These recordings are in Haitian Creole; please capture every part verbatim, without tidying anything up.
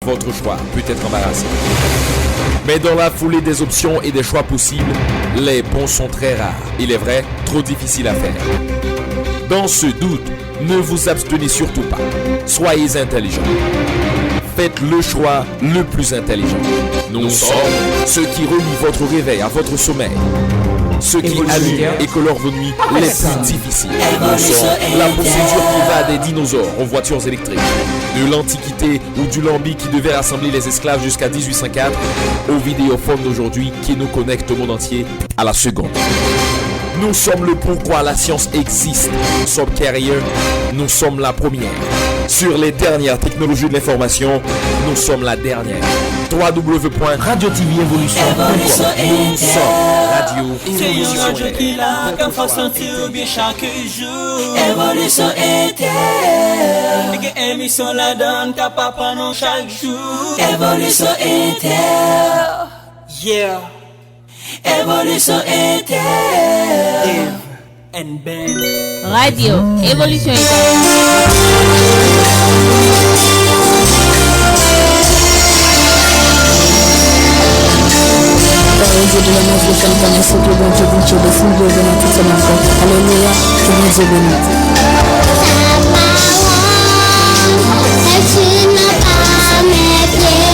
Votre choix peut être embarrassant. Mais dans la foulée des options et des choix possibles, les bons sont très rares et les vrais, trop difficiles à faire. Dans ce doute, ne vous abstenez surtout pas. Soyez intelligent. Faites le choix le plus intelligent. Nous sommes ceux qui relient votre réveil à votre sommeil. Ceux qui allument et colorent vos nuits les plus difficiles. Nous sommes la procédure qui va des dinosaures aux voitures électriques, de l'Antiquité ou du Lambi qui devait rassembler les esclaves jusqu'à dix-huit cent quatre, aux vidéophones d'aujourd'hui qui nous connectent au monde entier à la seconde. Nous sommes le pourquoi la science existe. Subcarrier, nous sommes la première. Sur les dernières technologies de l'information, nous sommes la dernière. W W W point radio T V évolution point com. Nous sommes Radio Évolution. Se yon radyo ki la, k ap fè w santi w byen chak jou. Evolisyon Inter. Gen emisyon ladan k ap aprann nou chak jou. Evolisyon Inter. Yeah. Evolisyon Inter. Dave and Ben. Radyo Evolisyon Inter. Pawòl Dye de la Mafya Kalvani, se ke Bondye, Bondye, de foule de nan tout sa nan kò. Alelouya, ke Bondye beni. Sa pawòl, èk si nan pa mèt pye,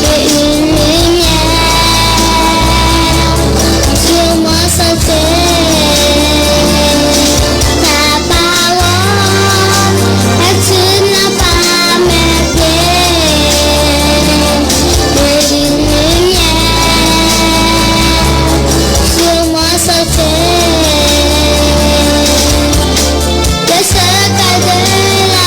e yon limyè sou mwen sante. Sa pawòl, èk si nan pa mèt pye, e yon limyè sou mwen sante. Le sekrè de la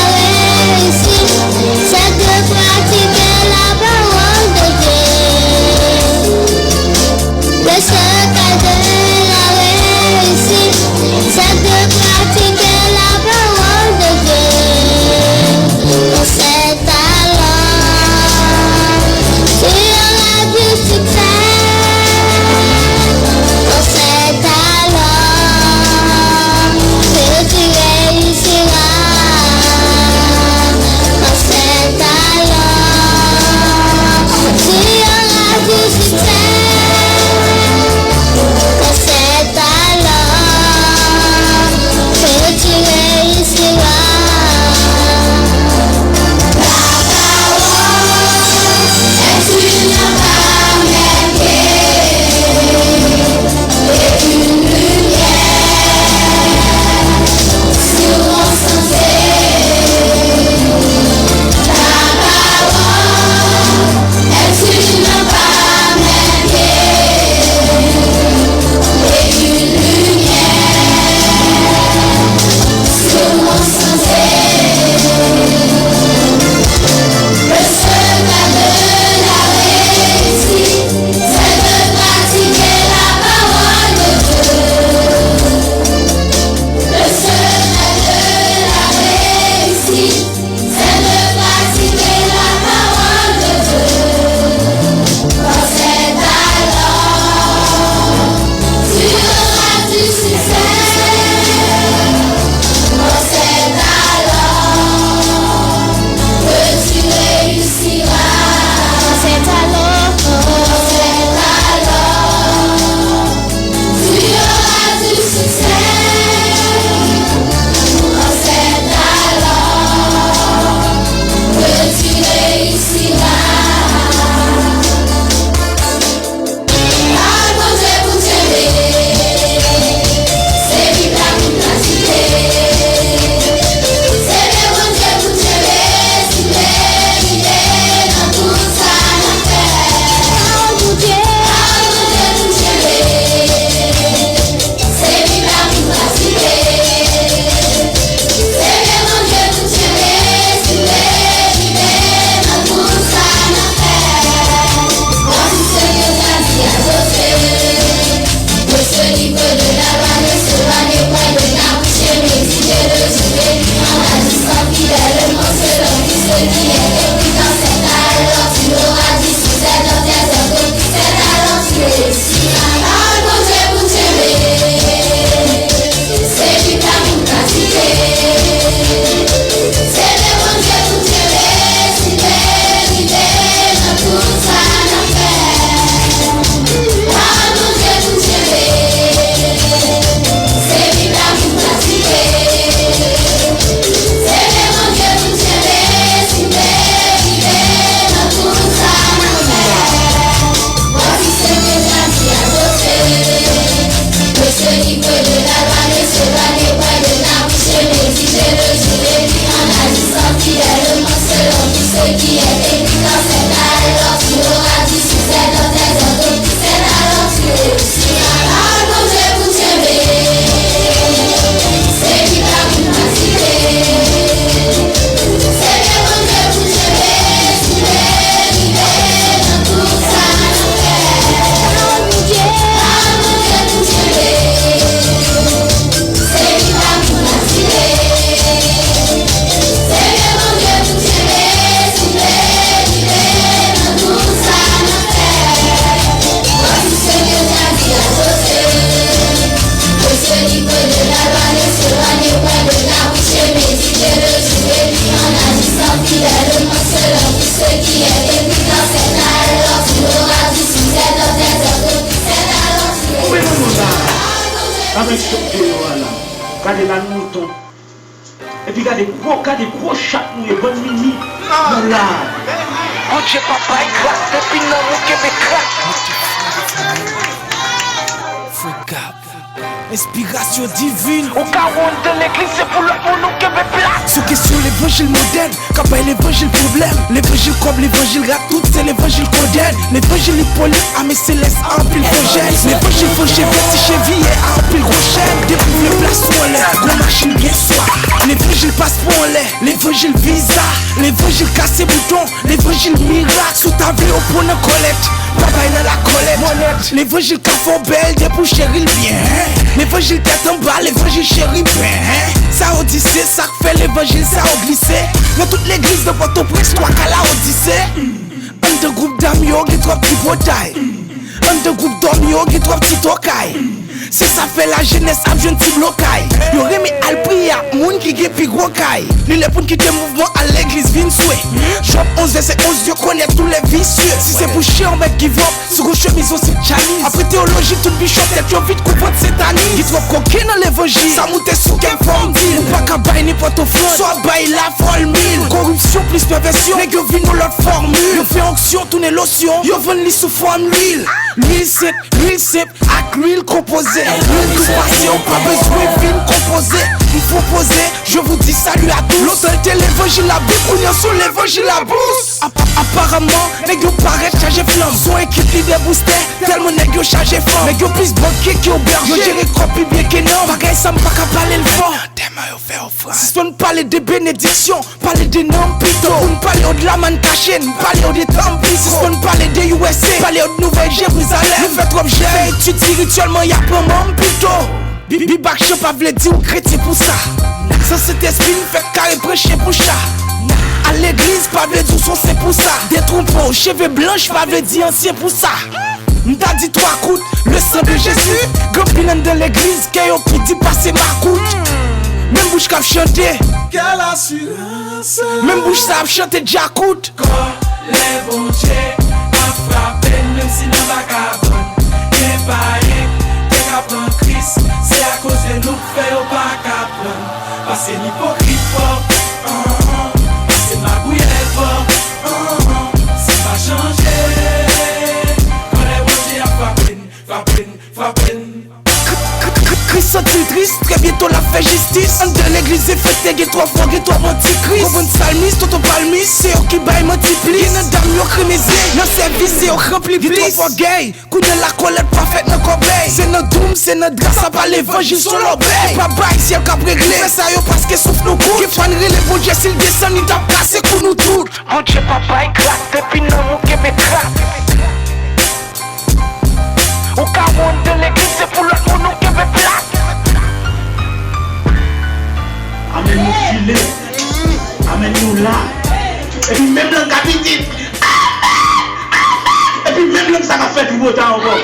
Avèk sòt deyò a la. Gade la nou mouton. Epi gade gwo, gade gwo chat nou ye, bann mimi. Nou la. Bondye papa e gras, depi nan ou kenbe krak. Free Gap. Enspirasyon divin. Ou ka wont de legliz, se pou lòt moun ou kenbe plas. Sou kesyon levanjil modèn, k ap bay levanjil pwoblèm. Levanjil kòb, levanjil rat, tout se levanjil kondèn. Levanjil ipolit, ame selès a anpil fo jèn. Levanjil fo cheve, ti cheviye a anpil gwo chèn. Depi w vle plas ou anlè, gwo machin byen swa. Levanjil paspò anlè, levanjil viza, levanjil kase bouton, levanjil mirak. Si w ta vle yo pran w nan kòlèt, pa bay nan lakòlèt. Levanjil ka fè w bèl depi w cheri l byen. Levanjil tèt anba, levanjil cheriben. Sa yo di se sa k fè levanjil sa yo glise. Nan tout legliz nan Pòtoprens, twa ka Laodise. Anndan gwoup dam yo gen twòp tripotay. Anndan gwoup dòm yo gen twòp ti tòkay. Se sa fè lajenès ap jwenn ti blokay. Yo renmen al priye ak moun ki gen pi gwo kay. Li lè pou n kite mouvman al legliz vin swe. Jòb onz vèsè onz, Dieu connaît tous les vicieux. Si se pou chen w mèt give up, sou gwo chemiz ou se Chinese. Apre teyoloji tout bichòp tèt yo vit kou vant setanis. Gen twòp koken nan levanjil. Sa moute sou kè m fò m di l. Ou pa ka bay nenpòt ofrann. Sa w ap bay la fòmil. Koripsyon plis pèvèsyon. Nèg yo vin yon lòt fòmil. Yo fè onksyon tounen losyon. Yo vann li sou fòm lwil. Lwil senp, lwil senp, ak lwil konpoze. Lwil tou pase, ou pa bezwen vin konpoze. M pwopoze, je vous dis salut à tous. Lontan l te levanjil Labib, kounye a se levanjil Labous. Ap-, ap-, aparaman, nèg yo parèt chaje flanm. Son ekip lidè boustè, tèlman nèg yo chaje fanm. Nèg yo plis bank ke yo bèje. Yo jere kòb pi byen ke nonm. Bagay sa m pa ka pale l fò. Antèman yo fè ofrann. Sispann pale de benediksyon. Pale de nonm pito. Pou n pale yo de Lamann kache, n pale yo de tanp pito. Sispann pale de U S A, pale yo de Nouvèl Jerizalèm. Nou fè twòp jèn, fè etid espirityèlman, y ap pran manm pito. Bi-, Bib ak chan pa vle di w kretyen pou sa. San Sentespri, n fèk kare pran chen pou cha. Al legliz pa vle di w s on sen pou sa. Detwonpe w, cheve blanch pa vle di ansyen pou sa. M ta di twa kout, le sang de Jésus. Gen anpil anndan legliz, kè yo pi di pase makout. Menm bouch k ap chante. Quelle assurance. Menm bouch sa ap chante djakout. Kòlè Bondye ap frape n, menm si nan vagabòn. Gen payen te ka pran Kris, se akoz de nou k fè yo pa ka pran. Pase n ipokrit fò, ah, ah, pase n magouyè fò, ah, ah, sa pa chanje. Kòlè Bondye ap frape n, frape n, frape n. Kris santi l tris, trè byento l ap fè jistis. Anndan legliz enfekte, gen twòp fo, gen twòp antikris. Konprann salmis, tonton palmis, se yo ki bay manti plis. Gen nan dam yo kremeze, nan sèvis se yo k ranpli plis. Gen twòp ògèy, kounye a lakòlèt pa fèt nan kòbèy. Se nan doum, se nan dra, sa pa levanjil, se lòbèy. Se pa bay, syèl k ap regle. Fè sa yo paske souf nou kout. Gen fwa n rele Bondye, si l desann, li t ap kase kou nou tout. Bondye papa e gras, depi nan ou kenbe krak. Ou ka wont de legliz, se pou lòt moun ou kenbe plas. Amèn nou file. Amèn nou la. Epi menm lang ka pitit. Epi menm lang sa ka fè pi bon tan ankò.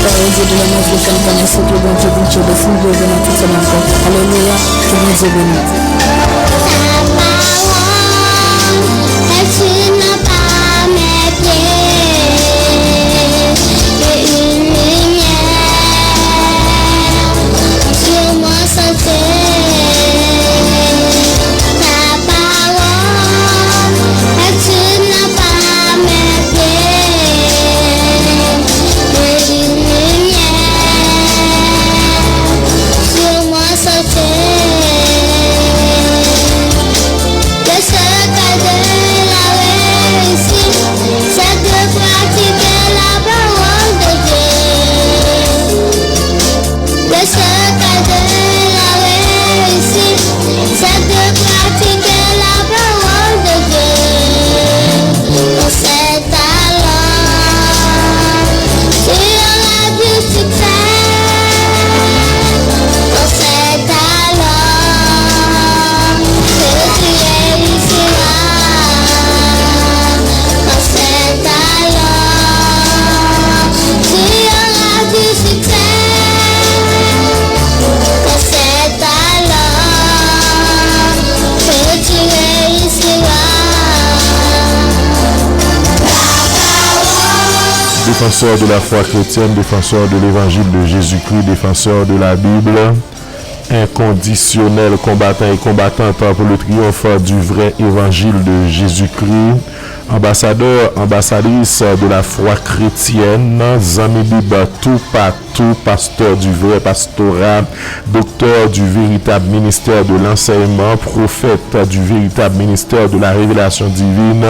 Pawòl Dye de la Nazareth fè n konnen se ke Bondye vin tchebe si n vle vin nan tout sa n ap fè. Alelouya, ke Bondye beni. Ta parole est une lampe à mes pieds et une lumière sur mon sentier. Ta parole est une lampe à mes pieds et une lumière sur mon sentier. Défenseurs de la foi chrétienne, défenseurs de l'évangile de Jésus-Christ, défenseurs de la Bible, inconditionnels combattants et combattantes pour le triomphe du vrai évangile de Jésus-Christ, ambassadeurs, ambassadrices de la foi chrétienne, zanmi Bib toupatou, pasteur du vrai pastorat, docteur du véritable ministère de l'enseignement, prophète du véritable ministère de la révélation divine,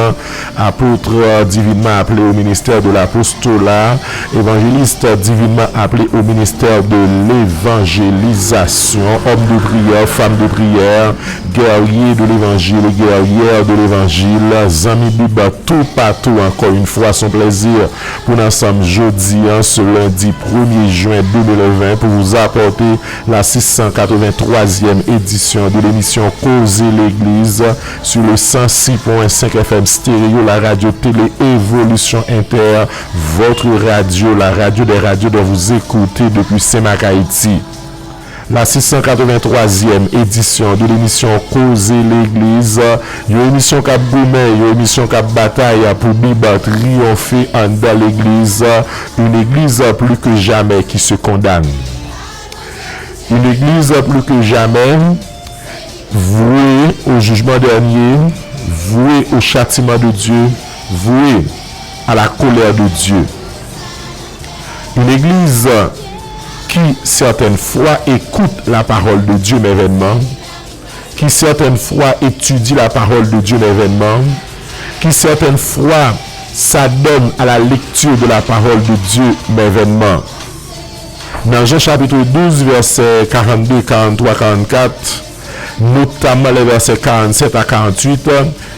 apôtre divinement appelé au ministère de l'apostolat, évangéliste divinement appelé au ministère de l'évangélisation, homme de prière, femme de prière, guerrier de l'évangile, guerrière de l'évangile, zanmi Bib toupatou, encore une fois, son plaisir pour nous ensemble jeudi, hein, ce lundi premier juin deux mille vingt, pour vous apporter la six cent quatre-vingt-troisième édition de l'émission Koze Legliz sur le cent six point cinq F M Stéréo, la radio télé Évolution Inter, votre radio, la radio des radios dont vous écoutez depuis Saint-Marc, Haïti. La six cent quatre-vingt-troisième édition de l'émission Koze Legliz, yon emisyon k ap goumen, yon emisyon k ap batay pou Bib triyonfe anndan legliz, une église plus que jamais qui se condamne. Une église plus que jamais vouée au jugement dernier, vouée au châtiment de Dieu, vouée à la colère de Dieu. Une église qui certaines fois écoute la parole de Dieu, mais vainement, qui certaines fois étudie la parole de Dieu, mais vainement, qui certaines fois s'adonne à la lecture de la parole de Dieu, mais vainement. Nan Jan chapit douz, vèsè karannde, karanntwa, karannkat, notamman les versets quarante-sept à quarante-huit,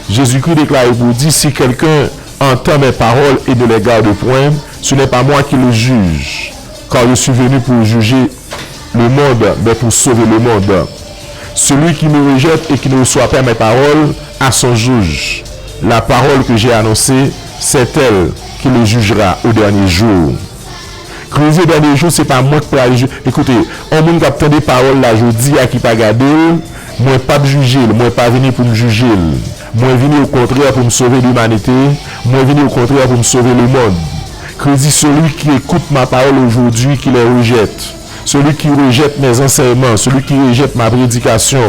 Jésus-Christ déclare pour dire, si quelqu'un entend mes paroles et ne les garde point, ce n'est pas moi qui le juge, car je suis venu pour juger le monde, mais pour sauver le monde. Celui qui me rejette et qui ne reçoit pas mes paroles a son juge. La parole que j'ai annoncée, c'est elle qui le jugera au dernier jour. Kretyen, dènye jou, se pa mwen k pral jije. Ekoute, yon moun k ap tande pawòl la jodi a ki pa gade l, mwen p ap jije l, mwen pa vini pou m jije l. Mwen vini okontrè pou m sove limanite, mwen vini okontrè pou m sove lemonn. Kretyen, celui qui écoute ma parole aujourd'hui, qui les rejette. Celui qui rejette mes enseignements, celui qui rejette ma prédication,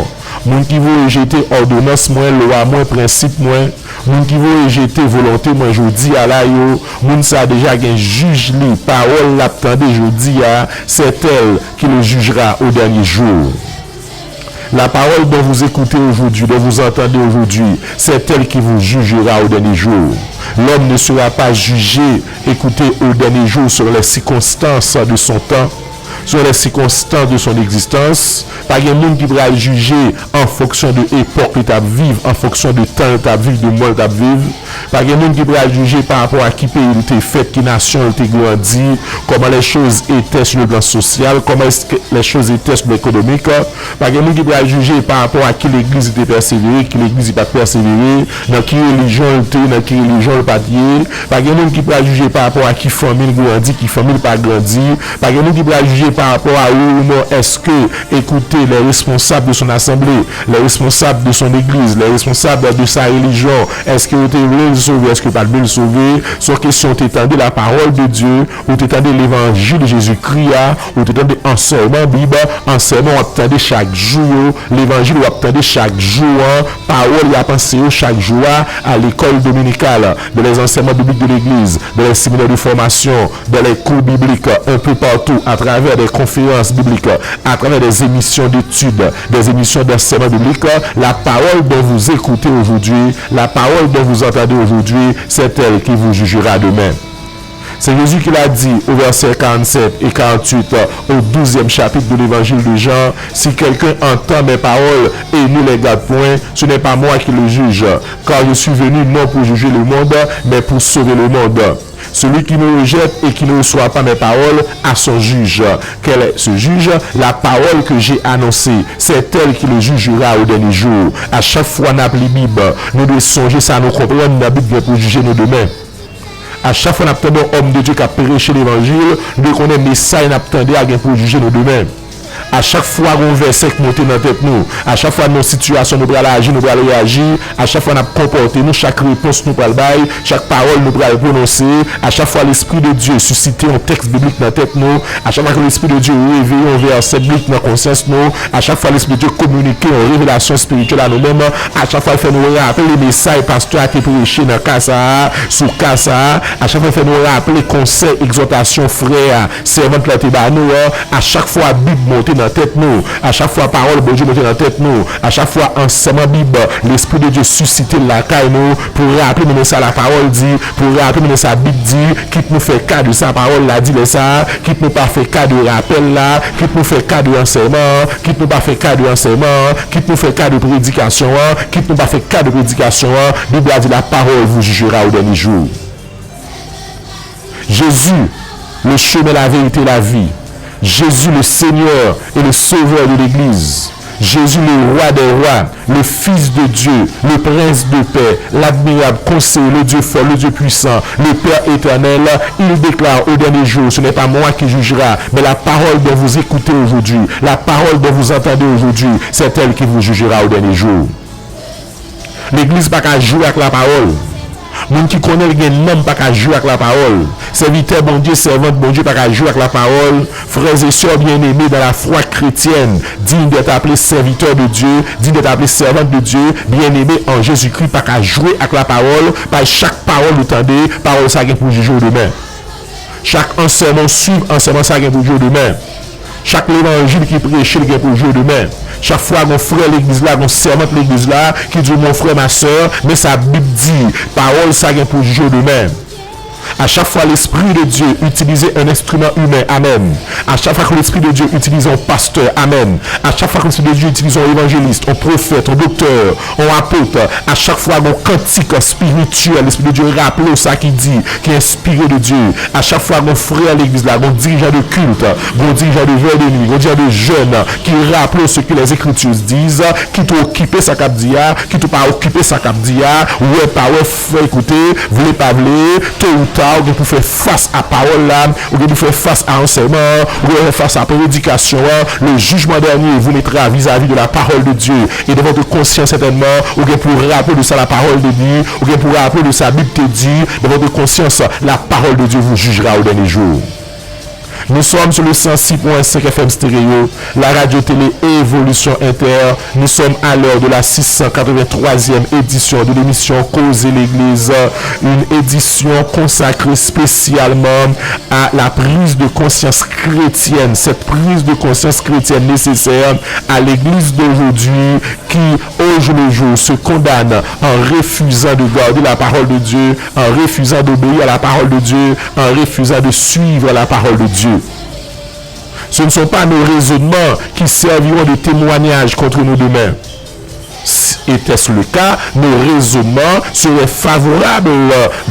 moun ki voye jete òdonans mwen, lwa mwen, prensip mwen, moun ki voye jete volonte mwen jodi a la yo, moun sa a deja gen jij li, pawòl l ap tande jodi a, c'est elle qui le jugera au dernier jour. La parole dont vous écoutez aujourd'hui, dont vous entendez aujourd'hui, c'est elle qui vous jugera au dernier jour. L'homme ne sera pas jugé, écoutez, au dernier jour selon les circonstances de son temps, selon les circonstances de son existence. Pa gen moun ki pral jije an fonksyon de epòk li t ap viv, an fonksyon de tan li t ap viv, de mwa li t ap viv. Pa gen moun ki pral jije pa rapò a ki peyi li te fèt, ki nasyon li te grandi, comment les choses étaient sur le plan social, comment est-ce que les choses étaient sur l'économique. Pa gen moun ki pral jije pa rapò a ki legliz li te pèsevere, ki legliz li pa t pèsevere, nan ki relijyon li te, nan ki relijyon li pa t ye. Pa gen moun ki pral jije pa rapò a ki fanmi l grandi, ki fanmi l pa grandi. Pa gen moun ki pral jije pa rapò a wi ou non, èske, écoutez, les responsables de son assemblée, les responsables de son église, les responsables de sa religion, èske yo te vle l sove, èske yo pa t vle l sove, se yon kesyon ou te tande la parole de Dieu, ou te tande levanjil Jezikri a, ou te tande ansèyman Bib, ansèyman w ap tande chak jou yo, levanjil w ap tande chak jou an, pawòl y ap anseye w chak jou a, à l'école dominicale, dans les enseignements bibliques de l'église, dans les séminaires de formation, dans les cours bibliques, un peu partout, à travers des conférences bibliques, à travers des émissions d'études, des émissions d'enseignement biblique, la parole dont vous écoutez aujourd'hui, la parole dont vous entendez aujourd'hui, c'est elle qui vous jugera demain. C'est Jésus qui l'a dit au verset quarante-sept et quarante-huit, au douzième chapitre de l'évangile de Jean, si quelqu'un entend mes paroles et ne les garde point, ce n'est pas moi qui le juge, car je suis venu non pour juger le monde, mais pour sauver le monde. Celui qui me rejette et qui ne reçoit pas mes paroles a son juge. Quel est ce juge? La parole que j'ai annoncée, c'est elle qui le jugera au dernier jour. A chak fwa n ap li Bib, nou dwe sonje sa nou konprann nan Bib gen pou jije nou demen. A chak fwa n ap tande yon òm de Dye k ap preche levanjil, nou dwe konnen mesaj n ap tande a gen pou jije nou demen. A chak fwa gon vèsè k monte nan tèt nou, a chak fwa nan yon sitiyasyon nou pral aji, nou pral reyaji, a chak fwa n ap konpòte nou, chak repons nou pral bay, chak pawòl nou pral pwononse, a chak fwa Lespri de Dye sisite yon tèks biblik nan tèt nou, a chak fwa ke Lespri de Dye reveye yon vèsè biblik nan konsyans nou, a chak fwa Lespri de Dye kominike yon revelasyon espirityèl a nou menm, a chak fwa l fè nou raple mesaj pastè a te preche nan ka sa a, sou ka sa a, a chak fwa l fè nou raple konsèy, egzòtasyon frè a, sèvant la te ba nou an, a chak fwa Bib monte nan tèt nou, a chak fwa pawòl Bondye monte nan tèt nou, a chak fwa ansèyman Bib, Lespri de Dye sisite l lakay nou, pou raple nou men sa lapawòl di, pou raple nou men sa Bib di, kit nou fè ka de sa pawòl la di lè sa a, kit nou pa fè ka de rapèl la, kit nou fè ka de ansèyman an, kit nou pa fè ka de ansèyman an, kit nou fè ka de predikasyon an, kit nou pa fè ka de predikasyon an, Bib la di, la parole vous jugera au dernier jour. Jésus, le chemin, la vérité, la vie. Jésus, le Seigneur et le Sauveur de l'Église. Jésus, le Roi des rois, le Fils de Dieu, le Prince de paix, l'admirable conseiller, le Dieu fort, le Dieu puissant, le Père éternel, il déclare au dernier jour, ce n'est pas moi qui jugera, mais la parole dont vous écoutez aujourd'hui, la parole dont vous entendez aujourd'hui, c'est elle qui vous jugera au dernier jour. Legliz pa ka jwe ak lapawòl. Moun ki konnen l gen nanm pa ka jwe ak lapawòl. Sèvitè Bondye, sèvant Bondye pa ka jwe ak lapawòl. Frères et sœurs bien-aimés dans la foi chrétienne, digne d'être appelé serviteur de Dieu, digne d'être appelé servante de Dieu, bien-aimé en Jésus-Christ, pa ka jwe ak lapawòl, pa chak pawòl ou tande, pawòl sa gen pou jije w demen. Chak ansèyman w swiv, ansèyman sa gen pou jije w demen. Chak levanjil ki preche, l gen pou jije w demen. Chak fwa gon frè legliz la, gon sèvant legliz la, ki di w, mon frère, ma sœur, men sa Bib di, pawòl sa gen pou jije w demen. À chaque fois l'Esprit de Dieu utilise un instrument humain, amen. À chaque fois que l'Esprit de Dieu utilise un pasteur, amen. À chaque fois que l'Esprit de Dieu utilise un évangéliste, un prophète, un docteur, un apôtre, à chaque fois gon kantik spirityèl, Lespri de Dye raple w sa ki di, ki enspire de Dye. A chak fwa gon frè legliz la, gon dirijan de kilt, gon dirijan de vèy de nwi, gon dirijan de jèn ki raple w ce que les Écritures disent, kit ou okipe sa k ap di a, kit ou pa okipe sa k ap di a, wè pa wè, fè koute, vle pa vle, to ou ta, ou gen pou fè fas a pawòl la, ou gen pou fè fas a ansèyman an, ou gen pou fè fas a predikasyon an. Le jugement dernier vous mettra vis-à-vis de la parole de Dieu et dans votre conscience certainement, ou gen pou raple de sa la parole de Dieu, ou gen pou raple de sa Bib te di, dans votre conscience, la parole de Dieu vous jugera au dernier jour. Nous sommes sur le cent six point cinq F M Stéréo, la radio télé Évolution Inter. Nous sommes à l'heure de la six cent quatre-vingt-troisième édition de l'émission Koze Legliz, une édition consacrée spécialement à la prise de conscience chrétienne, cette prise de conscience chrétienne nécessaire à l'Église d'aujourd'hui qui, au jour le jour, se condamne en refusant de garder la parole de Dieu, en refusant d'obéir à la parole de Dieu, en refusant de suivre la parole de Dieu. Ce ne sont pas nos raisonnements qui serviront de témoignage contre nous demain. Était-ce le cas, nos raisonnements seraient favorables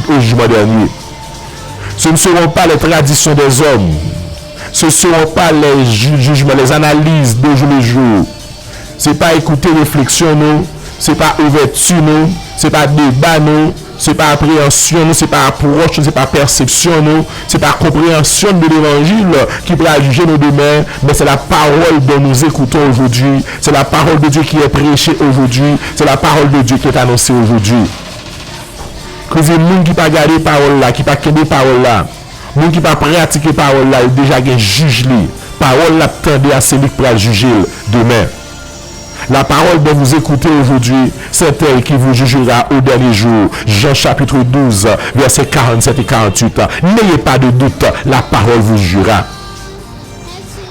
au jugement dernier. Ce ne seront pas les traditions des hommes. Ce ne seront pas les ju- jugements, les analyses de jour le jour. Se pa ekoute refleksyon nou, se pa ouvèti nou, se pa deba nou, se pa apreyansyon nou, se pa apwòch nou, se pa pèsepsyon nou, se pa konpreyansyon de levanjil ki pral jije nou demen, mais c'est la parole dont nous écoutons aujourd'hui, c'est la parole de Dieu qui est prêchée aujourd'hui, c'est la parole de Dieu qui est annoncée aujourd'hui. Koze moun ki pa gade pawòl la, ki pa kenbe pawòl la, moun ki pa pratike pawòl la, li deja gen jij li. Pawòl l ap tande a se li k pral jije l demen. La parole dont vous écoutez aujourd'hui, c'est elle qui vous jugera au dernier jour. Jean chapitre douze, versets quarante-sept et quarante-huit. N'ayez pas de doute, la parole vous jugera.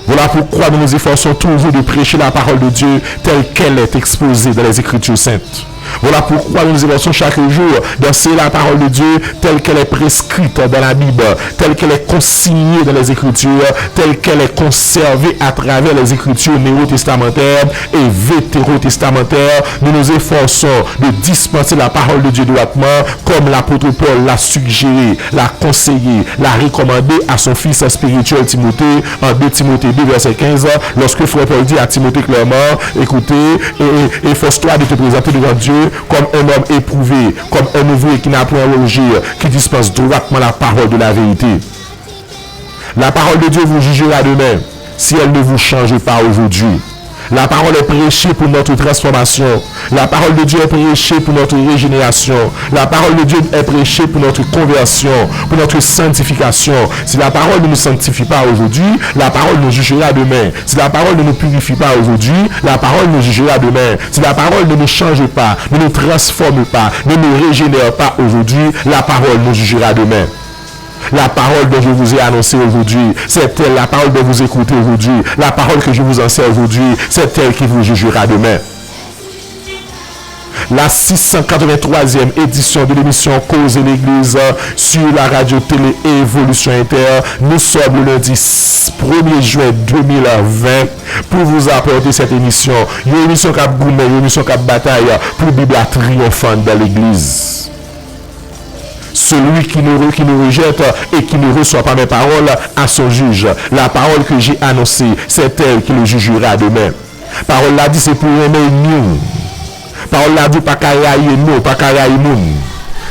Voilà pourquoi nous nous efforçons toujours de prêcher la parole de Dieu telle qu'elle est exposée dans les Écritures saintes. Voilà pourquoi nous nous efforçons chaque jour d'enseigner la parole de Dieu telle qu'elle est prescrite dans la Bible, telle qu'elle est consignée dans les Écritures, telle qu'elle est conservée à travers les Écritures néo-testamentaires et vétérotestamentaires. Nous nous efforçons de dispenser la parole de Dieu droitement, comme l'apôtre Paul l'a suggéré, l'a conseillé, l'a recommandé à son fils spirituel Timothée, en deux Timothée deux, verset quinze, lorsque frère Paul dit à Timothée clairement, écoutez, et, et, efforce-toi de te présenter devant Dieu comme un homme éprouvé, comme un ouvrier qui n'a point à rougir, qui dispense droitement la parole de la vérité. La parole de Dieu vous jugera demain. si elle ne vous change pas aujourd'hui. La parole est prêchée pour notre transformation. La parole de Dieu est prêchée pour notre régénération. La parole de Dieu est prêchée pour notre conversion, pour notre sanctification. Si la parole ne nous sanctifie pas aujourd'hui, la parole nous jugera demain. Si la parole ne nous purifie pas aujourd'hui, la parole nous jugera demain. Si la parole ne nous change pas, ne nous transforme pas, ne nous régénère pas aujourd'hui, la parole nous jugera demain. La parole dont je vous ai annoncé aujourd'hui, c'est elle, la parole dont vous écoutez aujourd'hui, la parole que je vous enseigne aujourd'hui, c'est elle qui vous jugera demain. La six cent quatre-vingt-troisième édition de l'émission Koze Legliz sur la radio télé Évolution Inter. Nous sommes le lundi premier juin deux mille vingt pour vous apporter cette émission. Yon emisyon k ap goumen, yon emisyon k ap batay pou Bib la triyonfe anndan legliz. Celui qui nous, qui nous rejette et qui ne reçoit pas mes paroles a son juge. La parole que j'ai annoncée, c'est elle qui le jugera demain. Pawòl la di se pou w renmen ènmi w. Pawòl la di w pa ka rayi ènmi w, w pa ka rayi moun.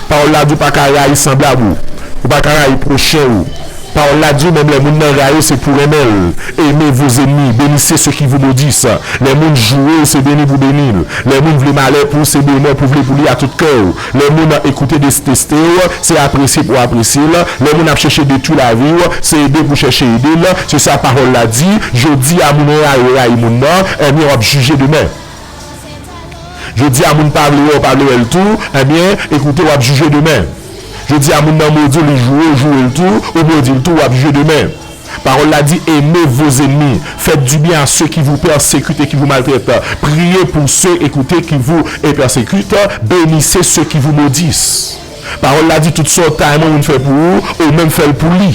Pawòl la di w pa ka rayi sanblab ou. Ou pa ka rayi pwochen ou. Pawòl la di w menm lè moun nan rayi w, se pou w renmen l. Aimez vos ennemis, bénissez ceux qui vous maudissent. Lè moun joure w, se beni pou w beni l. Lè moun vle malè pou w, se bonè pou w vle pou li a tout kè w. Lè moun nan ekoute deteste w, se apresye pou w apresye l. Lè moun ap chèche detwi lavi w, se ede pou w chèche ede l. Se sa pawòl la di. Jodi a, moun rayi w, rayi moun nan, ebyen, w ap jije demen. Jodi a, moun pa vle wè w, pa vle wè l tou, ebyen, ekoute, w ap jije demen. Jodi a, moun nan modi w, li joure w, joure l tou, ou modi l tou, w ap jije demen. Pawòl la di, aimez vos ennemis, faites du bien à ceux qui vous persécutent et qui vous maltraitent, priez pour ceux, écoutez, qui vous, et persécutent, bénissez ceux qui vous maudissent. Pawòl la di, tout sa w ta renmen yon moun fè pou ou, ou menm fè l pou li.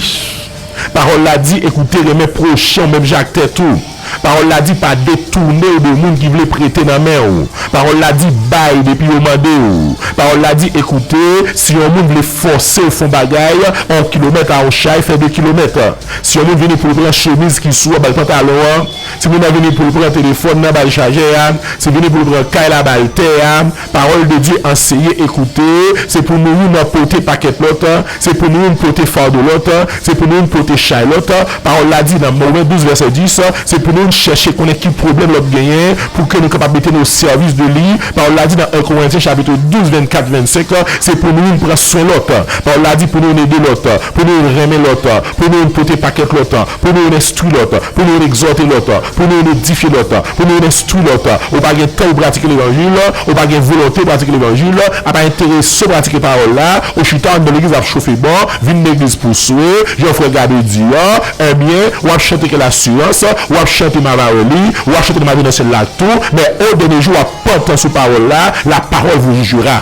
Pawòl la di, ekoute, renmen pwochen w menm jan ak tèt ou. Pawòl la di, pa detounen w de moun ki vle prete nan men w. Pawòl la di, bay depi yo mande w. Pawòl la di, ekoute, si yon moun vle fòse w fè yon bagay, yon kilomèt a yon chay, fè de kilomèt. Si yon moun vini pou l pran chemiz ki sou an, ba l pantalon an. Si moun nan vini pou l pran telefòn nan, ba l chajè a. Si vini pou l pran kay la, ba l tè a. Pawòl de Dye anseye, ekoute, se pou nou youn nan pote pakèt lòt, se pou nou youn pote fado lòt, se pou nou youn pote chay lòt. Pawòl la di nan Women douz vèsè dis, se pou nou youn chèche konnen ki pwoblèm lòt genyen, pou ke nou kapab mete nou o sèvis de li. Pawòl la di nan en Korentyen chapit douz, vennkat, vennsenk, se pou nou youn pran swen lòt. Pawòl la di pou nou youn ede lòt, pou nou youn renmen lòt, pou nou youn pote pakèt lòt, pou nou youn enstwi lòt, pou nou youn egzòte lòt, pou nou youn edifye lòt, pou nou youn enstwi lòt. Ou pa gen tan pou pratike levanjil, ou pa gen volonte pratike levanjil, a pa enterese w pratike pawòl la, ou chita anndan legliz ap chofe ban, vin legliz pou swe, jan frè Gabe di an, ebyen, w ap chante kèl asirans, w ap chante m ava wè li, w ap chante m ava nan syèl la tou, men o dènye jou w ap pantan sou pawòl la, la parole vous jugera.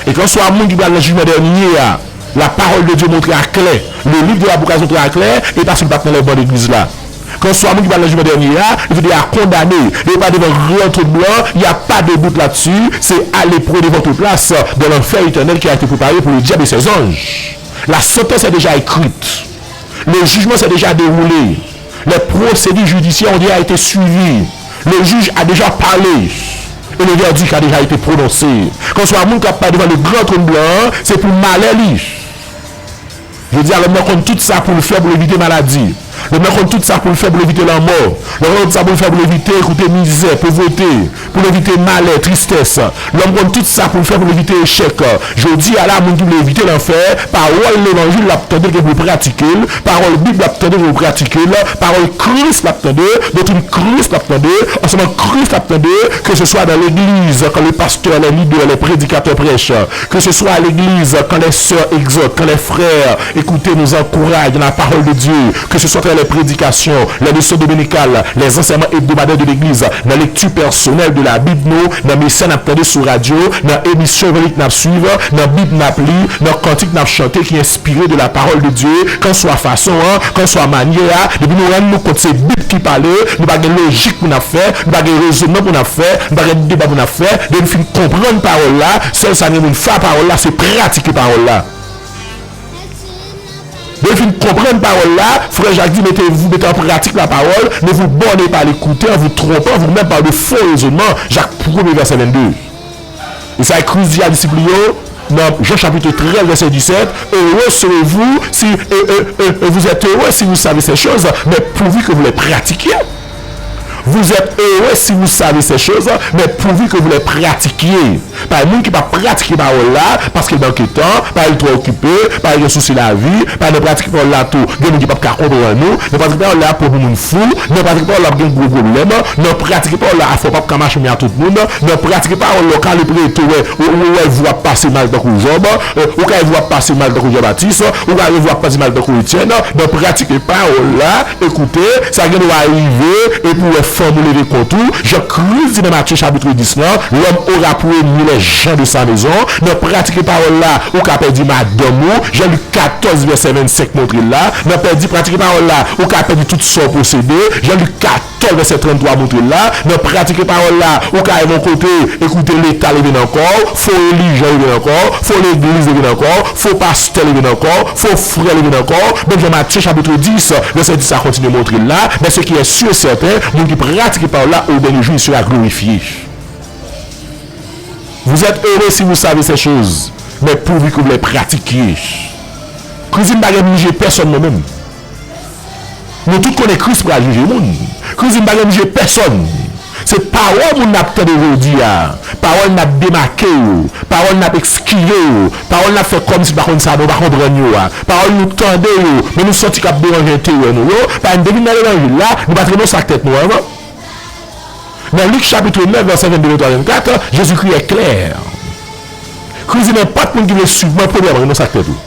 E kanswa moun ki pral nan jijman dènye a, la parole de Dieu montre a klè, le livre de la Boukazo montre a klè, e pa si l pa t nan lèban legliz la. Kanswa moun ki pral nan jijman dènye a, li fè de a kondane, lè yo pa devan gran twòn blan, y a pas de doute là-dessus, c'est à l'épreuve de votre place dans l'enfer éternel qui a été préparé pour le diable et ses anges. La sentence est déjà écrite. Le jugement s'est déjà déroulé. Les procédures judiciaires ont déjà été suivies. Le juge a déjà parlé. Et le verdict a déjà été prononcé. Kanswa moun k ap pale devan le gran twòn blan an, se pou malè li. Jodi a, lòm nan konn tout sa pou l fè pou l evite maladi. Lòm nan konn tout sa pou l fè pou l evite lanmò. Lòm nan konn tout sa pou l fè pou l evite, ekoute, mizè, povrete, pou l evite malè, tristès. Lòm konn tout sa pou l fè pou l evite echèk. Jodi a la, moun ki vle evite lanfè, pawòl levanjil l ap tande l gen pou l pratike l, pawòl Bib l ap tande l gen pou l pratike l, pawòl Kris l ap tande, doktrin Kris l ap tande, ansèyman Kris l ap tande, que ce soit dans l'église, quand le pasteur, les leaders, les prédicateurs prêchent, que ce soit à l'église, quand les sœurs exhortent, quand les frères, écoutez, nous encouragent dans la parole de Dieu, que ce soit à travers les prédications, les leçons dominicales, les enseignements hebdomadaires de l'église, nan lekti pèsonèl de la Bible nou, nan mesaj n ap tande sou radyo, nan emisyon evanjelik n ap swiv, nan Bib n ap li, nan kantik n ap chante ki enspire de la parole de Dieu, kanswa fason an, kanswa manyè a, depi nou rann nou kont se Bib ki pale, nou pa gen lojik pou n ap fè, nou pa gen rezonman pou n ap fè, nou pa gen deba pou n ap fè, depi n fin konprann pawòl la, sèl sa n gen pou n fè a pawòl la, se pratike pawòl la. Depi n fin konprann pawòl la, frè Jak di, mettez-vous, mettez en pratique la parole, ne vous bornez pas à l'écouter en vous trompant vous-même par de faux raisonnements, Jak premye vèsè vennde. E sa Kris di a disip li yo, Dans Jean chapitre treize, verset dix-sept, heureux serez-vous si, et, et, et, et vous êtes heureux si vous savez ces choses, mais pourvu que vous les pratiquiez. Vous êtes heureux si vous savez ces choses, mais pourvu que vous les pratiquiez. Paske moun ki pa pratike pawòl la, paske l manke tan, paske l twò okipe, paske l gen sousi lavi, paske nan pratike pawòl la tou, gen moun ki p ap ka konprann ou, nan pratike pawòl la, pran pou moun fou, nan pratike pawòl la, ap gen gwo pwoblèm, nan pratike pawòl la, afè w p ap ka mache men a tout moun, nan pratike pawòl la, w ka ale preto, wè, ou, ou wè, vwa ap pase mal tankou Jòb, ou ka wè vwa ap pase mal tankou Jan Batis, ou ka wè vwa ap pase mal tankou Etyèn, nan pratike pawòl la, Ekoute, sa gen dwa rive, epi w wè fanm ou leve kont ou. Jan Kris di nan Matye chapit dis lan, l'homme aura pour ennemi les gens de sa maison. Nan pratike pawòl la, ou ka pèdi madanm ou. Jan Lik katòz, vèsè vennsenk montre l la. Nan pèdi, pratike pawòl la, ou ka pèdi tout sa w posede. Jan Lik katòz, vèsè tranntwa montre l la. Nan pratike pawòl la, ou ka rive yon kote, ekoute, Leta leve nan kò w, fo relijan leve nan kò w, fo legliz leve nan kò w, fo pastè leve nan kò w, fo frè leve nan kò w, menm jan Matye chapit dis, vèsè dis la kontinye montre l la, mais ce qui est sûr et certain, moun ki pratike pawòl la, au dernier jour, il sera glorifié. Vous êtes heureux si vous savez ces choses, mais pourvu que vous les pratiquiez. Kris di m pa gen pou m jije pèsonn mwen menm. Nou tout konnen Kris pral jije moun. Kris di m pa gen pou m jije pèsonn. Se pawòl moun n ap tande jodi a, pawòl n ap demake yo, pawòl n ap ekskive yo, pawòl n ap fè kòmsi n pa konn sa, nou pa konprann yo a, pawòl nou tande yo, men nou santi k ap deranje enterè nou yo, paske n te vin nan levanjil la, nou pa t renonse ak tèt nou anvan. Nan Lik chapit nèf, vèsè vennde, vennntwa, vennkat, Jezikri è klè. Kris di, nenpòt moun ki vle suiv mwen, premyèman, renonse ak tèt ou.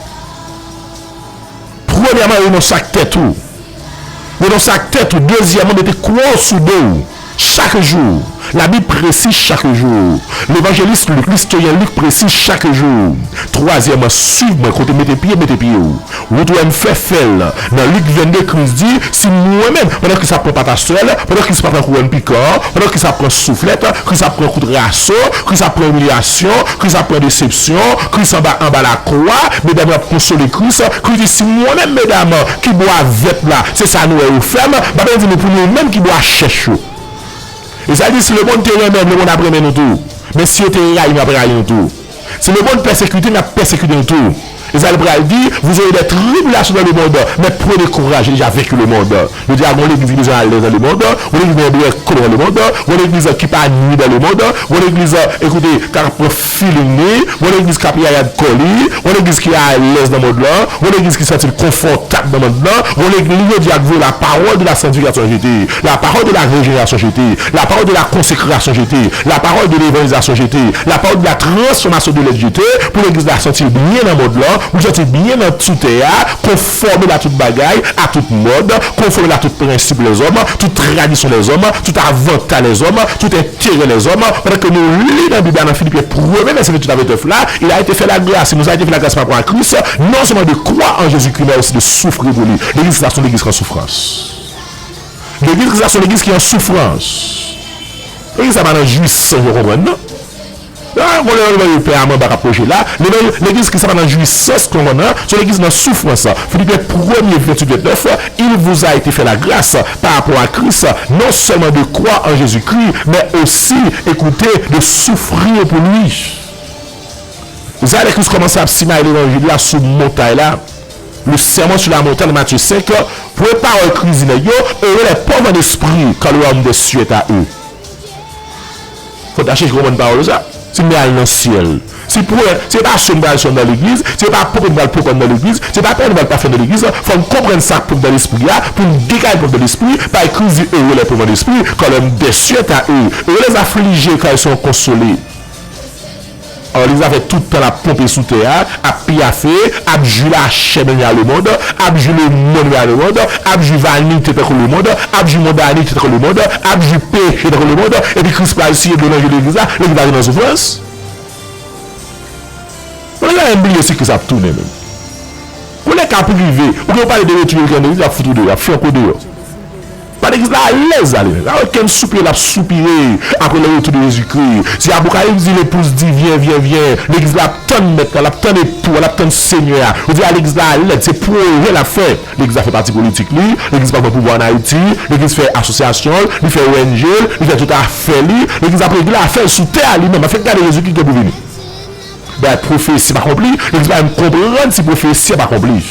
Premyèman, renonse ak tèt ou. Renonse ak tèt ou. Dezyèmman, mete kwa w sou do w. Chak jou. Labib presize chak jou. Levanjelis Lik, listoryen Lik presize chak jou. Twazyèmman, suiv mwen. Kote mete pye, mete pye w. Wout ou wè m fè, fè l. Nan Lik vennde, Kris di, si mwen menm, pandan Kris ap pran patastwèl, pandan Kris ap pran kouwòn pikan, pandan Kris ap pran souflèt, Kris ap pran kout raso, Kris ap pran imilyasyon, Kris ap pran desepsyon, Kris anba, anba lakwa, medam yo ap konsole Kris, Kris di, si mwen menm, medam, ki bwa vèt la, se sa nou wè yo fè m, m ap di nou pou nou menm ki bwa chèch yo. E sa di, si lemonn te renmen m, lemonn ap renmen nou tou. Men si yo te rayi m, y ap rayi nou tou. Si lemonn pèsekite m, y ap pèsekite nou tou. E sa l pral di, vous aurez des tribulations dans le monde, mais prenez courage, j'ai déjà vaincu le monde. Jodi a, gon legliz ki bezwen alèz nan lemonn, gon legliz nan brèk nan lemonn, gon legliz ki pa nwi nan lemonn, gon legliz, ekoute, k ap pran feeling li, gon legliz k ap yayad kò li, gon legliz ki alèz nan mond lan, gon legliz ki santi l konfòtab nan mond lan, gon legliz jodi a k voye la parole de la sanctification jeté, la parole de la régénération jeté, la parole de la consécration jeté, la parole de l'évangélisation jeté, la parole de la transformation de l'être jeté, pou legliz la santi l byen nan mond lan, pou l santi l byen nan sou tè a, konfòme l a tout bagay, a tout mòd, konfòme l a tout prensip lèzòm, tout tradisyon lèzòm, tout avantaj lèzòm, tout enterè lèzòm, pandan ke nou li nan Bib la, nan Filipyen premye vèsè venntuit a vennèf la, il a été fait la grâce, il nous a été fait la grâce par rapport à Christ, non seulement de croire en Jésus-Christ, mais aussi de souffrir pour lui. Legliz la se yon legliz ki an soufrans. Legliz Kris la se yon legliz ki an soufrans. Legliz la pa nan jwisans, ou konprann, non? Nan, gon lè, lè, pè a manba k ap pwoche la. Legliz Kris la pa nan jwisans, konprann, non? Se yon legliz nan soufrans. Filipyen premye venntuit vennèf, il vous a été fait la grâce par rapport à Christ, non seulement de croire en Jésus-Christ, mais aussi, écoutez, de souffrir pour lui. Zayè Kris kòmanse ap simaye levanjil la sou montay la. Le sermon sur la montagne, Matthieu cinq, premye pawòl Kris di nèg yo, heureux les pauvres en esprit, car le royaume des cieux est à eux. Fò n ta chèche konprann pawòl sa. Si n vle al nan syèl, si pou, se pa sè n pral sè nan legliz, se pa pòv n pral pòv nan legliz, se pa pè n pral pa fè nan legliz, fò n konprann sa k pòv nan lespri a, pou n degaje pòv nan lespri, paske Kris di, heureux les pauvres en esprit, car le royaume des cieux est à eux. Heureux les affligés, car ils seront consolés. Alò, legliz la fè tout tan l ap ponpe sou tè a, ap pyafe, ap jwi lachè menm jan a lemonn, ap jwi lemonn menm jan a lemonn, ap jwi vanite tankou lemonn, ap jwi mondanite tankou lemonn, ap jwi peche tankou lemonn, epi Kris pral siye dlo nan je legliz la, legliz la vin nan soufrans. Mwen la menm bliye si Kris ap tounen menm. Kounye ka prive, ou gen pale de retou yo gen legliz, ap fout ou deyò, ap flanke w deyò. Pa legliz la alèz ale. La okenn soupire l ap soupire apre le retour de Jésus-Christ. Si Apokalips di l'épouse dit, viens, viens, viens, legliz la ap tann mèt la, l ap tann epou a, l ap tann Senyè a. Yo di a legliz la alèz, se pwojè l ap fè. Legliz la fè pati politik li, legliz pa pran pouvwa an Ayiti, legliz fè asosyasyon l, li fè O N G l, li fè tout afè li, legliz ap regle afè l sou tè a li menm, afè gade Jezi ki gen pou vini. Bay pwofesi ap akonpli, legliz pa menm konprann si pwofesi ap akonpli.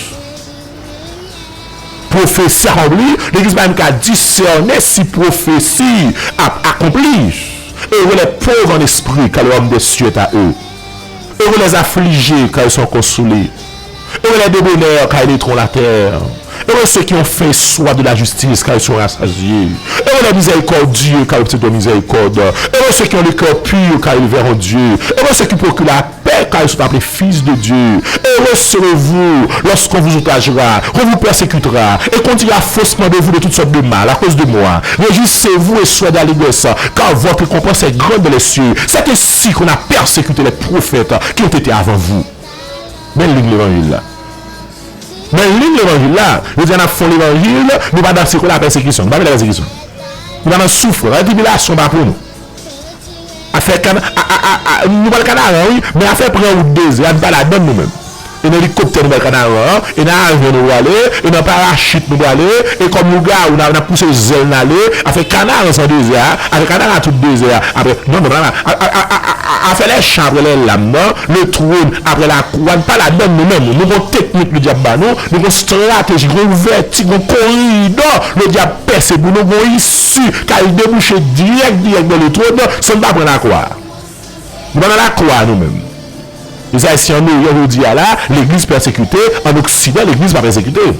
Pwofesi akonpli, legliz pa menm ka disène si pwofesi ap akonpli. Heureux les pauvres en esprit, car le royaume des cieux est à eux. Heureux les affligés, car ils sont consolés. Heureux les débonnaires, car ils hériteront la terre. Heureux ceux qui ont faim et soif de la justice, car ils seront rassasiés. Heureux les miséricordieux, car ils obtiendront miséricorde. Heureux ceux qui ont le cœur pur, car ils verront Dieu. Heureux ceux qui procurent la paix, car ils sont appelés fils de Dieu. Heureux serez-vous lorsqu'on vous outragera, qu'on vous persécutera, et qu'on dira faussement de vous de toutes sortes de mal à cause de moi. Réjouissez-vous et soyez dans l'allégresse, car votre récompense est grande dans les cieux. C'est ainsi qu'on a persécuté les prophètes qui ont été avant vous. Men liy levanjil la. Men liy levanjil la. Yo di a n ap fè yon levanjil, nou pa nan se kwa la pèsekisyon. Nou pa nan pèsekisyon. Nou pa nan soufrans. Tribilasyon pa pou nou. Afè Kana-, a, a, a, a, nou pral Kanaran, wi, men afè pran wout dezè a, nou pa ladann nou menm. E nan elikoptè nou pral Kanaran, e nan avyon nou prale, e nan parachit nou prale, e kòm lougawou, n ap, n ap pouse zèl n ale, afè Kanaran se nan dezè a, afè Kanaran tout dezè a, apre, non, non, non, a, a, afè les champs après les lames, non, le trône après la croix, n pa ladann nou menm, nou gon teknik ledyab ba nou, nou gon estrateji, gon ouvèti, gon koridò ledyab pèse pou nou, gon isi k al debouche dirèk, dirèk nan le trône, san n pa pran lakwa. Nou pa nan lakwa nou menm. Mezanmi, si an Oryan jodi a la, legliz pèsekite, an Oksidan, legliz pa pèsekite.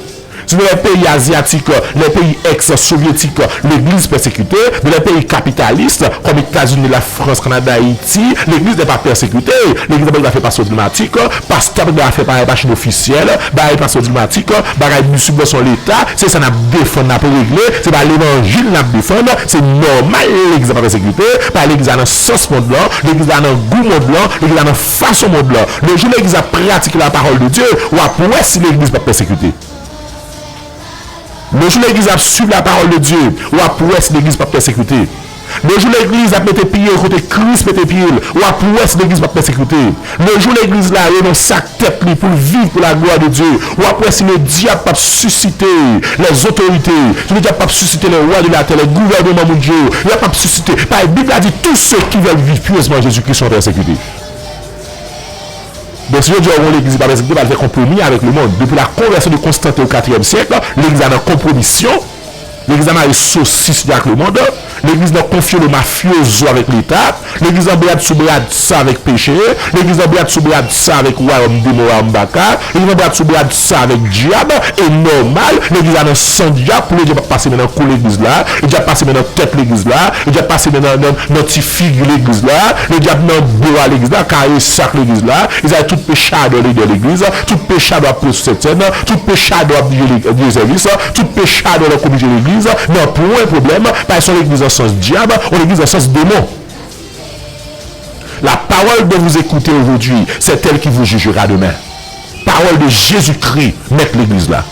Si dans les pays asiatiques, les pays ex-soviétiques, legliz pèsekite, dans les pays capitalistes, comme États-Unis, la France, Canada, Haïti, legliz n'est pas persécuté. Legliz pa fè pastè Dilmatik, pastè pa fè bagay pa Chin ofisyèl, bagay pastè Dilmatik, bagay sibvansyon leta, se sa n ap defann, n ap regle, se pa levanjil n ap defann, se nòmal legliz la pa pèsekite, pa legliz la nan sans mond lan, legliz la nan gou mond lan, legliz la nan fason mond lan. Le jou legliz ap pratike la parole de Dieu, w ap wè si legliz p ap pèsekite. Le jou legliz ap suiv la parole de Dieu, w ap wè si legliz p ap pèsekite. Le jou legliz ap mete pye l kote Kris mete pye l, w ap wè si legliz p ap pèsekite. Le jou legliz la renonse ak tèt li pou l viv pou la glwa de Dye, w ap wè si ledyab p ap sisite lèzotorite, si ledyab p ap sisite les rois de la terre, les gouvernements mondiaux, y ap p ap sisite. Paske Bib la di, tous ceux qui veulent vivre pieusement en Jésus-Christ sont persécutés. Donk, si jodi a w wè yon legliz ki pa pèsekite, pa al fè konpwomi avèk lemonn. Depi la konvèsyon de Konstanten o katriyèm syèk, legliz la nan konpwomisyon, legliz la mare sosis li ak lemonn, legliz la konfye lo mafyozo avèk leta, legliz la brad sou brad sa avèk peche, legliz la brad sou brad sa avèk wayòm demon, wayòm baka, legliz la brad sou brad sa avèk dyab, e nòmal, legliz la nan san dyab, pou ledyab ap pase men nan kou legliz la, ledyab pase men nan tèt legliz la, ledyab pase men nan, nan, nan ti figi legliz la, ledyab nan bo a legliz la, kare sak legliz la, legliz la, tout pechadò lidè legliz, tout pechadò ap priye sou sent sèn, tout pechadò ap dirije le-, dirije sèvis, tout pechadò nan komite legliz, nan pwen pwoblèm, paske se yon legliz nan sans dyab, yon legliz nan sans demon. La parole dont vous écoutez aujourd'hui, c'est elle qui vous jugera demain. Parole de Jésus-Christ, mèt legliz la.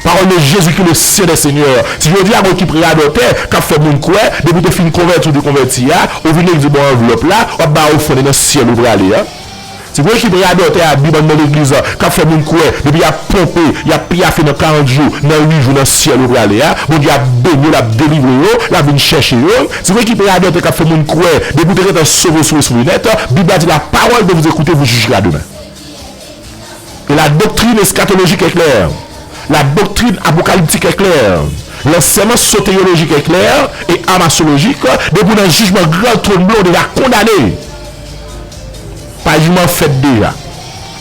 Parole de Jésus-Christ, le Seigneur des Seigneurs. Si jodi a gon ekip radòtè k ap fè moun kwè, depi w te fin konvèti, ou dekonvèti a, ou vin legliz, ou ba w anvlòp la, w ap ba ofrann, e nan syèl ou prale a. Si gon ekip radòtè a, Bib anndan legliz k ap fè moun kwè, depi y ap ponpe, y ap pyafe nan karant jou, nan uit jou, nan syèl ou prale a, Bondye ap beni yo, l ap delivre yo, l ap vin chèche yo. Si gon ekip radòtè k ap fè moun kwè, depi w te gentan sove, sove, sove nèt, Bib la di, la parole dont vous écoutez vous jugera demain. Et la doctrine eschatologique est claire. La doctrine apocalyptique est claire. Lansèyman soterolojik est clair et amasolojik. Depi w nan jijman gran twòn blan, w deja kondane. Pa jijman an fèt deja.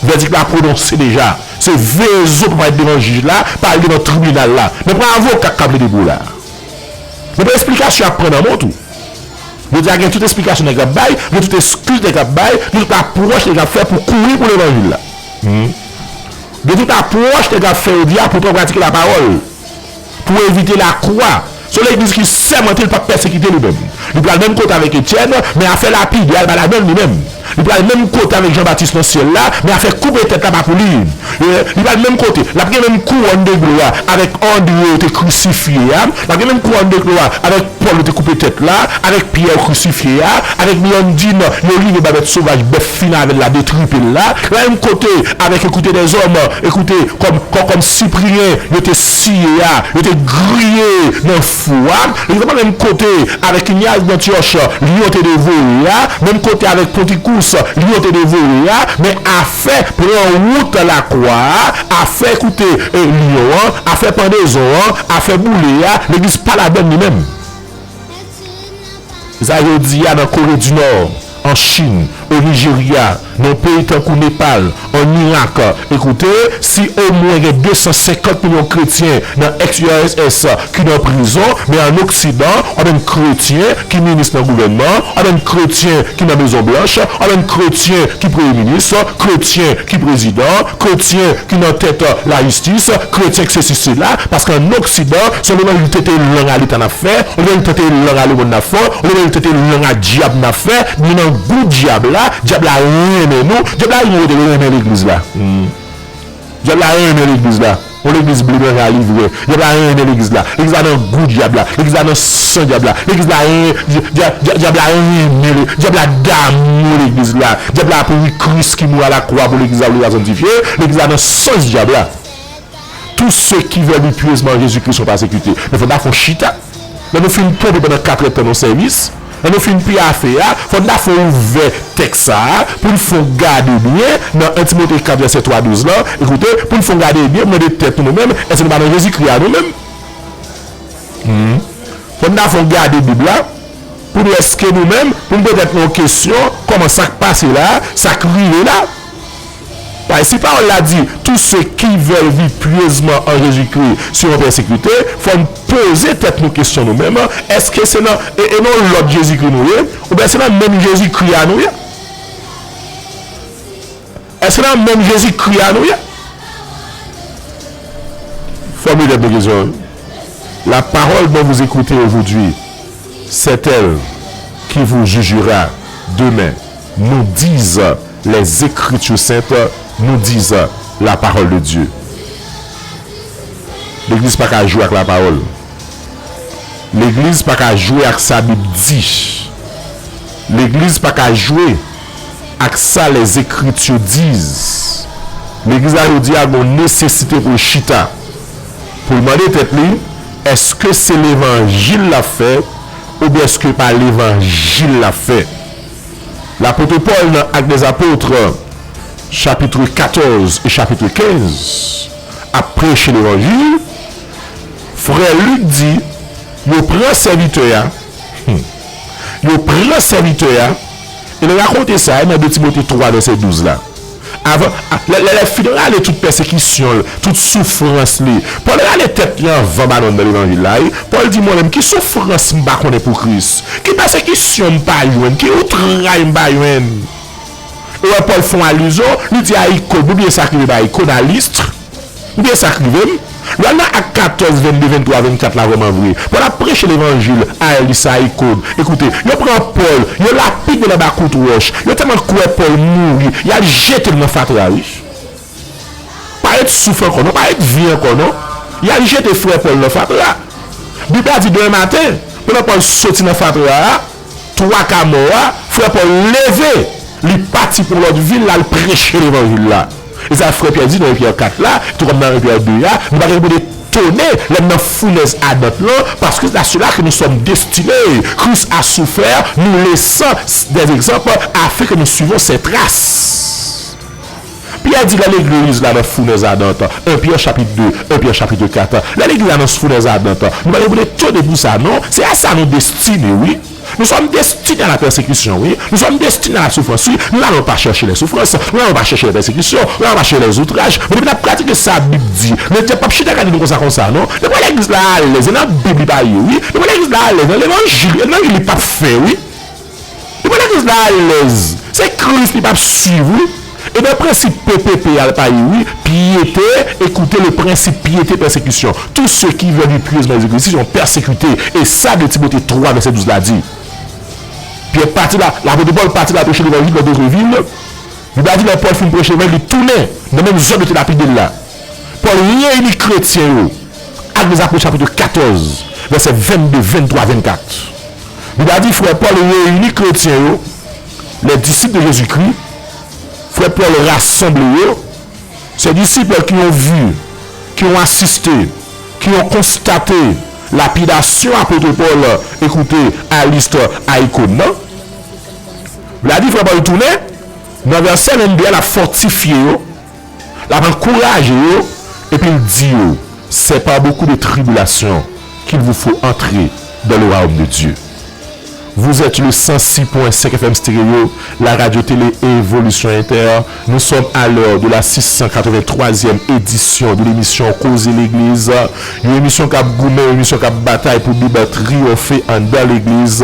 Vèdik la pwononse deja. Se veye zo pou parèt devan jij la, pa al devan tribinal la. Men pran avoka k ka plede pou w la. Men pran esplikasyon y ap pran nan men w tou. Jodi a gen tout esplikasyon nèg ap bay, gen tout eskiz nèg ap bay, gen tout apwòch nèg ap fè pou kouri pou levanjil la. Hmm. Gen tout apwòch nèg ap fè jodi a pou pa pratike lapawòl, pou evite lakwa. Se yon legliz ki sèmante l p ap pèsekite li menm. Li pral menm kote avèk Etyèn, men afè lapide a, li pa ladann li menm. Li pral menm kote avèk Jan Batis nan syèl la, men afè koupe tèt la pa pou li. E, li pral menm kote. L ap gen menm kouwòn de glwa avèk Andre yo te krisifye a. L ap gen menm kouwòn de glwa avèk Pòl yo te koupe tèt la, avèk Pyè yo krisifye a, avèk Mirandin yo rive ba bèt sovaj, bèf fin avè l la, detripe l la. L ap menm kote avèk Écoutez des hommes, écoutez, kòm, kòm, kòm Sipriyen yo te, tiye a, yo te griye nan fou a. Legliz la pa menm kote avèk Inyas d'Antiòch, lyon te devore a, menm kote avèk Pontikous, lyon te devore a, men afè pran wout lakwa a, afè koute, e, lyon an, afè pandezon an, afè boule a, legliz pa ladann li menm. Sa yo di a nan Kore di Nò, an Chin, o Nijerya, nan peyi tankou Nepal, an Irak, ekoute, si omwen gen de san senkant milyon kretyen nan eks U R S S ki nan prizon, men an Oksidan, w ap jwenn kretyen ki minis nan gouvènman, w ap jwenn kretyen ki nan Mezon Blanch, w ap jwenn kretyen ki premye minis, kretyen ki prezidan, kretyen ki nan tèt lajistis, kretyen ki sesi sela, paske an Oksidan, se yon levanjil tete lang a Leta n ap fè, yon levanjil tete lang a lemonn n ap fè, yon levanjil tete lang a dyab n ap fè, nou nan gou dyab la, dyab la renmen nou, dyab la renmen kote l renmen legliz la. Hmm. Dyab la renmen legliz la. Yon legliz ble manje a li vre. Dyab la renmen legliz la. Legliz la nan gou dyab la. Legliz la nan san dyab la. Legliz la ren, dya-, dya-, dya-, dyab la renmen le, dyab la damou legliz la. Dyab la ap ri Kris ki mouri a lakwa pou legliz la, pou legliz la sanntifye. Legliz la nan sans dyab la. Tous ceux qui veulent vivre pieusement en Jésus-Christ sont persécutés. Men fò n ta fè yon chita. Lè nou fin twonpe pandan katrè tan nan sèvis, lè nou fin pyafe a, fò n ta fè ouvè tèks sa a, pou n fè w gade byen nan en Timote kat vèsè twa douz lan, ekoute, pou n fè w gade byen, pou n mande tèt nou nou menm, èske nou pa nan Jezikri a nou menm? Hmm. Fò n ta fè w gade Bib la, pou n wè èske nou menm, pou n poze tèt nou yon kesyon, kòman sa k pase la, sa k rive la? Paske si pawòl la di, tous ceux qui veulent vivre pieusement en Jésus-Christ seront persécutés, fò n poze tèt nou kesyon nou menm, èske se nan, e, e nan lòt Jezikri nou ye, oubyen se nan menm Jezikri a nou ye? Èske nan menm Jezikri a nou ye? Fòmile tèt nou kesyon. La parole dont vous écoutez aujourd'hui, c'est elle qui vous jugera demain, nous disent les Écritures saintes, nous disent la parole de Dieu. Legliz pa ka jwe ak lapawòl. Legliz pa ka jwe ak sa Bib di. Legliz pa ka jwe ak sa les Écritures disent. Legliz la jodi a gon nesesite pou l chita, pou l mande tèt li, èske se levanjil l ap fè, oubyen èske pa levanjil l ap fè? Lapot Pòl nan Actes des Apôtres, chapitre quatorze et chapitre quinze, ap preche levanjil, frè Lik di, yo pran sèvitè a, hmm, yo pran sèvitè a, e l rakonte sa nan de Timote twa vèsè douz la. Avan, a, lè, lè, lè l fin rale tout pèsekisyon l, tout soufrans li, Pòl rale tèt li anvan ba nou nan levanjil la, wi. Pòl di, mwen menm, ki soufrans m pa konnen pou Kris? Ki pèsekisyon m pa jwenn? Ki outray m pa jwenn? E wè Pòl fè yon alizyon, li di Ayikod, ou bliye sa k rive ba Ayikod, a List? Ou bliye sa k rive m? Lè w al nan Ak katòz, vennde, venntwa, vennkat la vrèman vre. Pòl ap preche levanjil a Lis, Ayikod. Ekoute, yo pran Pòl, yo lapide l anba kout wòch. Yo tèlman kwè Pòl mouri, y al jete l nan fatra, wi. Pa ret souf ankò non, pa ret vi ankò non. Y al jete frè Pòl nan fatra. Bib la di demen maten, pandan Pòl soti nan fatra a, twa ka mò a, frè Pòl leve, li pati pou lòt vil, l al preche levanjil la. E sa frè Pyè di nan Pyè kat la, tou kòm nan Pyè de a, nou pa gen pou etone lè n nan founèz adan lan, parce que c'est à cela que nous sommes destinés. Christ a souffert, nous laissant des exemples afin que nous suivons ses traces. Pyè di lè legliz la nan founèz adan, en Pyè chapit de, en Pyè chapit kat, lè legliz la nan founèz adan, nou pa gen pou etone pou sa non, se a sa nou destine, wi. Nous sommes destinés à la persécution, oui. Nous sommes destinés à la souffrance, oui. Nous n'allons pas chercher les souffrances, nous n'allons pas chercher les persécutions, nous n'allons pas chercher les outrages. Men depi n ap pratike sa Bib di, men dyab p ap chita gade nou konsa konsa, non. Depi legliz la alèz, e nan Bib li pa ye, wi. Depi legliz la alèz, nan levanjil, e nan levanjil li p ap fè, wi. Depi legliz la alèz, se Kris li p ap swiv, wi. E nan prensip P P P a l pa ye, wi. Pyete, écoutez le principe pyete pèsekisyon. Tous ceux qui veulent vivre pieusement en Jésus-Christ sont persécutés. E sa de Timote twa vèsè douz la di. Pyè pati la, lapot Pòl pati la preche levanjil nan dotre vil. Bib la di lè Pòl fin preche levanjil, li tounen nan menm zòn yo te lapide l la. Pòl reyini kretyen yo. Actes des Apôtres chapitre quatorze, vèsè vennde, venntwa, vennkat. Bib la di frè Pòl reyini kretyen yo, les disciples de Jésus-Christ, frè Pòl rasanble yo, ces disciples qui ont vu, qui ont assisté ki yo konstate lapidasyon apot Pòl, ekoute, a List a Ikon nan. L a di frè Pòl tounen, nan vèsè vennde a, l ap fòtifye yo, l ap ankouraje yo, epi l di yo, c'est par beaucoup de tribulations qu'il vous faut entrer dans le royaume de Dieu. Vous êtes le cent six point cinq F M Stereo, la radio télé Évolution Inter. Nous sommes à l'heure de la six cent quatre-vingt-troisième édition de l'émission Koze Legliz. Yon emisyon k ap goumen, yon emisyon k ap batay pou Bib triyonfe anndan legliz.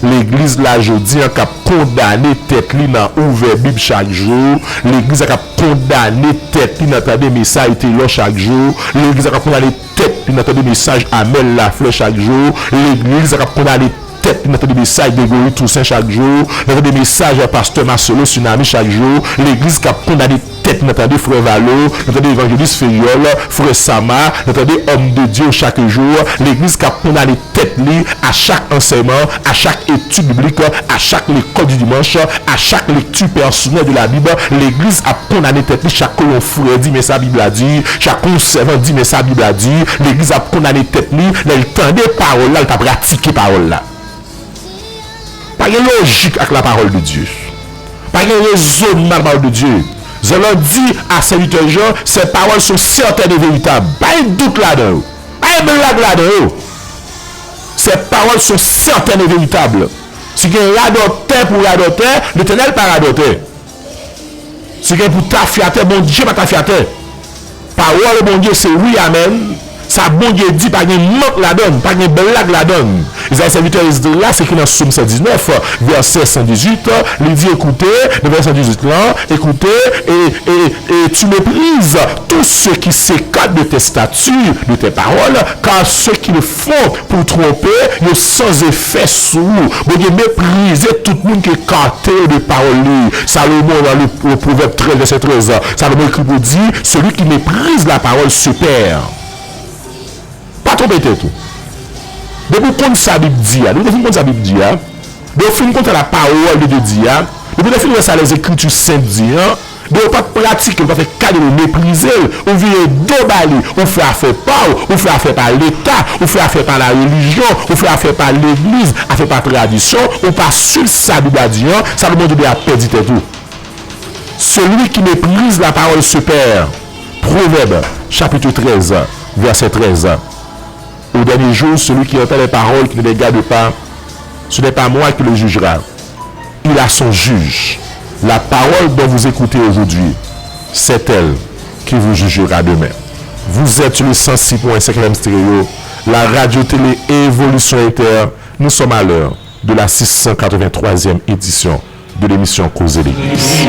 Legliz la jodi an k ap kondane tèt li nan ouvè Bib chak jou. Legliz la k ap kondane tèt li nan tande mesaj Telò chak jou. Legliz la k ap kondane tèt li nan tande mesaj Amèl Laflè chak jou. Legliz la k ap kondane tèt li nan tande mesaj Gregory Toussaint chak jou, nan tande mesaj pastè Marcelo Tsunami chak jou, legliz k ap kondane tèt li nan tande frè Valo, nan tande evanjelis Ferriol, frè Sama, nan tande òm de Dye chak jou, legliz k ap kondane tèt li a chak ansèyman, a chak etid biblik, a chak lekòl di dimanch, a chak lekti pèsonèl de la Bib, legliz ap kondane tèt li chak kou yon frè di men sa Bib la di, chak kou yon sèvant di men sa Bib la di, legliz ap kondane tèt li lè l tande pawòl la, l pa pratike pawòl la. Pa gen lojik ak la parole de Dieu. Pa gen rezonman ak la parole de Dieu. Zòlò di a sèvitè Jan, ces paroles sont certaines et véritables. Pa gen dout ladan yo. Pa gen blag ladan yo. Ces paroles sont certaines et véritables. Si gen radòtè pou radòtè, Letènèl pa radòtè. Si gen pou tafyatè, Bondye pa tafyatè. Pawòl Bondye se wi, amèn. Sa Bondye di pa gen mank ladan l, pa gen blag ladan l. Izayi sèvitè Esdras, se ki nan Sòm san diznèf, vèsè san dizuit, li di, écoutez, nan vèsè san dizuit lan, écoutez, et, et, et tu méprises tout ce qui s'écarte de tes statuts, de tes paroles, car ce qu'ils font pour tromper, yo sans effet sou ou. Bondye meprize tout moun ki ekate yo de pawòl li. Salomon, nan le, le Pwovèb trèz, vèsè trèz, Salomon ekri pou di, celui qui méprise la parole se perd. Pa twonpe tèt ou. Depi w konn sa Bib di a, depi w fin konn sa Bib di a, depi w fin konn sa la parole de Dieu di a, depi w fin wè sa les Écritures saintes di a, depi w pa pratike l, w pa fè ka de l, ou meprize l, ou vire do ba li, ou fè afè pa w, ou fè afè pa Leta, ou fè afè pa la relijyon, ou fè afè pa legliz, afè pa tradisyon, ou pa swiv sa Bib la di a, Salomon di w ap pèdi tèt ou. Celui qui méprise la parole se perd. Proverbes, chapitre treize, verset treize. Au dernier jour, celui qui entend les paroles qui ne les garde pas, ce n'est pas moi qui le jugera. Il a son juge. La parole dont vous écoutez aujourd'hui, c'est elle qui vous jugera demain. Vous êtes sur le cent six point cinq F M Stereo, la radio télé Évolution Inter. Nous sommes à l'heure de la six cent quatre-vingt-troisième édition de l'émission Koze Legliz.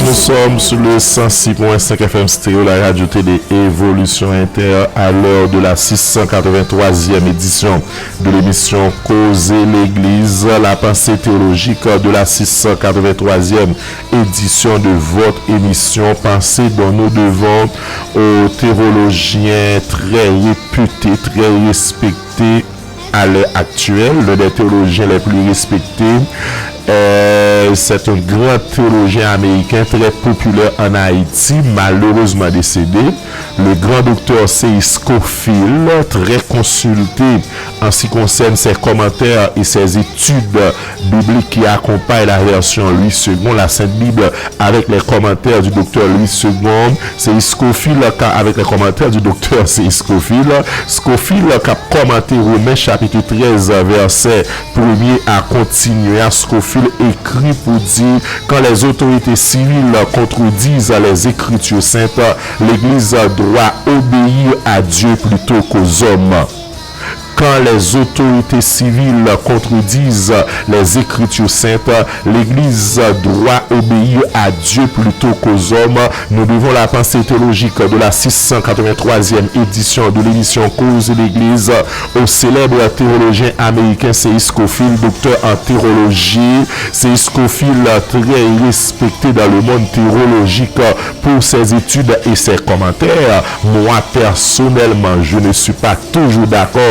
Nous sommes sur le cent six point cinq F M Stéréo, la radio télé Évolution Inter, à l'heure de la six cent quatre-vingt-troisième édition de l'émission Koze Legliz, la pensée théologique de la six cent quatre-vingt-troisième édition de votre émission Pensée dont nous devons au théologien très réputé, très respecté à l'heure actuelle, l'un des théologiens les plus respectés. Euh, c'est un grand théologien américain très populaire en Haïti, malheureusement décédé, le grand docteur Seyis Scofield, très consulté en ce qui concerne ses commentaires et ses études bibliques qui accompagnent la version Louis Segond, la Sainte Bible, avec les commentaires du docteur Louis Segond, Seyis Scofield, ka-, avec les commentaires du docteur Seyis Scofield. Scofield k ap kòmante Women chapit trèz, vèsè premye a kontinye a, Scofield ekri pou di, quand les autorités civiles contredisent les Écritures saintes, l'Église doit obéir à Dieu plutôt qu'aux hommes. Quand les autorités civiles contredisent les Écritures saintes, l'Église doit obéir à Dieu plutôt qu'aux hommes. Nous devons la pensée théologique de la six cent quatre-vingt-troisième édition de l'émission Koze Legliz au célèbre théologien américain Seyis Scofield, docteur en théologie. Seyis Scofield, très respecté dans le monde théologique pour ses études et ses commentaires. Moi, personnellement, je ne suis pas toujours d'accord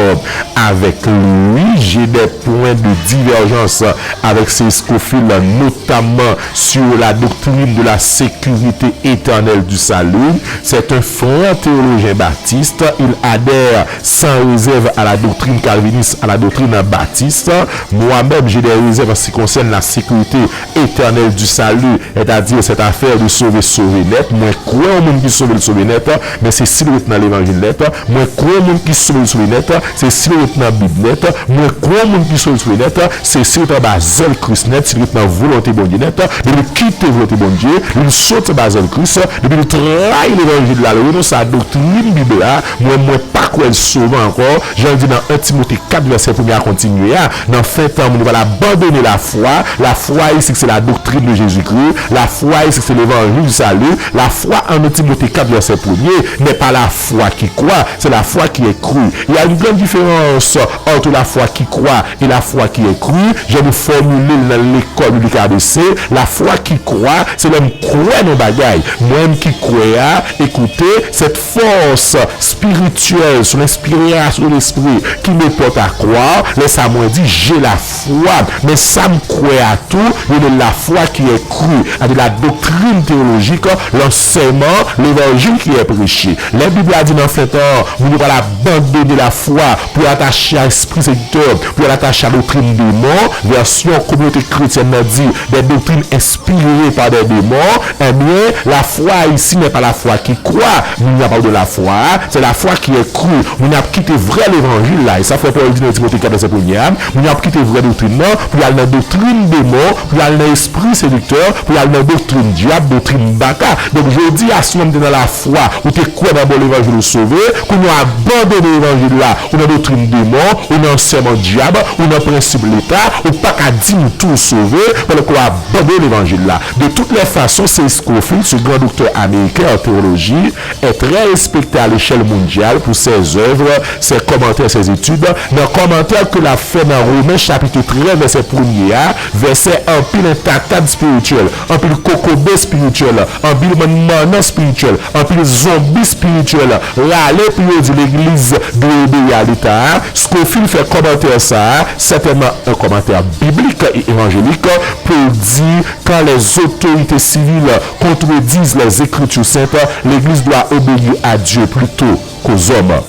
avec lui. J'ai des points de divergence avec Seyis Scofield, notamment sur la doctrine de la sécurité éternelle du salut. C'est un franc théologien baptiste. Il adhère sans réserve à la doctrine calviniste, à la doctrine baptiste. Moi-même, j'ai des réserves en ce qui concerne la sécurité éternelle du salut, c'est-à-dire cette affaire de sauver, sauver net. Mwen kwè yon moun ki sove, l sove net, men se si l ret nan levanjil net. Mwen kwè yon moun ki sove, l sove net, se si l ret nan Bib net. Mwen kwè yon moun ki sove, l sove net, se si l ret anba zèl Kris net, si l ret nan volonte Bondye net. Depi l kite volonte Bondye, depi l soti anba zèl Kris, depi l trayi levanjil la, l renonse a doktrin Bib la, mwen, mwen pa kwè l sove ankò. Jan l di nan en Timote kat, vèsè premye a kontinye a, nan fen tan, moun yo pral abandone lafwa. Lafwa isi, se la doctrine de Jésus-Christ. Lafwa isi, se l'évangile du salut. La foi en un Timothée quatre, verset premier, n'est pas la foi qui croit, c'est la foi qui est crue. Il y a une grande différence entre la foi qui croit et la foi qui est crue. Je vais formule nan lekòl biblik A B C. La foi qui croit, se lè m kwè nan bagay. Mwen ki kwè a, écoutez, cette force spirituelle, sous l'inspiration de l'Esprit, qui me porte à croire, lè sa mwen di, j'ai la foi. Men sa m kwè a tou, yo rele la foi qui est crue, avec la doctrine théologique, l'enseignement, l'évangile qui est prêché. Lè Bib la di nan fen tan, moun yo pral abandone la foi pour attaché à esprit séducteur, pou y al attaché à doktrin demon, vèsyon kominote kretyèn nan di, des doctrines inspirées par des démons, ebyen, la foi ici n'est pas la foi qui croit. Moun yo ap pale de lafwa, c'est la foi qui est crue. Moun yo ap kite vrè levanjil la, e sa frè Pòl di nan Timote kat vèsè premye a, moun yo ap kite vrè doktrin nan, pou y al nan doktrin demon, pou y al nan espri sediktè, pou y al nan doktrin dyab, doktrin baka. Donk, jodi a, si w menm te nan lafwa, ou te kwè nan bon levanjil ou sove, kounye a abandone levanjil la, ou nan doktrin demon, ou nan sèman dyab, ou nan prensip leta, ou pa ka di m tou sove, pandan ke w abandone levanjil la. De toutes les façons, c'est Scofield, ce grand docteur américain en théologie, est très respecté à l'échelle mondiale pour ses œuvres, ses commentaires, ses études. Nan kòmantè ke l ap fè nan Women chapit trèz vèsè premye a, vèsè anpil entatad espirityèl, anpil kokobe espirityèl, anpil manman espirityèl, anpil zonbi espirityèl rale pou yo di legliz dwe obeyi a leta a. Scofield fè kòmantè sa a, sètènman yon kòmantè biblik e evanjelik, pou l di, quand les autorités civiles contredisent les Écritures saintes, l'Église doit obéir à Dieu plutôt qu'aux hommes.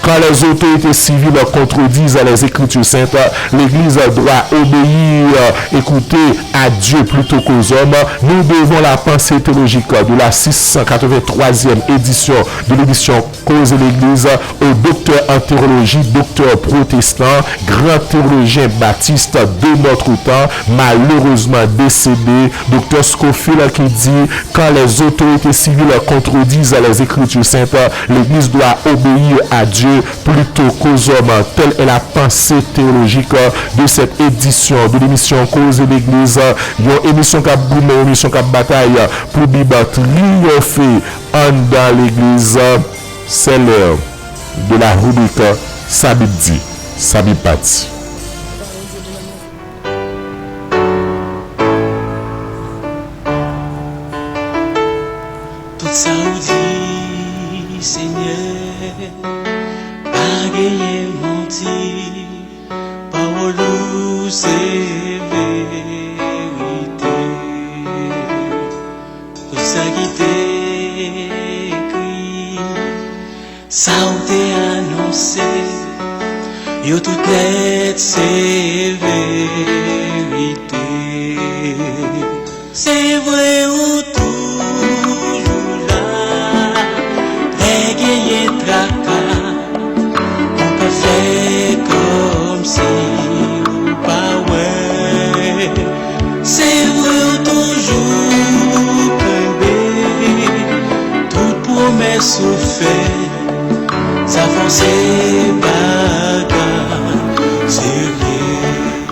Quand les autorités civiles contredisent les Écritures saintes, l'Église doit obéir, écouter à Dieu plutôt qu'aux hommes. Nous devons la pensée théologique de la six cent quatre-vingt-troisième édition de l'émission Koze Legliz au docteur en théologie, docteur protestant, grand théologien baptiste de notre temps, malheureusement décédé, docteur Scofield, qui dit, quand les autorités civiles contredisent les Écritures saintes, l'Église doit obéir à Dieu plutôt qu'aux hommes. Telle est la pensée théologique de cette édition de l'émission Koze Legliz, yon emisyon k ap goumen, yon emisyon k ap batay pou Bib triyonfe anndan legliz. C'est l'heure de la rubrique Sa Bib di, Sa Bib pa di. Tout sa ou di, Senyè, pa genyen manti. Pawòl ou se verite. Tout sa ki te ekri, sa w te anonse, yo tout nèt se verite. Se vre ou toujou la, lè genyen traka, ou pa fè kòmsi ou pa wè. Se vre ou toujou kenbe tout pwomès ou fè, sa fè w se bagay serye.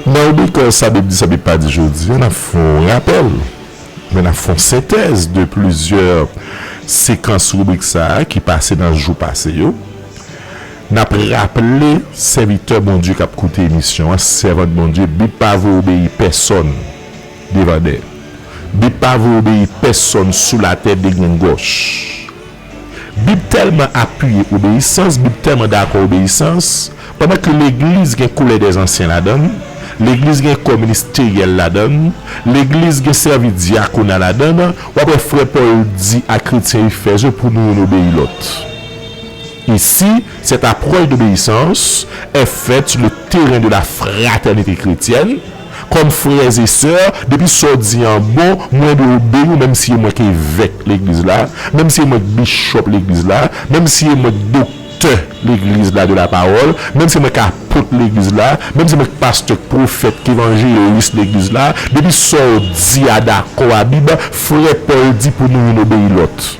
Nan ribrik Sa Bib di, Sa Bib pa di jodi a, n ap fè yon rapèl, men n ap fè yon sentèz de plizyè sekans ribrik sa a ki pase nan jou pase yo. N ap raple sèvitè Bondye k ap koute emisyon an, sèvant Bondye, Bib pa voye obeyi pèsonn devan dèyè. Bib pa voye obeyi pèsonn sou latè degrengòch. Bib tèlman apiye obeyisans, Bib tèlman dakò obeyisans, pandan ke legliz gen kolè dèzansyen ladan l, legliz gen kò ministeryèl ladan l, legliz gen sèvis dyakona ladan l, w ap wè frè Pòl di a kretyen Efèz yo pou nou youn obeyi lòt. Ici, cette approche d'obéissance est faite sur le terrain de la fraternité chrétienne. Comme frères et sœurs, depi sa w di an bon, mwen dwe obeyi w, menm si e mwen k evèk legliz la, menm si e mwen k bichòp legliz la, menm si e mwen k doktè legliz la de la pawòl, menm si e mwen k apot legliz la, menm si e mwen k pastè, k pwofèt, k evanjelis legliz la, depi sa w di a dakò a Bib, frè Pòl di pou nou youn obeyi lòt.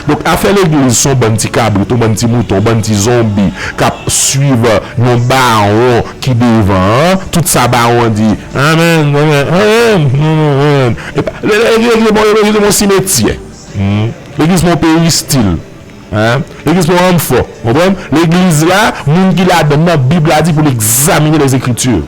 Donk, afè legliz se yon bann ti kabrit, yon bann ti mouton, yon bann ti zonbi k ap swiv yon bawon ki devan an. Tout sa bawon an di, amèn, amèn, amèn, amèn, amèn. Epa, le- le- legliz bon, legliz bon simetyè. Hmm. Legliz bon peristil. Hein? Legliz bon anfò. Konprann? Legliz la, moun ki ladan nan, Bib la di pou l egzamine les Écritures.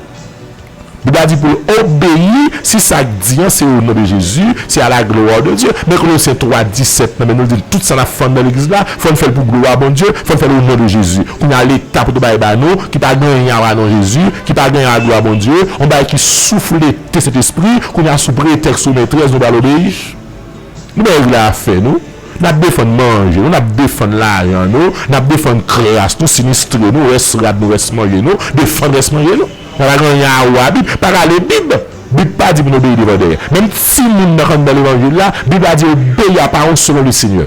Bib la di pou l obeyi, si sa k di an se au nom de Jésus, c'est à la gloire de Dieu. Men Kolosyen twa disèt nan, men nou di l tout sa n ap fè anndan legliz la, fò n fè l pou glwa Bondye, fò n fè l au nom de Jésus. Kounye a leta pou tou bagay ba nou, ki pa gen anyen a pa non Jezi, ki pa gen anyen a glwa Bondye, yon bagay ki souflete Sentespri, kounye a sou pretèks ou metrès nou pral obeyi. Nou bay règ la afè nou. N ap defann manje nou, n ap defann lajan nou, n ap defann kras nou, sinistre nou, rès rad nou, rès manje nou, defann rès manje nou. N a pa gen anyen a wè a Bib, pa rale Bib. Bib pa di pou n obeyi devan dèyè. Menm timoun nan k anndan levanjil la, Bib la di obeyi a paran selon le Seigneur.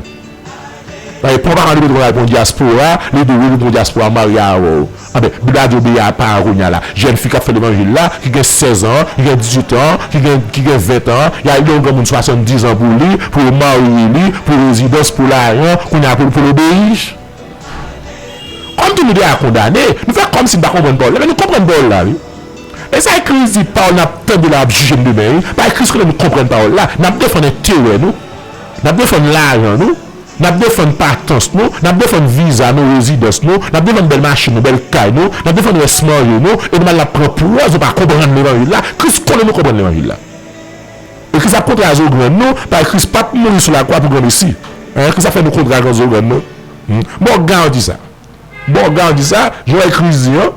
Paske pran paran li pote pou al pran dyaspora, li di wi, li pran dyaspora marye avè w. Anben, Bib la di obeyi a paran kounye a la. Jèn fi k ap fè levanjil la, ki gen sèz an, ki gen dizuit an, ki gen, ki gen ven an, y al gen yon granmoun swasanndiz an pou li, pou yo marye li, pou rezidans, pou lajan, kounye a pou, pou l obeyi. Kòmdi nou deja kondane, nou fè kòmsi n pa konprann pawòl la, men nou konprann pawòl la, wi. E sa Kris di, pawòl n ap tande la ap jije n demen, wi. Paske Kris konnen nou konprann pawòl la, n ap defann enterè nou, n ap defann lajan nou, n ap defann patans nou, n ap defann viza nou, rezidans nou, n ap defann bèl machin nou, bèl kay nou, n ap defann rès manje nou, e nou mal n ap pran pwòz nou pa konprann levanjil la. Kris konnen nou konprann levanjil la. E Kris ap kontre a zo grenn nou, paske Kris pa t mouri sou lakwa pou granmesi. Hein, Kris ap fè nou kontre a zo grenn nou. Hmm. Bon, garanti sa. Bon, gade sa, jan Kris di an,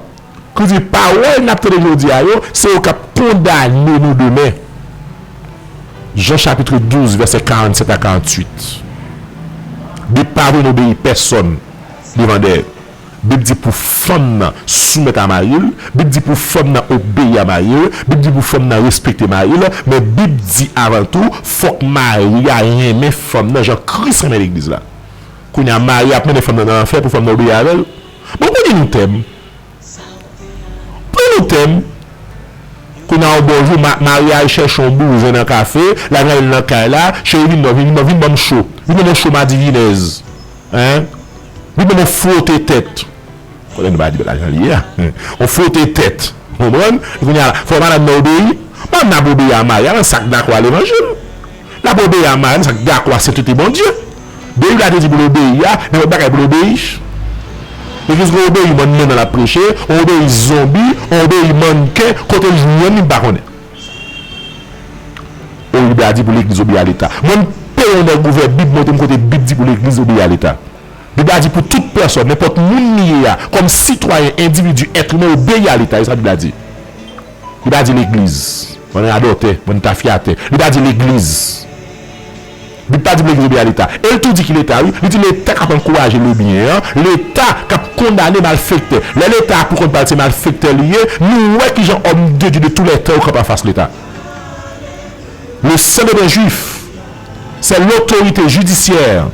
Kris di pawòl n ap tande jodi a yo, se yo k ap kondane nou demen. Jan chapit douz, vèsè karannsèt a karantuit. Bib pa vle n obeyi pèsonn devan dèyè. Bib di pou fanm nan soumèt a mari l, Bib di pou fanm nan obeyi a mari l, Bib di pou fanm nan respekte mari l, men Bib di avan tou, fòk mari a renmen fanm nan jan Kris renmen legliz la. Kounye a, mari a ap mennen fanm nan nan lanfè pou fanm nan obeyi avè l. Bon, pou di nou tèm. Pou di nou tèm. Kounye a, yon bon jou, ma-, mari a al chèche yon bouzen nan kafe, l al rale l nan kay la, cheri, vin non, vin non, vin ban m cho. Vin ban m yon cho madivinèz. Hein? Vin ban m yon fwote tèt. Konnen nou pa di bagay la jan li ye a. Yon fwote tèt. Konprann? Kounye a, fò madanm nan obeyi. Madanm nan ap obeyi a mari a nan sa k dakò a levanjil. L ap obeyi a mari a nan sa k dakò a sentete Bondye. Bib la te di pou l obeyi a, nenpòt bagay pou l obeyi. Legliz gen obeyi mòn menm nan l ap preche, on obeyi zonbi, on obeyi mannken, kote l jwenn li, m pa konnen. O, Bib la di pou legliz obeyi a Leta. Mwen, m peye yon nèg ouvè Bib, montre m kote Bib di pou legliz obeyi a Leta. Bib la di pou tout pèsòn, nenpòt moun li ye a, kòm sitwayen, endividi, èt imen, obeyi a Leta, e sa Bib la di. Li pa di legliz. Mwen adòtè, mwen tafyatè. Li pa di legliz. Bib pa di pou legliz obeyi a Leta. E l tou di ki Leta, wi. Li di Leta k ap ankouraje lebyen an, Leta k ap kondane malfektè. Lè Leta a pou kont pa l se malfektè li ye, nou wè kijan homme de Dieu de tous les temps yo kanpe anfas Leta. Le Saint de Blanc juif, c'est l'autorité judiciaire,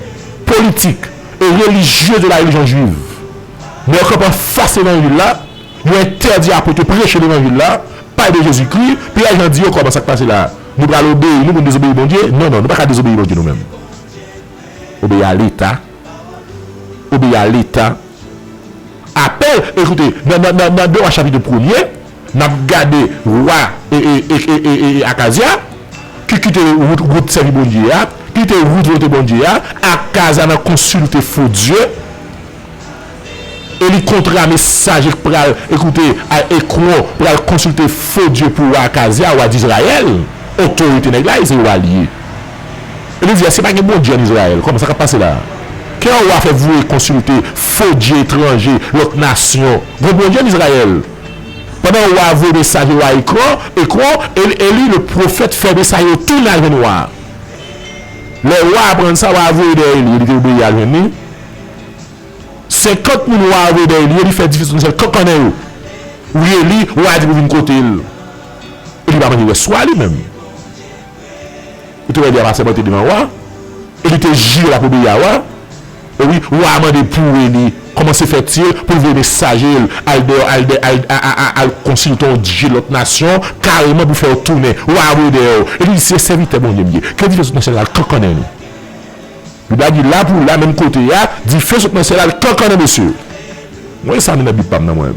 politique et religieuse de la religion juive. Men yo kanpe anfas levanjil la, yo entèdi apot yo preche levanjil la, pale de Jezikri, Pyè Jan di yo kòman sa k pase la. Nou pral obeyi, nou pou n dezobeyi Bondye? Non, non, nou pa ka dezobeyi Bondye nou menm. Obeyi a Leta. Obeyi a Leta. Apèl, ekoute, nan, nan, nan, nan de Wa chapit premye, n ap gade wa e, e, e, e, e, e Akazya, ki kite wout, wout sèvi Bondye a, ki kite wout volonte Bondye a, Akazya nan konsilte fo dye, e li kontre a mesaje k pral, ekoute, a Ekwon, pral konsilte fo dye pou wa Akazya, wa Dizrayèl, otorite nèg la, e se wa l ye. E li di, èske pa gen Bondye ann Izrayèl? Kòman sa k ap pase la a? Kè yon wa fè voye konsilte fo dye etranje, lòt nasyon. Gon Bondye ann Izrayèl. Pandan wa voye mesaj e wa Ekwon, Ekwon, Eli, Eli, le pwofèt, fè mesaj yo tounen al jwenn wa a. Lè wa a aprann sa, wa a voye dèyè Eli, Eli te obeyi al jwenn li. Senkant moun wa a voye dèyè Eli, Eli fè dife sou syèl kankannen yo. Wi, Eli, wa a di pou vin kote l. Eli pa manje rès wa li menm. Ou te wè li ap asèmante devan wa, e li te jire l ap obeyi a wa. E wi, wa a mande pou Eli, kòmanse fè tiye pou l voye mesaje l, al dèyè, al dè-, al, a, a, a, al konsilte yon dye lòt nasyon, kareman pou fè yo tounen. Wa a voye dèyè yo. E li di, se sèvitè Bondye m ye. Ke dife sot nan syèl la al kankannen nou. Bib la di la pou la, menm kote a, dife sot nan syèl la al kankannen mesye yo. Mwen sa m li nan Bib pa m nan mwen.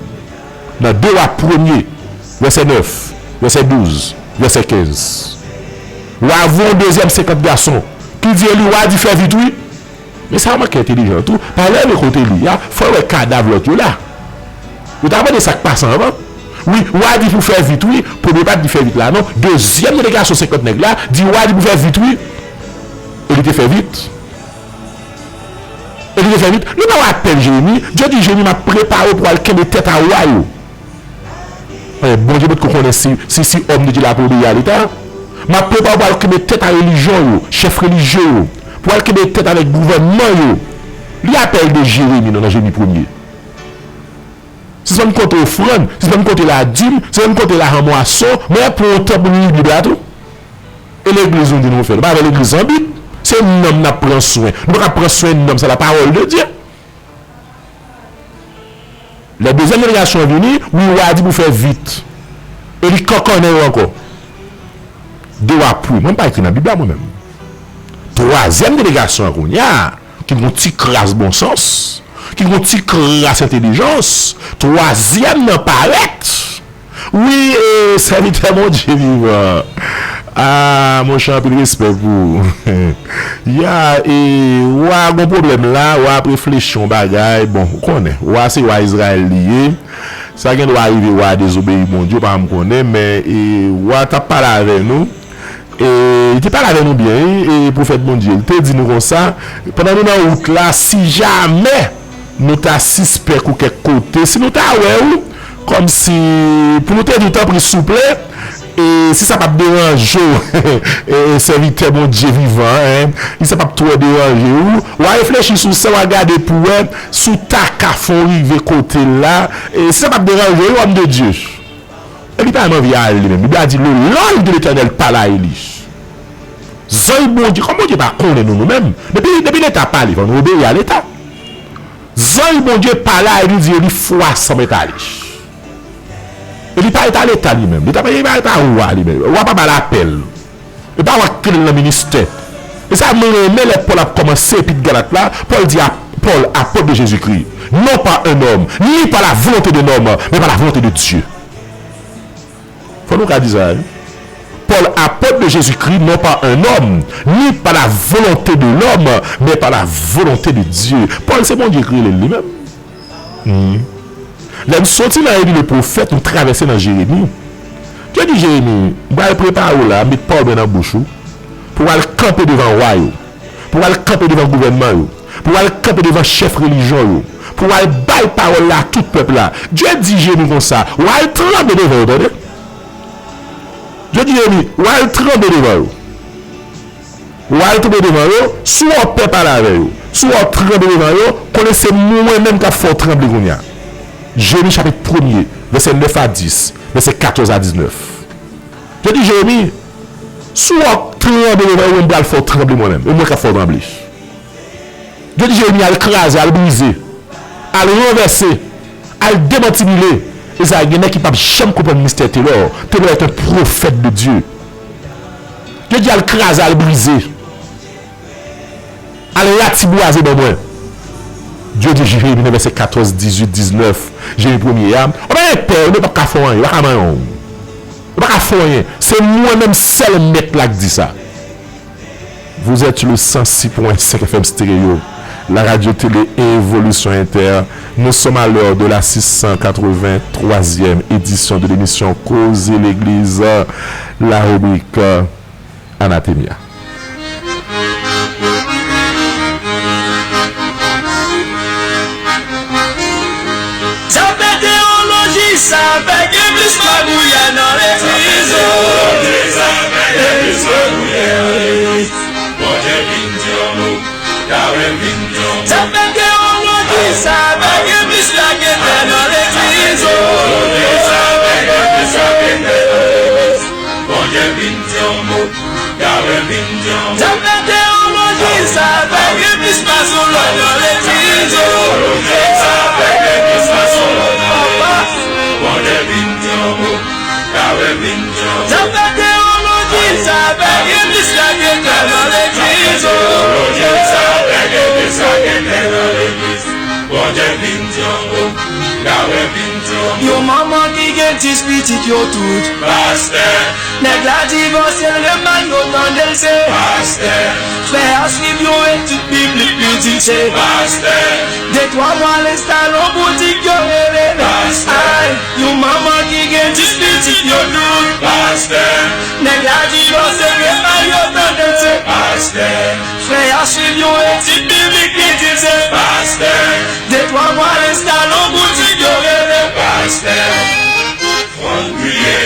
Nan de Wa premye, vèsè nèf, vèsè douz, vèsè kenz. Wa voye yon dezyèm senkant gason ki di Eli, wa di, fè vit wi. Men sa manke entelijan tou. Paske lè yo kote li a, fò yo wè kadav lòt yo la. Yo ta mande sa k pase anvan. Wi, wa di pou fè vit wi. Premye pa t di fè vit la non. Dezyèm delegasyon senkant nèg la di wa di pou fè vit wi. E li te fè vit. E li te fè vit. Nou pa wè apèl Jeremi. Dye di Jeremi, m ap prepare w pou w al kenbe tèt a wa yo. Men Bondye potko konnen si, si, si òm de Dye la ap obeyi a Leta. M ap prepare w pou al kenbe tèt a relijyon yo, chèf relijye yo. pou al kenbe tèt avèk gouvènman yo. Li apèl de Jeremi, non, nan Jeremi premye. Sispann konte ofrann, sispann konte ladim, sispann konte lajan mwason, men pran yon tan pou nou li Bib la tou. E legliz nou di nou fè? Nou pa wè legliz an Bib? Se nonm n ap pran swen. Nou pa ka pran swen nonm, se la parole de Dieu. Lè dezyèm delegasyon an vini, wi, wa a di pou fè vit. E li kankannen yo ankò. De wa pou. Mwen pa ekri nan Bib la, mwen menm. Twazyèm delegasyon an kounye a, ki gon ti kras bon sans, ki gon ti kras entèlijans, twazyèm nan parèt. Wi, e, sèvitè Bondye vivan. Ah, monchè, anpil respè pou ou. Ya, e, wa gon pwoblèm la, wa ap reflechi yon bagay. Bon, ou konnen, wa se wa Izrayèl li ye. Sa gen dwa rive wa dezobeyi Bondye, ou pa janm konnen, men, e, wa t ap pale avè nou. E, li te pale avè nou byen, wi, e, pwofèt Bondye. Li te di nou konsa, pandan nou nan wout la, si jamè nou ta sispèk ou kèk kote, si nou ta wè ou, kòmsi, pou nou te di w, tanpri, souple, e, si sa p ap deranje w, e, sèvitè Bondye vivan an, si sa p ap twò deranje w, w a reflechi sou sa, w a gade pou wè si w ta ka fè w rive kote l la, e, si sa p ap deranje w, wi, homme de Dieu. Eli pa menm anvi ale li menm. Bib la di, le lange de l'Éternel parla à Élie. Zanj Bondye, kòm Bondye pa konnen nou, nou menm, depi, depi Leta pale, fò nou obeyi a Leta. Zanj Bondye pale a Eli, di Eli, fwa sa mèt ale. Eli pa ret a Leta li menm. Leta pa, li pa ret a wa li menm. Wa pa ba l apèl. E pa wa k rele l nan ministè. E sa m renmen lè Pòl ap kòmanse epit Galat la, Pòl di a, Paul, apôtre de Jésus-Christ, non pas un homme, ni par la volonté d'un homme, mais par la volonté de Dieu. Fò nou ka di sa, wi. Paul, apôtre de Jésus-Christ, non pas un homme, ni par la volonté de l'homme, mais par la volonté de Dieu. Pòl se Bondye ki rele l li menm. Hmm. Lè n soti nan Eli le pwofèt, nou travèse nan Jeremi. Dye di Jeremi, m pral prepare w la, met pawòl mwen nan bouch ou, pou w al kanpe devan wa yo, pou w al kanpe devan gouvènman yo, pou w al kanpe devan chèf relijyon yo, pou w al bay pawòl la a tout pèp la. Dye di Jeremi konsa, w al tranble devan yo, tande. Dye di Jeremi, w al tranble devan yo. W al tranble devan yo, si w wè w pè pale avè yo, si w wè w tranble devan yo, konnen se mwen menm k ap fè w tranble kounye a. Jeremi chapit premye, vèsè nèf a dis, vèsè katòz a diznèf. Dye di Jeremi, si w wè w tranble devan yo, mwen pral fè w tranble mwen menm, e mwen k ap fè w tranble. Dye di Jeremi al kraze, al brize, al ranvèse, al demantibile. E sa, gen nèg ki p ap janm konprann mistè Telò. Telò est un prophète de Dieu. Dye di al kraze, al brize, al ratibwaze ban mwen. Dye di Jeremi nan vèsè katòz, dizuit, diznèf, Jeremi premye a, ou pa gen pè, ou pa ka fè anyen, ou pa ka manyen w. Ou pa ka fè anyen. Se mwen menm sèl mèt la k di sa. Vous êtes sur le cent six point cinq F M Stéréo, la radio télé Évolution Inter. Nous sommes à l'heure de la six cent quatre-vingt-troisième édition de l'émission Koze Legliz, la rubrique Anathema. Sa fè teyoloji, sa fè gen plis magouyè nan legliz, o. Sa fè teyoloji, sa fè gen plis lagètè nan legliz, o. Sa fè teyoloji, sa fè gen plis lagètè nan legliz. Sa fè teyoloji, sa fè gen plis masonlòj nan legliz, o. Sa fè gen plis masonlòj nan legliz. Papa. Sa fè teyoloji, sa fè gen plis lagètè nan legliz, o. Sa fè gen plis lagètè nan legliz. Bondye vin di yon mo, Yahweh vin di yon mo. Yon manman ki gen dis pitit yo tout. Pastè. Nèg la divòse l, remay yo tande l se. Pastè. Frè a swiv yon etid biblik, li di l se. Pastè. De twa mwa l enstale yon boutik, yo rele l. Pastè. Ay, yon manman ki gen dis pitit yo tout. Pastè. Nèg la divòse, remay yo tande l se. Pastè. Frè a swiv yon etid biblik, li di l se. Pastè. De twa mwa l enstale yon boutik, yo rele l. Pastè. Fò n priye,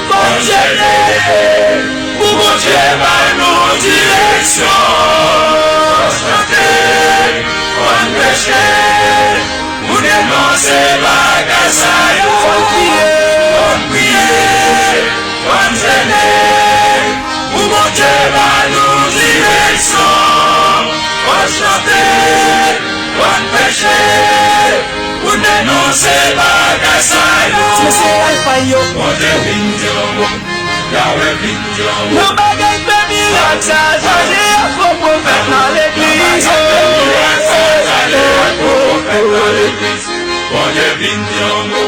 fò n jene, pou Bondye ba nou direksyon. Pou denonse bagay sa yo, fò n priye, fò n priye, fò n jene, pou Bondye ba nou direksyon. Fò n chante, fò n preche, pou denonse bagay sa yo. Mesye Alfa yo. Bondye vin di yon mo. Yon bagay fè mirak sa, chaje yon gwo pwofèt nan legliz. Bondye vin di yon mo.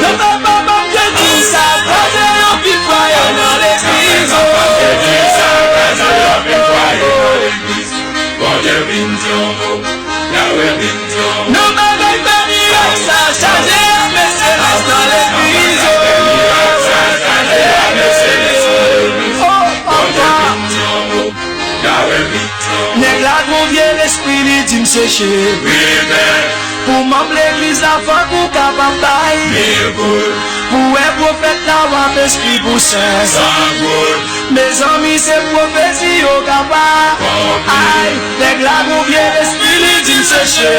Yon papa Bondye di sa, chaje yon pil fwaye nan legliz. Bondye vin di yon mo. Yon bagay fè mirak sa, chaje avè selès nan legliz. Oh, papa. Nèg la gon vye lespri, li di m seche. Pou manm legliz la, fòk ou kapab bay. Pou wè pwofèt la, w ap enskri pou senk. Mezanmi, se pwofesi yo ka pa. Ay, nèg la gon vye lespri, li di m seche.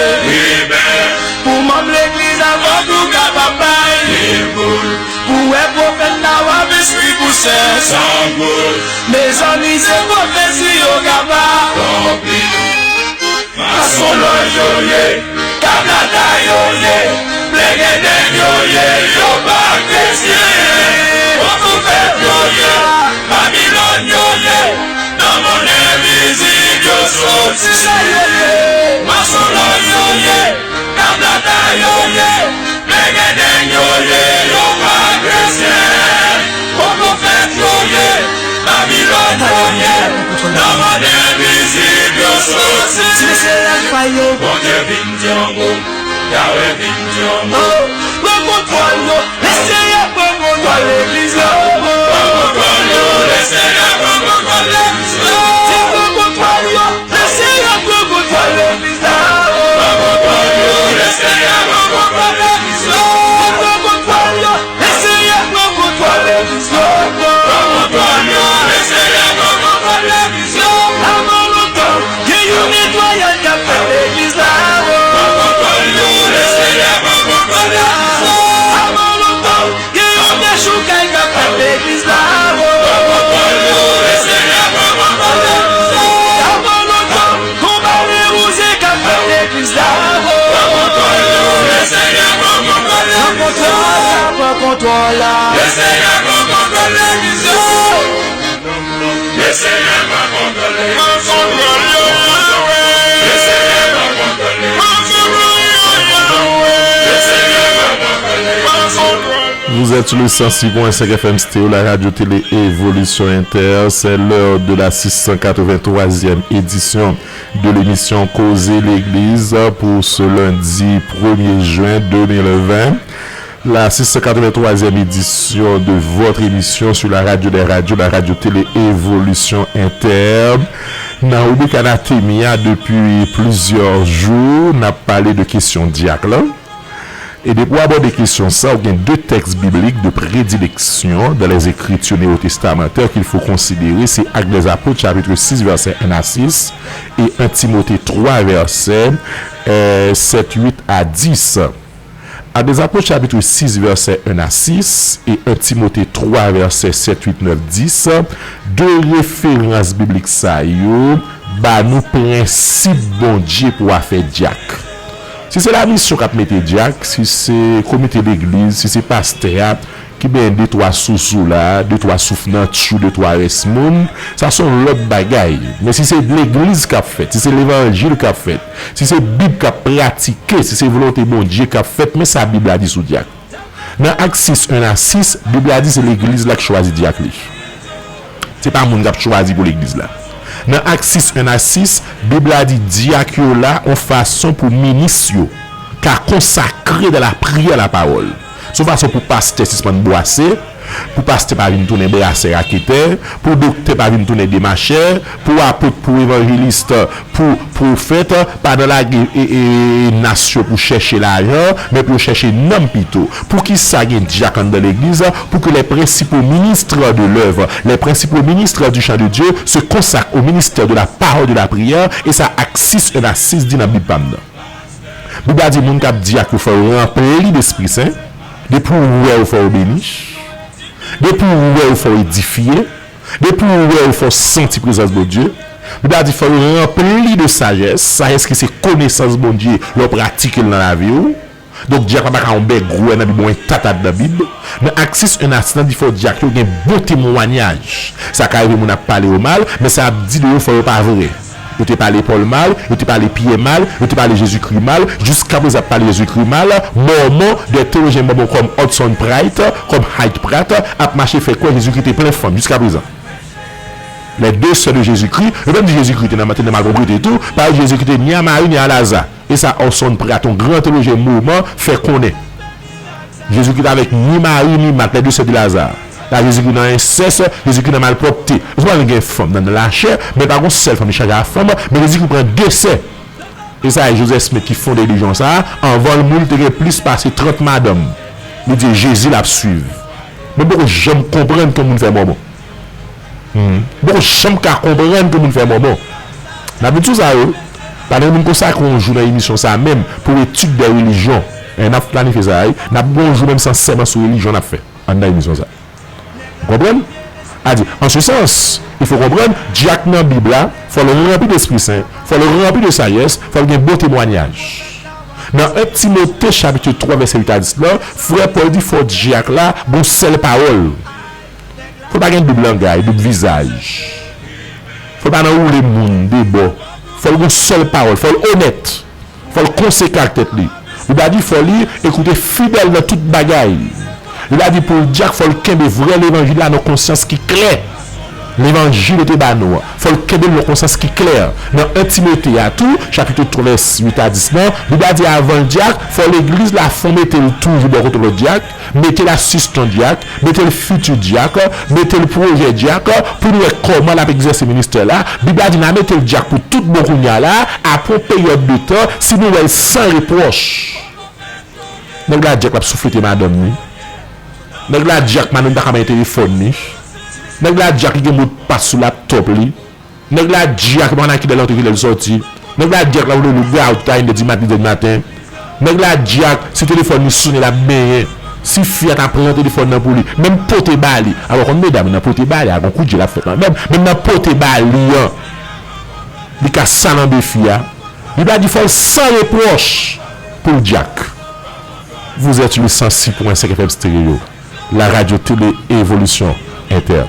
Pou manm legliz la, fòk ou kapab bay. Pou wè pwofèt la, w ap enskri pou senk. Mezanmi, se pwofesi yo ka pa. Mason lòj yo ye, kablata yo ye, blengedeng yo ye, yo pa kretyen. Fo pwofèt yo ye, Babilòn yo ye, nan mond envizib yo soti. Sa yo ye, mason lòj yo ye, kablata yo ye, blengedeng yo ye, yo pa kretyen. Fo pwofèt yo ye, Babilòn yo ye, nan mond envizib yo soti. Ti mesye Alfa yo. Bondye vin di yon mo, Yahweh vin di yon mo. Oh, pran kontwòl yo, Lesenyè pran kontwòl legliz la. Pran kontwòl yo, Lesenyè pran kontwòl legliz la. Pran kontwòl yo, Lesenyè pran kontwòl legliz la. Pran kontwòl yo, Lesenyè pran kontwòl legliz la. Pran kontwòl yo, Lesenyè pran kontwòl legliz yo. Pran kontwòl yo, Lesenyè pran kontwòl legliz yo. Avan lontan, gen yon netwayaj k ap fèt legliz la. Pran kontwòl yo, Lesenyè pran kontwòl legliz yo. Avan lontan, gen yon dechoukay k ap fèt legliz la. Pran kontwòl yo, Lesenyè pran kontwòl legliz yo. Avan lontan, gon bale wouze k ap fèt legliz la. Pran kontwòl yo, Lesenyè pran kontwòl legliz yo. Pran kontwòl la, pran kontwòl la. Lesenyè pran kontwòl legliz yo. Lesenyè pran kontwòl legliz yo. Pran kontwòl yo, Yahweh. Lesenyè pran kontwòl legliz yo. Pran kontwòl yo, Yahweh. Lesenyè pran kontwòl legliz yo. Pran kontwòl. Vous êtes sur le cent six point cinq F M Stéréo, la radio télé Évolution Inter. C'est l'heure de la six cent quatre-vingt-troisième édition de l'émission Koze Legliz pour ce lundi premier juin deux mille vingt. La six cent quatre-vingt-troisième édition de votre émission sur la radio des radios, la radio télé Évolution Inter. Nan ribrik Anathemi a, depi plizyè jou, n ap pale de kesyon dyak la. E depi w abòde kesyon sa, ou gen de tèks biblik de prédilection dans les Écritures néo-testamentaires qu'il faut considérer, c'est Actes des Apôtres, chapitre six, versets un à six, et un Timothée trois, versets, euh, sept, huit à dix. Actes des Apôtres, chapitre six, versets un à six, et un Timothée trois, versets sept, huit, neuf, dix, de referans biblik sa yo ba nou prensip Bondye pou afè dyak. Si se lamisyon k ap mete dyak, si se komite legliz, si se pastè a ki benyen de twa sousou la, de twa souf nan tchou, de twa rès moun, sa se yon lòt bagay. Men si se legliz k ap fèt, si se levanjil k ap fèt, si se Bib k ap pratike, si se volonte Bondye k ap fèt, men sa Bib la di sou dyak. Nan Ak sis, en a sis, Bib la di se legliz la k chwazi dyak li. Se pa moun k ap chwazi pou legliz la. Nan Ak sis, en a sis, Bib la di dyak yo la yon fason pou minis yo ka konsakre dans la prière, la parole. Se yon fason pou pastè sispann bwase, Pou pastè pa vin tounen brasè raketè, pou doktè pa vin tounen demachè, pou apot, pou evanjelis, pou pwofèt pa nan lage e, e, e, nasyon pou chèche lajan, men pou yo chèche nanm pito. Poukisa gen dyak anndan legliz? Pour que les principaux ministres de l'œuvre, les principaux ministres du champ de Dieu se consacrent au ministère de la parole de la prière, e sa Ak sis, en a sis di nan Bib pa m nan. Bib la di moun k ap dyak yo fò yo ranpli Lespri Sen. Depi w wè yo fò yo beni. Depi w wè yo fò yo edifye. Depi w wè yo fò w santi prezans Bondye. Bib la di fò yo ranpli de sajès. Sajès ki se konesans Bondye lè w pratike l nan lavi w. Donk, dyak la pa ka yon bègwè nan Bib, yon tata nan Bib. Nan Ak sis, en a sis la di fò dyak yo gen bon temwayaj. Sa ka rive moun ap pale yo mal, men sa y ap di de yo fò yo pa vre. Yo te pale Pòl mal, yo te pale Pyè mal, yo te pale Jezikri mal, jiskaprezan y ap pale Jezikri mal. Mòmon, des théologiens mormons comme Orson Pratt, comme Hyde Pratt, ap mache fè kwè Jezikri te plen fanm jiskaprezan. Les deux sœurs de Jésus-Christ, yo menm di Jezikri te nan, te nan malpwoprete tou, parèt Jezikri te ni a Mari ni a Laza. E sa Orson Pratt, yon gran teyolojyen mòmon, fè konnen. Jezikri t avèk ni Mari ni Mat, les deux sœurs de Lazare. La Jezikri nan ensès, Jezikri nan malpwòpte. Ou konprann gen fanm nan, nan lachè, men pa gon sèl fanm li chaje a fanm, men Jezikri pran de sè. E sa e Joseph Smith ki fonde relijyon sa a, anvan l mouri li te gen plis pase trant madanm. Li di Jezi l ap swiv. Men m poko janm konprann ke moun fè mòmon. Hmm. Bon, janm ka konprann ke moun fè mòmon. N ap vin sou sa yo. Pa gen moun konsakre yon jou nan emisyon sa menm pou etid de relijyon. Eh, n ap planifye sa, wi. N ap gen yon jou menm san sèman sou relijyon n ap fè anndan emisyon sa. Ou konprann? A di, en ce sens, il faut comprendre, dyak nan Bib la, fò l ranpli de Lespri Sen, fò l ranpli de sajès, fò l gen bon temwayaj. Nan en Timote chapit twa vèsè uit a dis la, frè Pòl di fò dyak la gon sèl pawòl. Fò l pa gen doub langay, doub vizaj. Fò l pa nan woule moun de bò. Fò l gon sèl pawòl. Fò l onèt. Fò l konsekan ak tèt li. Li pa di fò li ekoute fidèl nan tout bagay. Li pa di pou l dyak fò l kenbe vrè levanjil la nan konsyans ki klè. Levanjil yo te ba nou an. Fò l kenbe l nan konsyans ki klè. Nan en Timote a tou, chapit twa vès uit a dis la, Bib la di avan l dyak, fò legliz la fon mete l toujou bò kote lòt dyak. Mete l asistan dyak, mete l fiti dyak, mete l pwojè dyak, pou n wè kòman l ap egzèse ministè la. Bib la di n a mete l dyak pou tout bon kounye a la, apre yon peryòd de tan, si nou wè l san repwòch. Nèg la dyak l ap souflete madanm li. Nèg la dyak madanm li pa ka manyen telefòn li. Nèg la dyak li gen modpas sou laptòp li. Nèg la dyak li pa konn a kilè l antre, kilè l sòti. Nèg la dyak l ap woule lougawou tout a inè di maten, dè di maten. Nèg la dyak, si telefòn li sonnen, l ap benyen. Si fi a ta pran telefòn nan pou li, menm pote ba li. Alò, konn medam nan pote ba li, a gon kout je l ap fèt lan. Menm, menm nan pote ba li an, li ka salanbe fi a. Li pa di fò l san repwòch pou l dyak. Vous êtes le cent six point cinq F M Stereo. La radio télé évolution inter.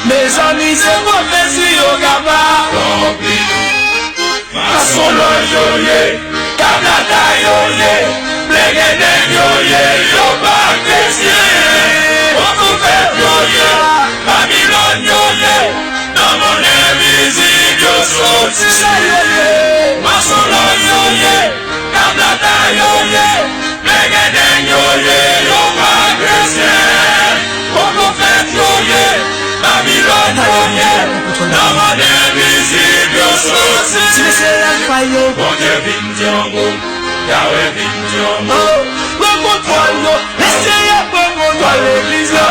Mezanmi, se pwofesi yo ka ba. Mason lòj yo ye, kablata yo ye, blegedeng yo ye, yo pa kretyen. Bon pwofèt yo ye, Babilòn yo ye, nan mond envizib yo soti. Sa yo ye, mason lòj yo ye, kablata yo ye, blegedeng yo ye, yo pa kretyen. Bon pwofèt yo ye, Babilòn yo ye, nan mond envizib yo soti. Se se Alfa yo. Bondye vin di yon mo, Yawe vin di yon mo. Oh, pran kontwòl yo, Lesenyè pran kontwòl legliz la.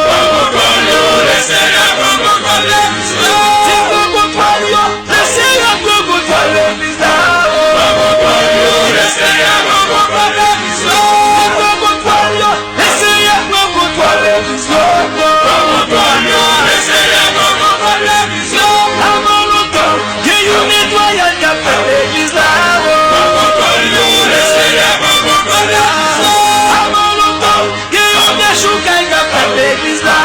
Pran kontwòl yo, Lesenyè pran kontwòl legliz la. Pran kontwòl yo, Lesenyè pran kontwòl legliz la. Pran kontwòl yo, Lesenyè pran kontwòl legliz la. Pran kontwòl yo, Lesenyè pran kontwòl legliz la. Pran kontwòl yo, Lesenyè pran kontwòl legliz la. Avan lontan, gen yon netwayaj k ap fèt legliz la. Pran kontwòl yo, Lesenyè pran kontwòl legliz la. Avan lontan, gen yon dechoukay k ap fèt legliz la.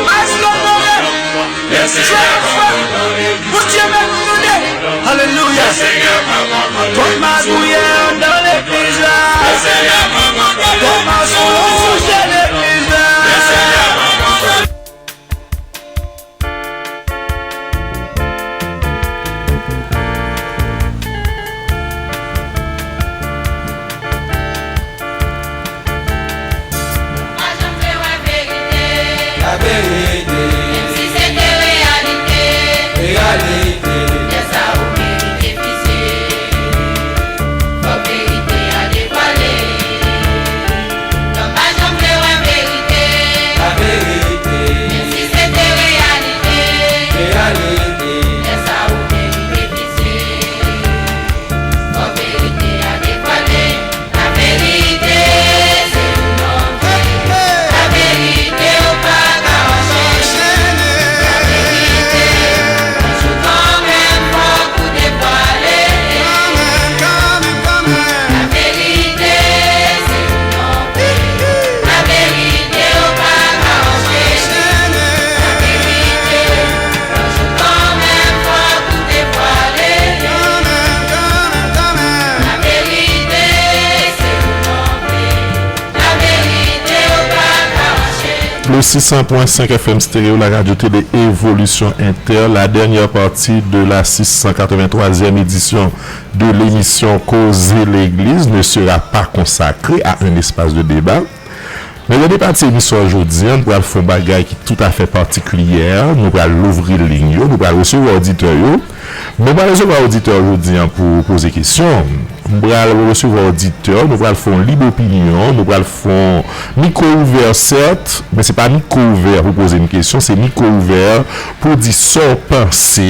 Mas lòt move. Frè ak frè, Bondye mèt nou tande. Alelouya. Twòp magouyè anndan legliz la. Twòp mason wouj de legliz la. Pa janm vle wè verite. Laverite. Menm si se te reyalite. Reyalite. Lè sa ou merite fize. Fòk verite a devwale. Kòm pa janm vle wè verite. Laverite. Menm si se te reyalite. Reyalite. Lè sa ou merite fize. Fòk verite a devwale. Laverite, se yon non vre. Laverite, ou pa ka mache. Laverite, yon jou kanmenm, fòk ou devwale. Laverite, se yon non vre. Laverite, ou pa ka mache. Laverite, yon jou kanmenm, fòk ou devwale. Laverite, se ou non vle. Laverite, ou pa ka mache. Le six cent point cinq F M Stereo, la radio télé Évolution Inter, la dernière partie de la six cent quatre-vingt-troisième édition de l'émission Koze Legliz ne sera pas consacrée à un espace de débat. Men dènye pati emisyon an jodi a, nou pral fè yon bagay ki toutafè patikilye. Nou pral louvri liy yo, nou pral resevwa oditè yo. Men nou pral resevwa oditè yo jodi a pou poze kesyon. Nou pral resevwa oditè, nou pral fè yon lib opinyon, nou pral fè yon mikwo ouvè, sèt, men se pa mikwo ouvè pou poze yon kesyon, se mikwo ouvè pou di sa w panse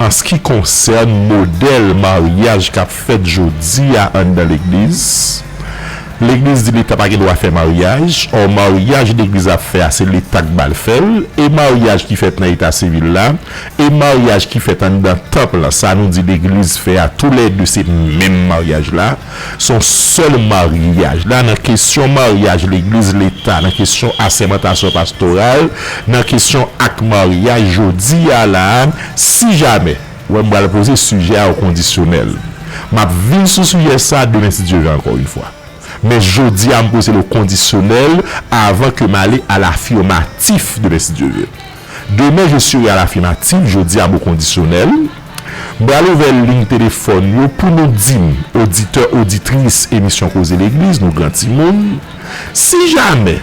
an se ki konsène modèl maryaj k ap fèt jodi a anndan legliz. Legliz di Leta pa gen dwa fè maryaj, ò maryaj legliz ap fè a se Leta k ba l fè l, e maryaj ki fèt nan eta sivil la, e maryaj ki fèt anndan tanp lan, sa nou di legliz fè a, toulède se menm maryaj la. Se yon sèl maryaj. La, nan kesyon maryaj legliz Leta, nan kesyon asèmantasyon pastoral, nan kesyon ak maryaj jodi a la, si jamè, wè m pral poze sijè a o kondisyonèl. M ap vin sou sijè sa a demen si Dye vle ankò yon fwa. Men jodi a, m poze l o kondisyonèl avan ke m ale a lafimatif demen si Dye vle. Demain, je serai à l'affirmative, jodi a m o kondisyonèl. M pral ouvè liy telefòn yo pou nou di m, oditè, oditris emisyon Koze Legliz, nou gran timoun, si jamè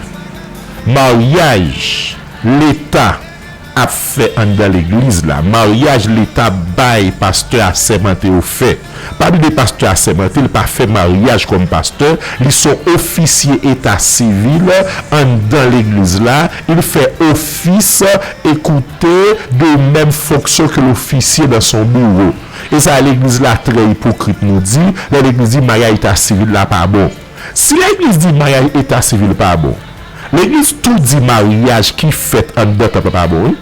maryaj Leta ap fè anndan legliz la, maryaj Leta bay pastè asèmante yo fè, pa bliye pastè asèmante, li pa fè maryaj kòm pastè, li se yon ofisye eta sivil anndan legliz la, il fait office, écoutez, de même fonction que l'officier dans son bureau. E sa legliz la trè ipokrit nou di, lè legliz di maryaj eta sivil la pa bon. Si legliz di maryaj eta sivil pa bon, legliz tou di maryaj ki fèt anndan tanp lan pa bon, wi.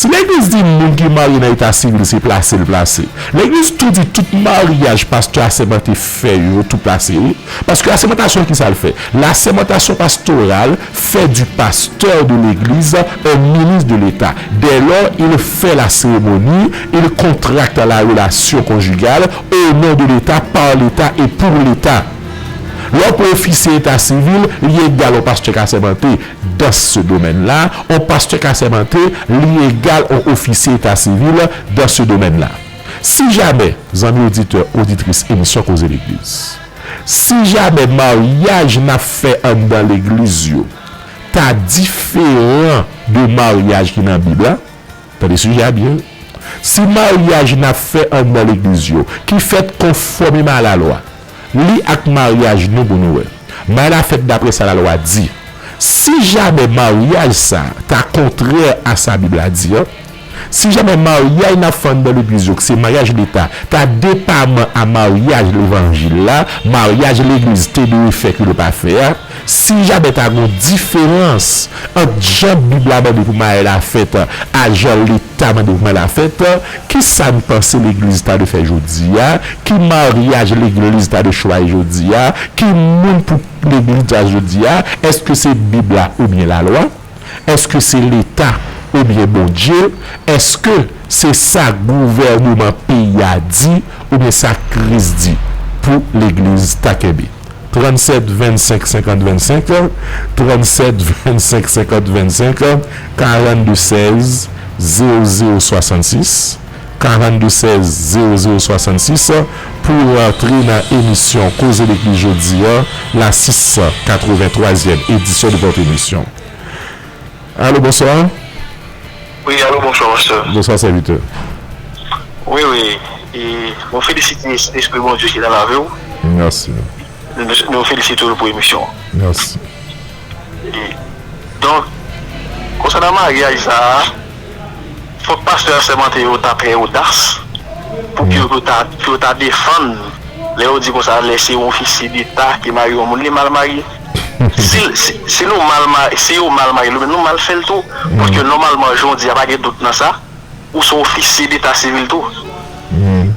Si legliz di moun ki marye nan eta sivil se plase l plase, legliz tou di tout maryaj pastè asèmante fè yo tou plase, wi. Paske asèmantasyon ki sa l fè? L'assermentation pastorale fait du pasteur de l'église un ministre de l'État. Dès lors, il fait la cérémonie, il contracte la relation conjugale au nom de l'État, par l'État et pour l'État. Lè w pran ofisye eta sivil, li egal yon pastè k asèmante dans ce domaine-là, yon pastè k asèmante, li egal yon ofisye eta sivil dans ce domaine-là. Si jamè, zanmi oditè, oditris emisyon Koze Legliz, si jamè maryaj n ap fè anndan legliz yo ta diferan de maryaj ki nan Bib la, tande sijè a byen, si maryaj n ap fè anndan legliz yo, ki fèt konfòmeman a lalwa, Li ak maryaj nou pou nou wè. Maryaj la fèt daprè sa lalwa di. Si jamè maryaj sa ta kontrè a sa Bib la di an, si jamè maryaj n ap fè anndan legliz yo, ki se maryaj leta, ta depaman a maryaj levanjil la, maryaj legliz te dwe fè ke yo pa fè a, si jamè ta gon diferans ant jan Bib la mande pou maryaj la fèt a jan leta mande pou maryaj la fèt, kisa n panse legliz ta dwe fè jodi a? Ki maryaj legliz ta dwe chwazi jodi a? Ki moun pou legliz la jodi a? Èske se Bib la oubyen lalwa? Èske se leta oubyen Bondye? Èske se sa gouvènman peyi a di oubyen sa Kris di pou legliz ta kenbe? Trannsèt vennsenk senkant vennsenk, trannsèt vennsenk senkant vennsenk, karannde sèz zewo zewo swasannsis, karannde sèz zewo zewo swasannsis, pou rantre nan emisyon Koze Legliz jodi a, la sis san katrevenntwazyèm edisyon de vòt emisyon. Alo, bonswa. Wi, alo, bonswa, pastè. Bonswa, sèvitè. Wi, wi. E, nou felisite Sentespri Bondye ki nan lavi w. Mèsi. Nou, nou felisite w pou emisyon an. Mèsi. E, donk, konsènan maryaj sa a, fòk pastè asèmante yo ta trè odas pou ke yo ta, pou yo ta defann lè yo di konsa, lè se yon ofisye deta ki marye yon moun, li mal marye. Si, si, si nou mal ma-, si yo mal marye, nou menm nou mal fè l tou. Paske nòmalman, jan w di a, pa gen dout nan sa, ou se yon ofisye deta sivil tou.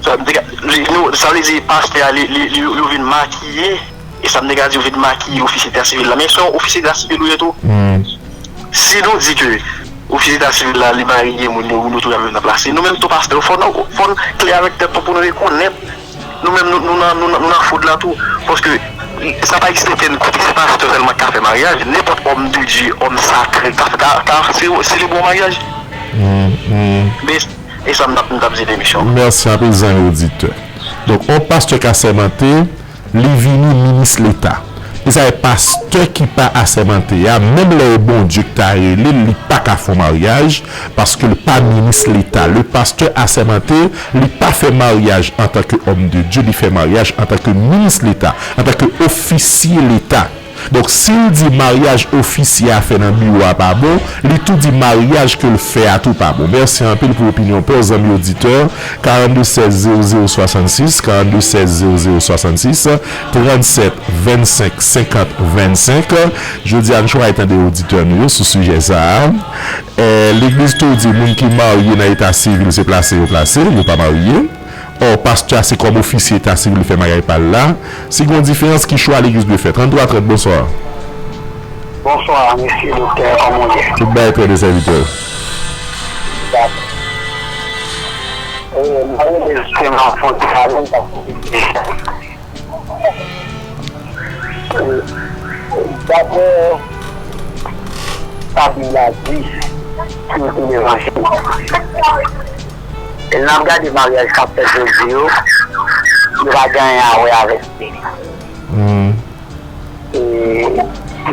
Sa vle di, li, nou, sa vle di, pastè a, li, li, li, yo vin makiye, e sa m te ka di, yo vin makiye ofisye deta sivil la. Men se yon ofisye deta sivil ou ye tou. Si nou di ke ofisye deta sivil la, li marye moun yo, moun yo tou ap viv nan plas li. Nou menm tou pastè, fò nou, fò n klè avèk tèt nou pou nou rekonèt nou menm, nou, nou nan, nou nan, nou nan fwod la tou. Paske sa pa egziste kenn kote, se pastè sèlman ki ka fè maryaj. Nenpòt òm de Dye, òm sakre, ka, ka, ka se, selebre yon maryaj. Men, e sa m t ap, m t ap di demisyon. Mèsi anpil, zanmi oditè. Donk, yon pastè ka sèmante, li vini minis leta. E sa e pastè ki pa asèmante a, menm lè e Bondye ki ta rele l, li pa ka fè yon maryaj, paske l pa minis leta. Le pastè asèmante, li pa fè maryaj antanke òm de Dye, li fè maryaj antanke minis leta, antanke ofisye leta. Donk, si l di maryaj ofisye a fè nan biwo a pa bon, li tou di maryaj ke l fè a tou pa bon. Mèsi anpil pou opinyon pa w, zanmi oditè. Karannde sèz zewo zewo swasannsis, karannde sèz zewo zewo swasannsis, trannsèt vennsenk senkant vennsenk. Jodi a, nou chwazi tande oditè nou yo sou sijè sa a. Eh, legliz tou di moun ki marye nan eta sivil se plase yo plase, yo pa marye. Ò, pastè a se kòm ofisye eta sivil li fè maryaj pa l la. Si gen yon diferans, ki chwa legliz dwe fè? Tranntwa trant, bonswa. Bonswa, mesye doktè, kòman w ye? Tout bagay trè byen, sèvitè. Dakò. E, mwen rele jisteman fon ti pale, m pa konn. Daprè sa Bib la di, sirtou levanjil, lè n ap gade maryaj k ap fèt jodi yo, yo pa gen anyen a wè avèk li. E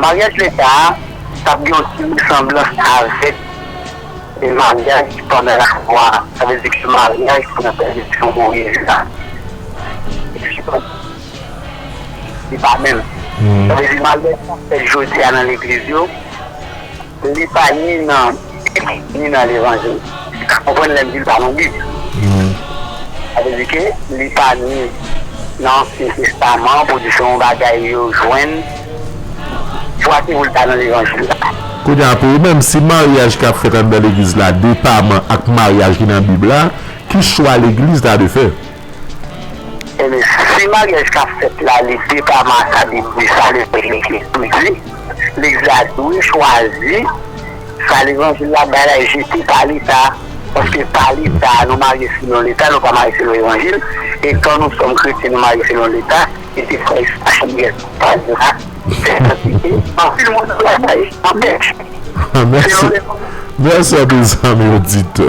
maryaj leta a, t ap gen yon ti resanblans avèk e maryaj pandan lavwa a. Sa vle di ke maryaj ki nan pèmisyon moyiz la, li pa menm. Sa vle di maryaj k ap fèt jodi a nan legliz yo, li pa ni nan Bib, ni nan levanjil. Ou konprann lè m di l pa nan Bib? Sa vle di ke li pa ni nan Ansyen Testaman, pou di se yon bagay yo jwenn, pou atire l pa nan levanjil la. Kounye a, pou ou menm, si maryaj k ap fèt anndan legliz la depaman ak maryaj ki nan Bib la, ki chwa legliz ta dwe fè? Ebyen, si maryaj k ap fèt la, li depaman ak sa Bib di, sa levanjil di, legliz la dwe chwazi sa levanjil la bay la, e jete pa leta. Paske pa leta, nou marye selon leta, nou pa marye selon levanjil. E kan nou sòm kretyen, nou marye selon leta, e se fwa sa H M S pa la, fè kantite, anpil moun nan lakay, anpèch. Mèsi. Mèsi anpil, zanmi oditè.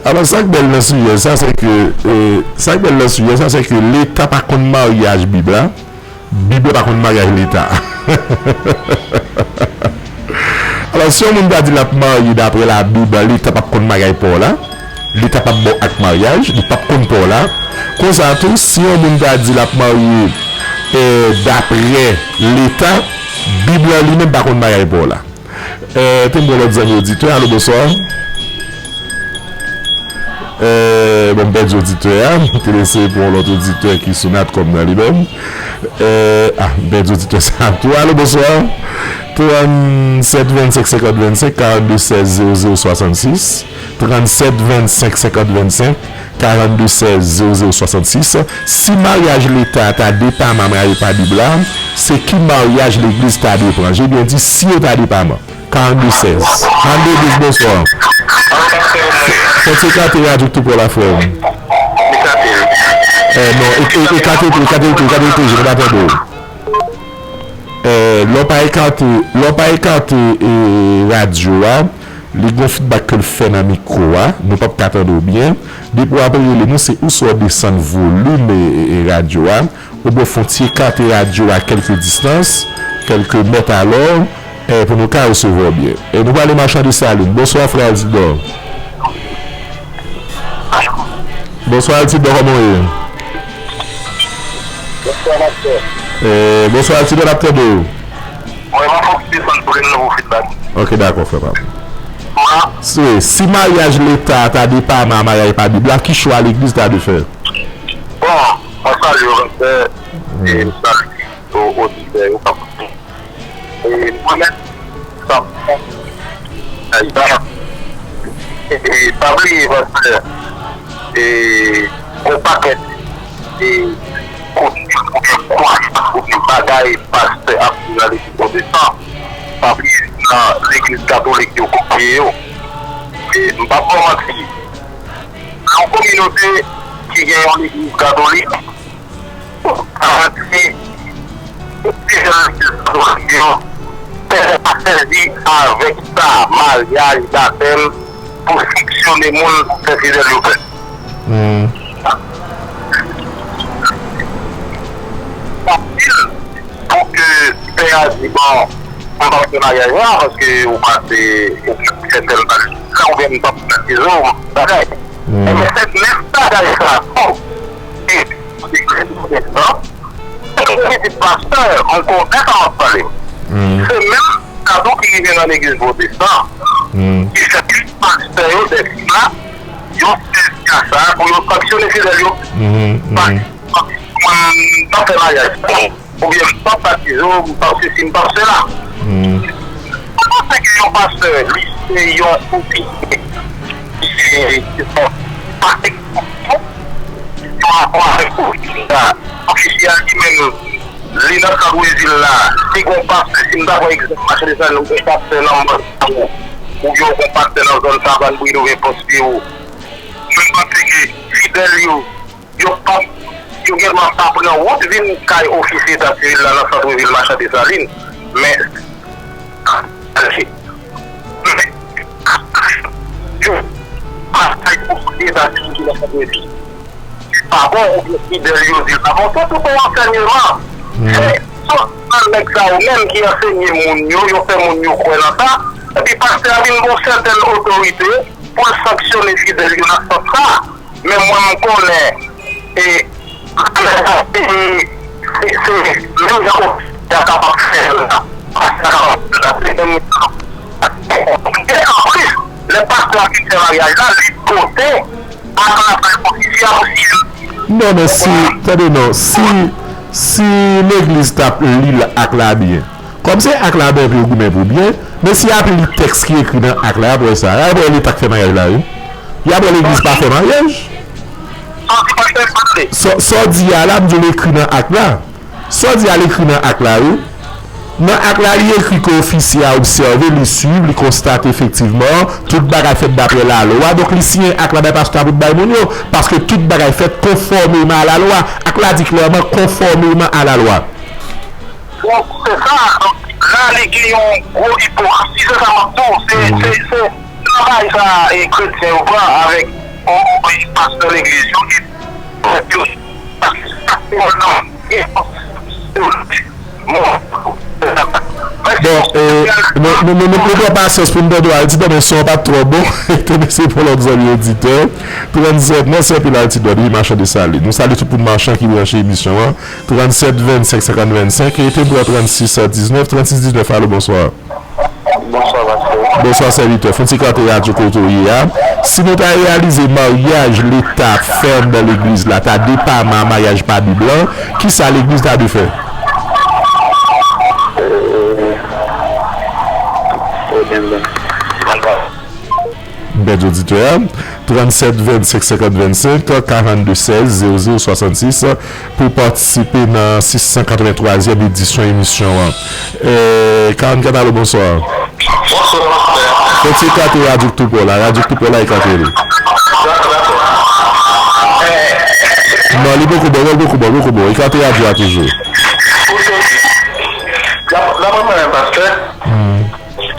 Alò, sa k bèl nan sijè sa, se ke, eh, sa k bèl nan sijè sa, se ke leta pa konn maryaj Bib la. Bib la pa konn maryaj leta. Alò, si yon moun ta di l ap marye daprè Labib, leta p ap konn maryaj pa w la. Leta p ap ba w ak maryaj, li p ap konn pa w la. Konsa tou, si yon moun ta di l ap marye, eh, dapre Leta, Bib lan li menm pa konn maryaj pa w la. Eh, te m gen yon lòt zanmi oditè. Alo, bonswa. Eh, bon, m pèdi oditè a. M te lese pou yon lòt oditè ki sou Natcom nan li menm. Eh, ah, m pèdi oditè sa a tou. Alo, bonswa. Trannsenk vennsenk senkant vennsenk, karannde sèz zewo zewo swasannsis. Trannsenk vennsenk senkant vennsenk, karannde sèz zewo zewo swasannsis. Si maryaj Leta a ta depaman maryaj pa Bib la, se ki maryaj legliz ta dwe pran? Je byen di, si yo ta depaman. Karannde sèz. Karannde douz, bonswa. Fò w ekate radyo k tou pwòl la, frè m. Eh, non, e- e- ekate l tou, ekate l tou, ekate l tou, je nou pa tande w. Eh, lè w pa ekate, lè w pa ekate, eh, radyo a, li gon feedback ke l fè nan mikwo a, nou p ap ka tande w byen. Depi w ap rele nou, se ou swa w desann volim, eh, eh, eh, radyo a, oubyen fè yon ti ekate radyo a kèlke distans, kèlke mèt alò, eh, pou nou ka resevwa w byen. Eh, nou prale Machan Desalin. Bonswa, frè Altidor. Bonswa, Altidor, kòman w ye? Bonswa, Master. Eh, bonswa, Altidor, n ap tande w. Mwen, mwen fòk desann volim nan pou feedback. Ok, dakò, frè pa m. Mwen. Si, si maryaj Leta a ta depaman a maryaj pa Bib la, ki chwa legliz ta dwe fè? Bon, mwen salye w, Master, e m salye o- oditè yo k ap koute. E mwen menm, sa m fè, e, e, pa bliye, Pastè, e, gon pakèt, e, kote oubyen kwayans oubyen bagay pastè ap di nan legliz pwotestan. Pa bliye, nan legliz katolik yo kopye yo. E, m p ap ba w manti, nan yon kominote ki gen yon legliz katolik, antre, tout ti jèn legliz katolik yo, pa sèvi avèk sa, maryaj, batèm, pou sanksyone moun pou fè fidèl yo pè. Hmm. Fasil pou ke pè a di, bon, mwen p ap fè maryaj la, paske ou pase, ou fè tèl bagay, oubyen mwen p ap batize w, bagay. Hmm. Ebyen, se menm bagay sa tou ki, ki, ki, ki, ki, ki, ki, ki, ki, ki, pastè, mwen konnen sa m ap pale. Hmm. Se menm sa tou ki rive nan legliz pwotestan, hmm, ki fè plis pastè yo, dèfwa, yo fè sa pou yo sanksyone fidèl yo. Hmm, hmm. Pa, pa, mwen, pa fè maryaj. Oubyen m p ap batize w, m p ap sesi, m p ap sela. Hmm. Mwen panse ke yon pastè, li se yon ofisye, li se, se yon pastè, pa rapò avèk ofisye a. Ofisye a li menm, li nan sant Brezil la, si gon pastè, si m ta pran egzanp, Machan Desalin, ou gon pastè nan Mòn San Wo, oubyen ou gon pastè nan zòn Savann Brilove, Pòs Pyewo. Mwen panse ke fidèl yo, yo p ap, yo gen dwa pa pran wout vin kay ofisye eta sivil la nan sant vil Machan Desalin, men, men, yo pa kay ofisye eta sivil ki nan sant vil. Li pa bon, oubyen fidèl yo di l pa bon, se tout yon ansèyman. Hmm. Se sòt nan nèg sa yo menm ki ansenye moun yo, yo fè moun yo kwè nan sa, epi pastè a vin gen yon sètèn otorite pou l sanksyone fidèl yo nan sans sa. Men mwen, m konnen, e, se, se menm jan ofisye a kapab fè l la, pastè a kapab fè l la, se menm jan. E anplis, lè pastè a fin fè maryaj la, li pote ak la fèy ofisye a pou siyèl. Non, men si, tande non, si, si legliz t ap li l ak la byen, kòm se ak la byen pou yo goumen pou byen, men si y ap li tèks ki ekri nan ak la, y ap wè sa. Y ap wè Leta k fè maryaj la, wi. Y ap wè legliz pa fè maryaj. Sa w di pastè pale. Sa, sa w di a la, m di w l ekri nan ak la. Sa w di a l ekri nan ak la, wi. Nan ak la, li ekri ke ofisye a obsève, li swiv, li konstate efektivman tout bagay fèt dapre lalwa. Donk, li siyen ak la bay pastè a pou l bay moun yo, paske tout bagay fèt konfòmeman a lalwa. Ak la di klèman, konfòmeman a lalwa. Donk, se sa. Donk, la, li gen yon gwo ipokrisi, se sa m ap di w. Se, mhm, se, se nan bagay sa, e, kretyen yo pran avèk, o, o, e, pastè legliz yo, e, yo, bon, e, Nou, nou, nou, nou, nou pran pasyans pou n tande w Altidor, men son an pa t twò bon. Te mèsi pou lòt zanmi oditè. Trannsèt, mèsi anpil Altidor, depi Machan Desalin. Nou salye tout moun Machan ki branche emisyon an. Trannsèt vennsenk senkant vennsenk, e te m pran trannsis diznèf, trannsis diznèf, alo, bonswa. Bonswa, pastè. Bonswa, sèvitè. Fon ti kante radyo kote w ye a. Si nou ta reyalize maryaj Leta ap fè anndan legliz la ta depaman a maryaj pa Bib lan, kisa legliz ta dwe fè? M pèdi oditè a. Trannsèt vennsenk senkant vennsenk, karannde sèz zewo zewo swasannsis pou w patisipe nan sis san katrevenntwazyèm edisyon emisyon an. Eh, karannkat, alo, bonswa. Bonswa, pastè. Fò ti ekate radyo k tou pè w la. Radyo k tou pè w la, ekate l. Dakò, dakò. Eh. Non, li poko bon, li poko bon, li poko bon. Ekate radyo a toujou. Dap-, daprè mwen menm, pastè. Hmm.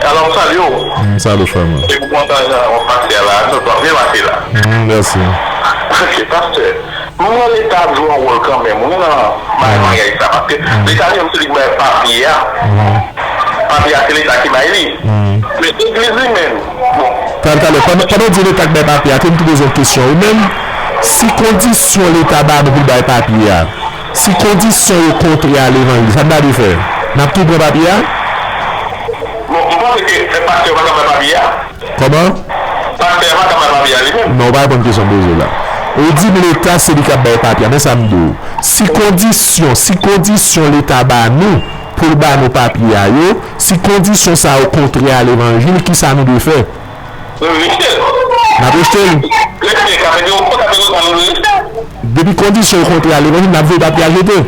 Alò, m salye w. M salye w, frè mwen. E pou kontan jan w pase a la, tout w ap byen pase la. Hmm, mèsi. Ok, pastè. Mwen wè Leta ap jwe yon wòl kanmenm, wi, nan bagay maryaj sa. Paske Leta li menm se li ki bay papye a. Papye a se Leta ki bay li. Men legliz li menm, bon. Talè, talè, pandan, pandan w di Leta k bay papye a, tou m tou poze yon kesyon. Ou menm, si kondisyon Leta ba nou pou l bay papye a, si kondisyon yo kontrè a levanjil, sa n ta dwe fè? N ap tou pran papye a? Bon, m panse ke, eh, pastè yo pa ka bay papye a. Kòman? Pastè a pa ka bay papye a li menm. Non, ou pa reponn kesyon m poze w la. Ou di m Leta se li k ap bay papye a, men sa m di w. Si kondisyon, si kondisyon Leta ba nou pou l ba nou papye a yo, si kondisyon sa yo kontrè a levanjil, kisa nou dwe fè? Rejte l. N ap rejte l. Rejte l, sa vle di ou konn sa vle di ou rejte l. Depi kondisyon yo kontrè a levanjil, n ap voye papye a jete.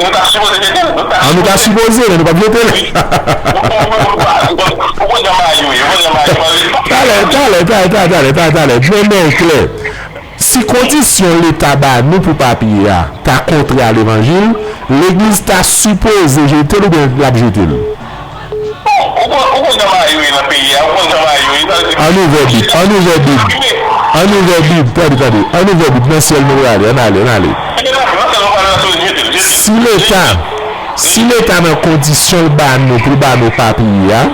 Nou ta sipoze jete l. Nou ta An nou ta sipoze, men nou p ap jete l. Ou konn, ou konn, ou konn, ou konn jan bagay yo ye, ou konn jan bagay yo ye. Talè, talè, talè, talè, talè, talè, talè. Jwenn mwen klè. Si kondisyon Leta ba nou pou papye a ta kontrè a levanjil, legliz ta sipoze jete l oubyen l ap jete l? Bon, ou konn, ou konn jan bagay yo ye nan peyi a, ou konn jan bagay yo ye, sa vle di Ann ouvè Bib, ann ouvè Bib. Ann ouvè Bib, tande, tande. Ann ouvè Bib, nan syèl nou prale, ann ale, ann ale. Ebyen, nan, nan syèl nou prale, nan syèl jete l, jete l. Si Leta, si Leta nan kondisyon l ba nou pou l ba nou papye a,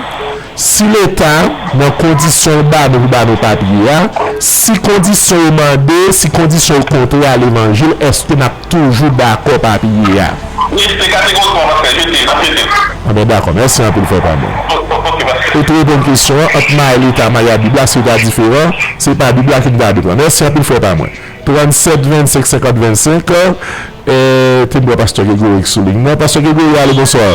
si Leta nan kondisyon l ba nou pou ba nou papye a, si kondisyon yo mande, si kondisyon yo kontrè a levanjil, èske n ap toujou dakò papye a? Wi, se kategorikman, pastè, jete l, n ap jete l. Anben, dakò, mèsi anpil, frè pa mwen. O-, o-, ok, pastè. Ou te reponn kesyon an, ant maryaj Leta, maryaj Bib la, si yo ta diferan, se pa Bib la ke m ta dwe pran. Mèsi anpil, frè pa mwen. Trannsèt vennsenk senkant vennsenk, eh, te m wè pastè Gregory sou liy nan. Pastè Gregory, alo, bonswa.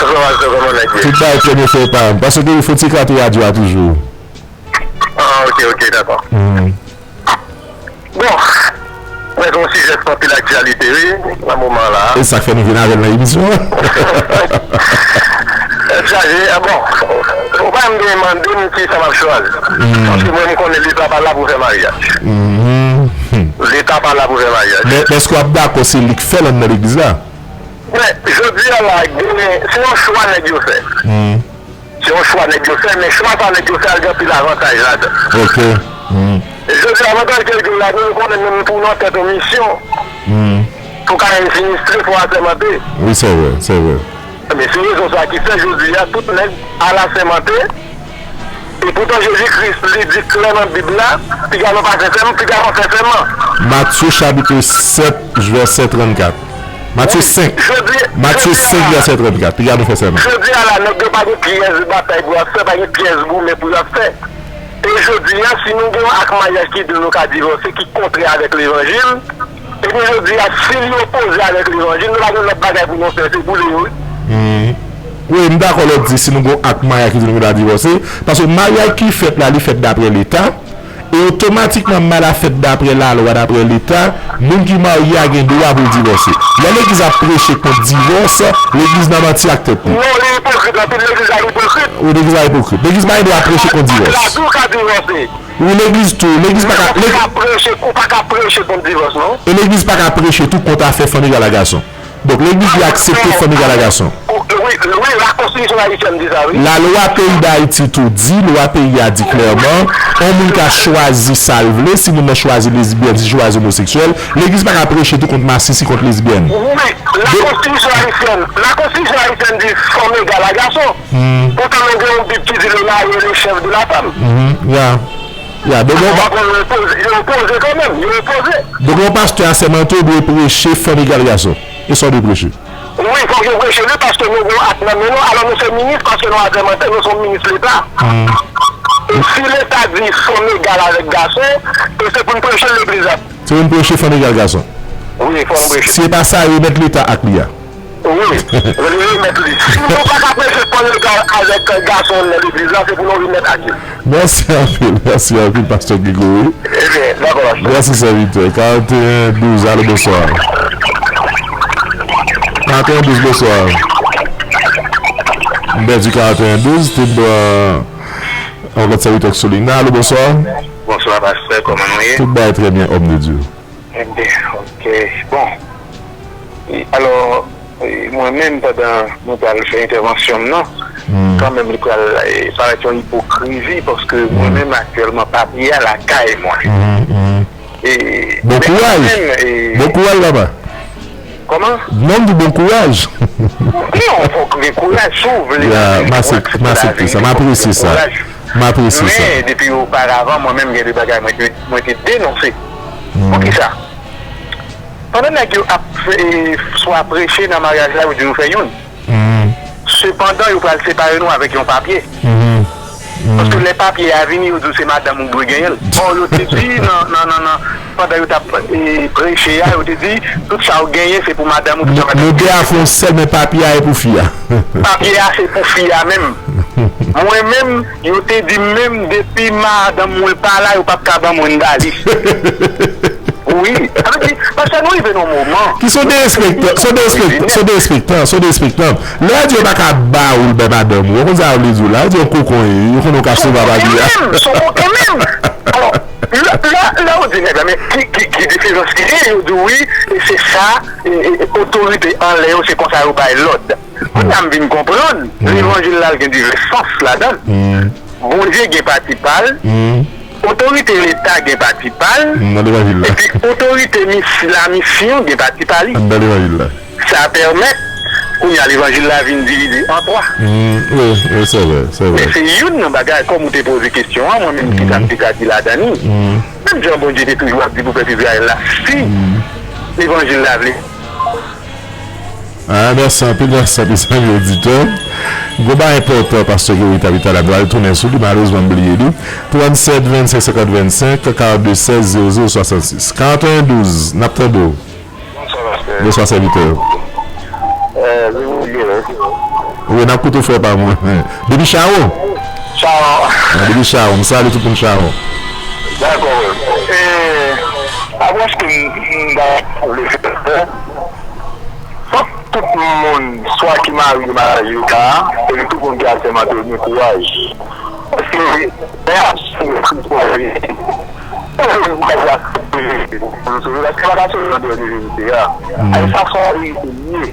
Bonswa, pastè, kòman nèg ye? Tout bagay trè byen, frè pa m. Pastè Gregory, fò ti ekate radyo a toujou. Ah, ok, ok, dakò. Bon, mwen se yon sijè ki anpil aktyalite, wi, nan moman la. E sa k fè nou vin avè l nan emisyon an. Tèt chaje, ah, bon, ou pa menm gen mande m ki sa m ap chwazi. Paske mwen, m konnen Leta pa la pou fè maryaj. Leta pa la pou fè maryaj. Men, men èske w ap dakò se li k fè l anndan legliz la? Men, jodi a la, gen, se yon chwa nèg yo fè. Se yon chwa nèg yo fè, men chwa sa nèg yo fè a, l gen anpil avantaj ladan. Ok. Jodi a, avantaj ke l gen ladan, nou konnen menm pou nan tèt yon misyon, pou ka ensinistre, fò asèmante. Wi, se vre, se vre. Men se rezon sa ki fè jodi a, tout nèg al asèmante. E poutan Jezi Kris, li di klè nan Bib la, piga nou pa fè sèman, piga nou fè sèman. Matye chapit sèt, vèsè trannkat. Matye senk. Matye senk, vèsè trannkat. Piga nou fè sèman. Jodi a la, nèg yo pa gen pyès batay pou y ap fè, pa gen pyès goumen pou y ap fè. E jodi a, si nou gen yon ak maryaj ki di nou ka divòse, ki kontrè avèk levanjil, epi jodi a, si li opoze avèk levanjil, nou pa gen lòt bagay pou nou fè, se boule yo, wi. Wi, m dakò lè w di si nou gen yon ak maryaj ki di nou gen dwa divòse, paske maryaj ki fèt la, li fèt daprè Leta, e otomatikman, maryaj la fèt daprè lalwa, daprè Leta, moun ki marye a gen dwa pou l divòse. Lè legliz ap preche kont divòs, legliz nan manti ak tèt li. Non, li ipokrit, anpil legliz la ipokrit. Wi, legliz la ipokrit. Legliz pa gen dwa preche kont divòs. Wi, legliz tou, legliz pa ka, ou pa ka preche, ou pa ka preche kont divòs, non. E legliz pa ka preche tou kont afè fanmi egal a gason. Donk, legliz li aksepte fanmi egal a gason. Wi, Wi, la konstitisyon ayisyèn di sa, wi. Lalwa peyi Dayiti tou di, lwa peyi a di klèman, yon moun ka chwazi sa l vle, si moun nan chwazi lesbyèn, si chwazi omoseksyèl, legliz pa ka preche tou kont masisi, kont lesbyèn. Wi, la konstitisyon ayisyèn, la konstitisyon ayisyèn di fanm egal a gason. Poutan nou gen yon bib ki di le mari est le chef de la femme. Ya, ya, donk, yo opoze kanmenm, yo opoze. Donk yon pastè asèmante dwe preche fanm egal gason. E sa w dwe preche. Wi, fòk yo preche li, paske nou gen yon ak nan men nou, alò nou se minis, paske nou asèmante, nou se yon minis leta. E si leta di fanm egal avèk gason, e se pou n preche l legliz la. Se pou n preche fanm egal gason. Wi, fòk nou preche. Si e pa sa, remèt leta ak li a. Wi, remèt li. Si nou pa ka preche fanm egal avèk gason nan legliz la, se pou nou remèt ak li. Mèsi anpil, mèsi anpil, pastè Gregory. Ebyen, dakò, pastè. Mèsi, sèvitè. Karanteyen douz, alo, bonswa. Karanteyen douz, bonswa. M pèdi karanteyen douz, te dwa yon lòt sèvitè k sou liy nan. Alo, bonswa. Bonswa, pastè, kòman nou ye? Tout bagay trè byen, homme de Dieu. Ebyen, ok. Bon. E, alò, e, mwen menm, pandan mwen pral fè entèvansyon m nan, kanmenm, li pral, e, parèt yon ipokrizi, paske mwen menm, aktyèlman, papye a lakay mwen. E, bon kouraj. Bon kouraj, papa. Kòman? Non, m di bon kouraj. Non, fòk gen kouraj, si w vle. M aksepte sa, m apresye sa. M apresye sa. Men, depi oparavan, mwen menm, gen de bagay mwen te, mwen te denonse. Poukisa? Pandan nèg yo ap, e, swa preche nan maryaj la, yo di nou fè youn. Sepandan, yo pral separe nou avèk yon papye. Paske lè papye a vini, yo di w se madanm ou dwe genyen l. Bon, yo te di nan, nan, nan, nan, pandan yo t ap, e, preche a, yo te di, tout sa w genyen, se pou madanm ou, tout sa madanm ou genyen, se pou. Nou de a fè yon sèl, men papye a e pou fi a. Papye a se pou fi a menm. Mwen menm, yo te di m menm, depi madanm mwen pa la, yo p ap ka ban mwen dali. Wi, sa vle di, paske nou rive nan yon moman. Ki se yon derespektan, se yon derespektan, se yon derespektan, se yon derespektan. Lè yo di yo pa ka ba ou l bay madanm ou, ou konn sa yo vle di w la, yo di yon kokon ye, yo konnen w ka sova papye a. Se yon koken menm, se yon koken menm. Alò, lè, lè, lè yo di nèg la, men ki, ki, ki diferans ki gen, yo di w wi, e se sa, e, e, e, otorite anlè yo, se konsa yo bay lòd. Kounye a m vin konprann, levanjil la, l gen divès sans ladan l. Bondye gen pati pa l, otorite leta gen pati pa l, epi otorite mis-, lamisyon gen pati pa li. Sa pèmèt, kounye a, levanjil la vin divize an twa. Men se youn nan bagay, kòm ou te poze kesyon an, mwen menm, kisa m te ka di ladan li? Menm jan Bondye te toujou ap di pou pèp Izrayèl la, si levanjil la vle Ah, mèsi anpil, mèsi anpil, zanmi oditè. Gwo bagay enpòtan, pastè Guerry t ap di talè, m pral tounen sou li, malerezman, m bliye li. Trannsenk vennsenk senkant vennsenk, karannde sèz zewo zewo swasannsis. Karanteyen douz, n ap tande w. Bonswa, pastè. Bonswa, sèvitè. Wi, n ap koute w, frè pa mwen. Depi Chawon? Chawon. Ah, depi Chawon. M salye tout moun Chawon. Dakò. E, apwòch ke m, m ta vle fè, fòk tout moun, swa ki marye, marye ka, epi tout moun ki asèmante yo gen kouraj. Paske, men ap sou kouraj. Paske pa ka sou nan dènye verite a. Ay sa fò verite li ye.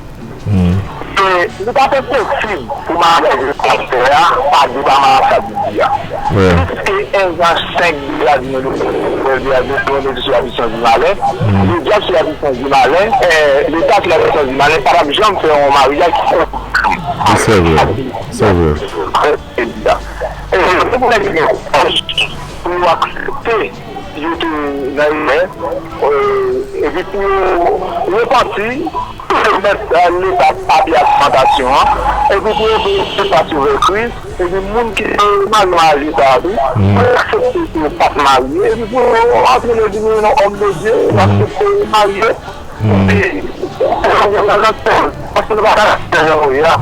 E li pa fè posib pou maryaj pastè a pa depaman ak sa Bib di a. Plis ke en Jan senk deja di nou, deja di nou, Bondye sou la pwisans di malen. Ledyab sou la pwisans di malen, eh, Leta sou la pwisans di malen, pa t ap janm fè yon maryaj ki konfòm. Se vre, se vre. E, se pou nèg yo gen kouraj pou yo aksepte yo te nan erè, eh, epi pou yo repanti, pou yo mèt, eh, Leta api ak tantasyon an, epi pou yo vin fas ouvè Kris, epi moun ki te marye marye sa a tou, pou yo aksepte ke yo pa t marye, epi pou yo antre nan linyon òm de Dye, yo aksepte yo marye, epi, paske nou pa ka fè jan nou ye a.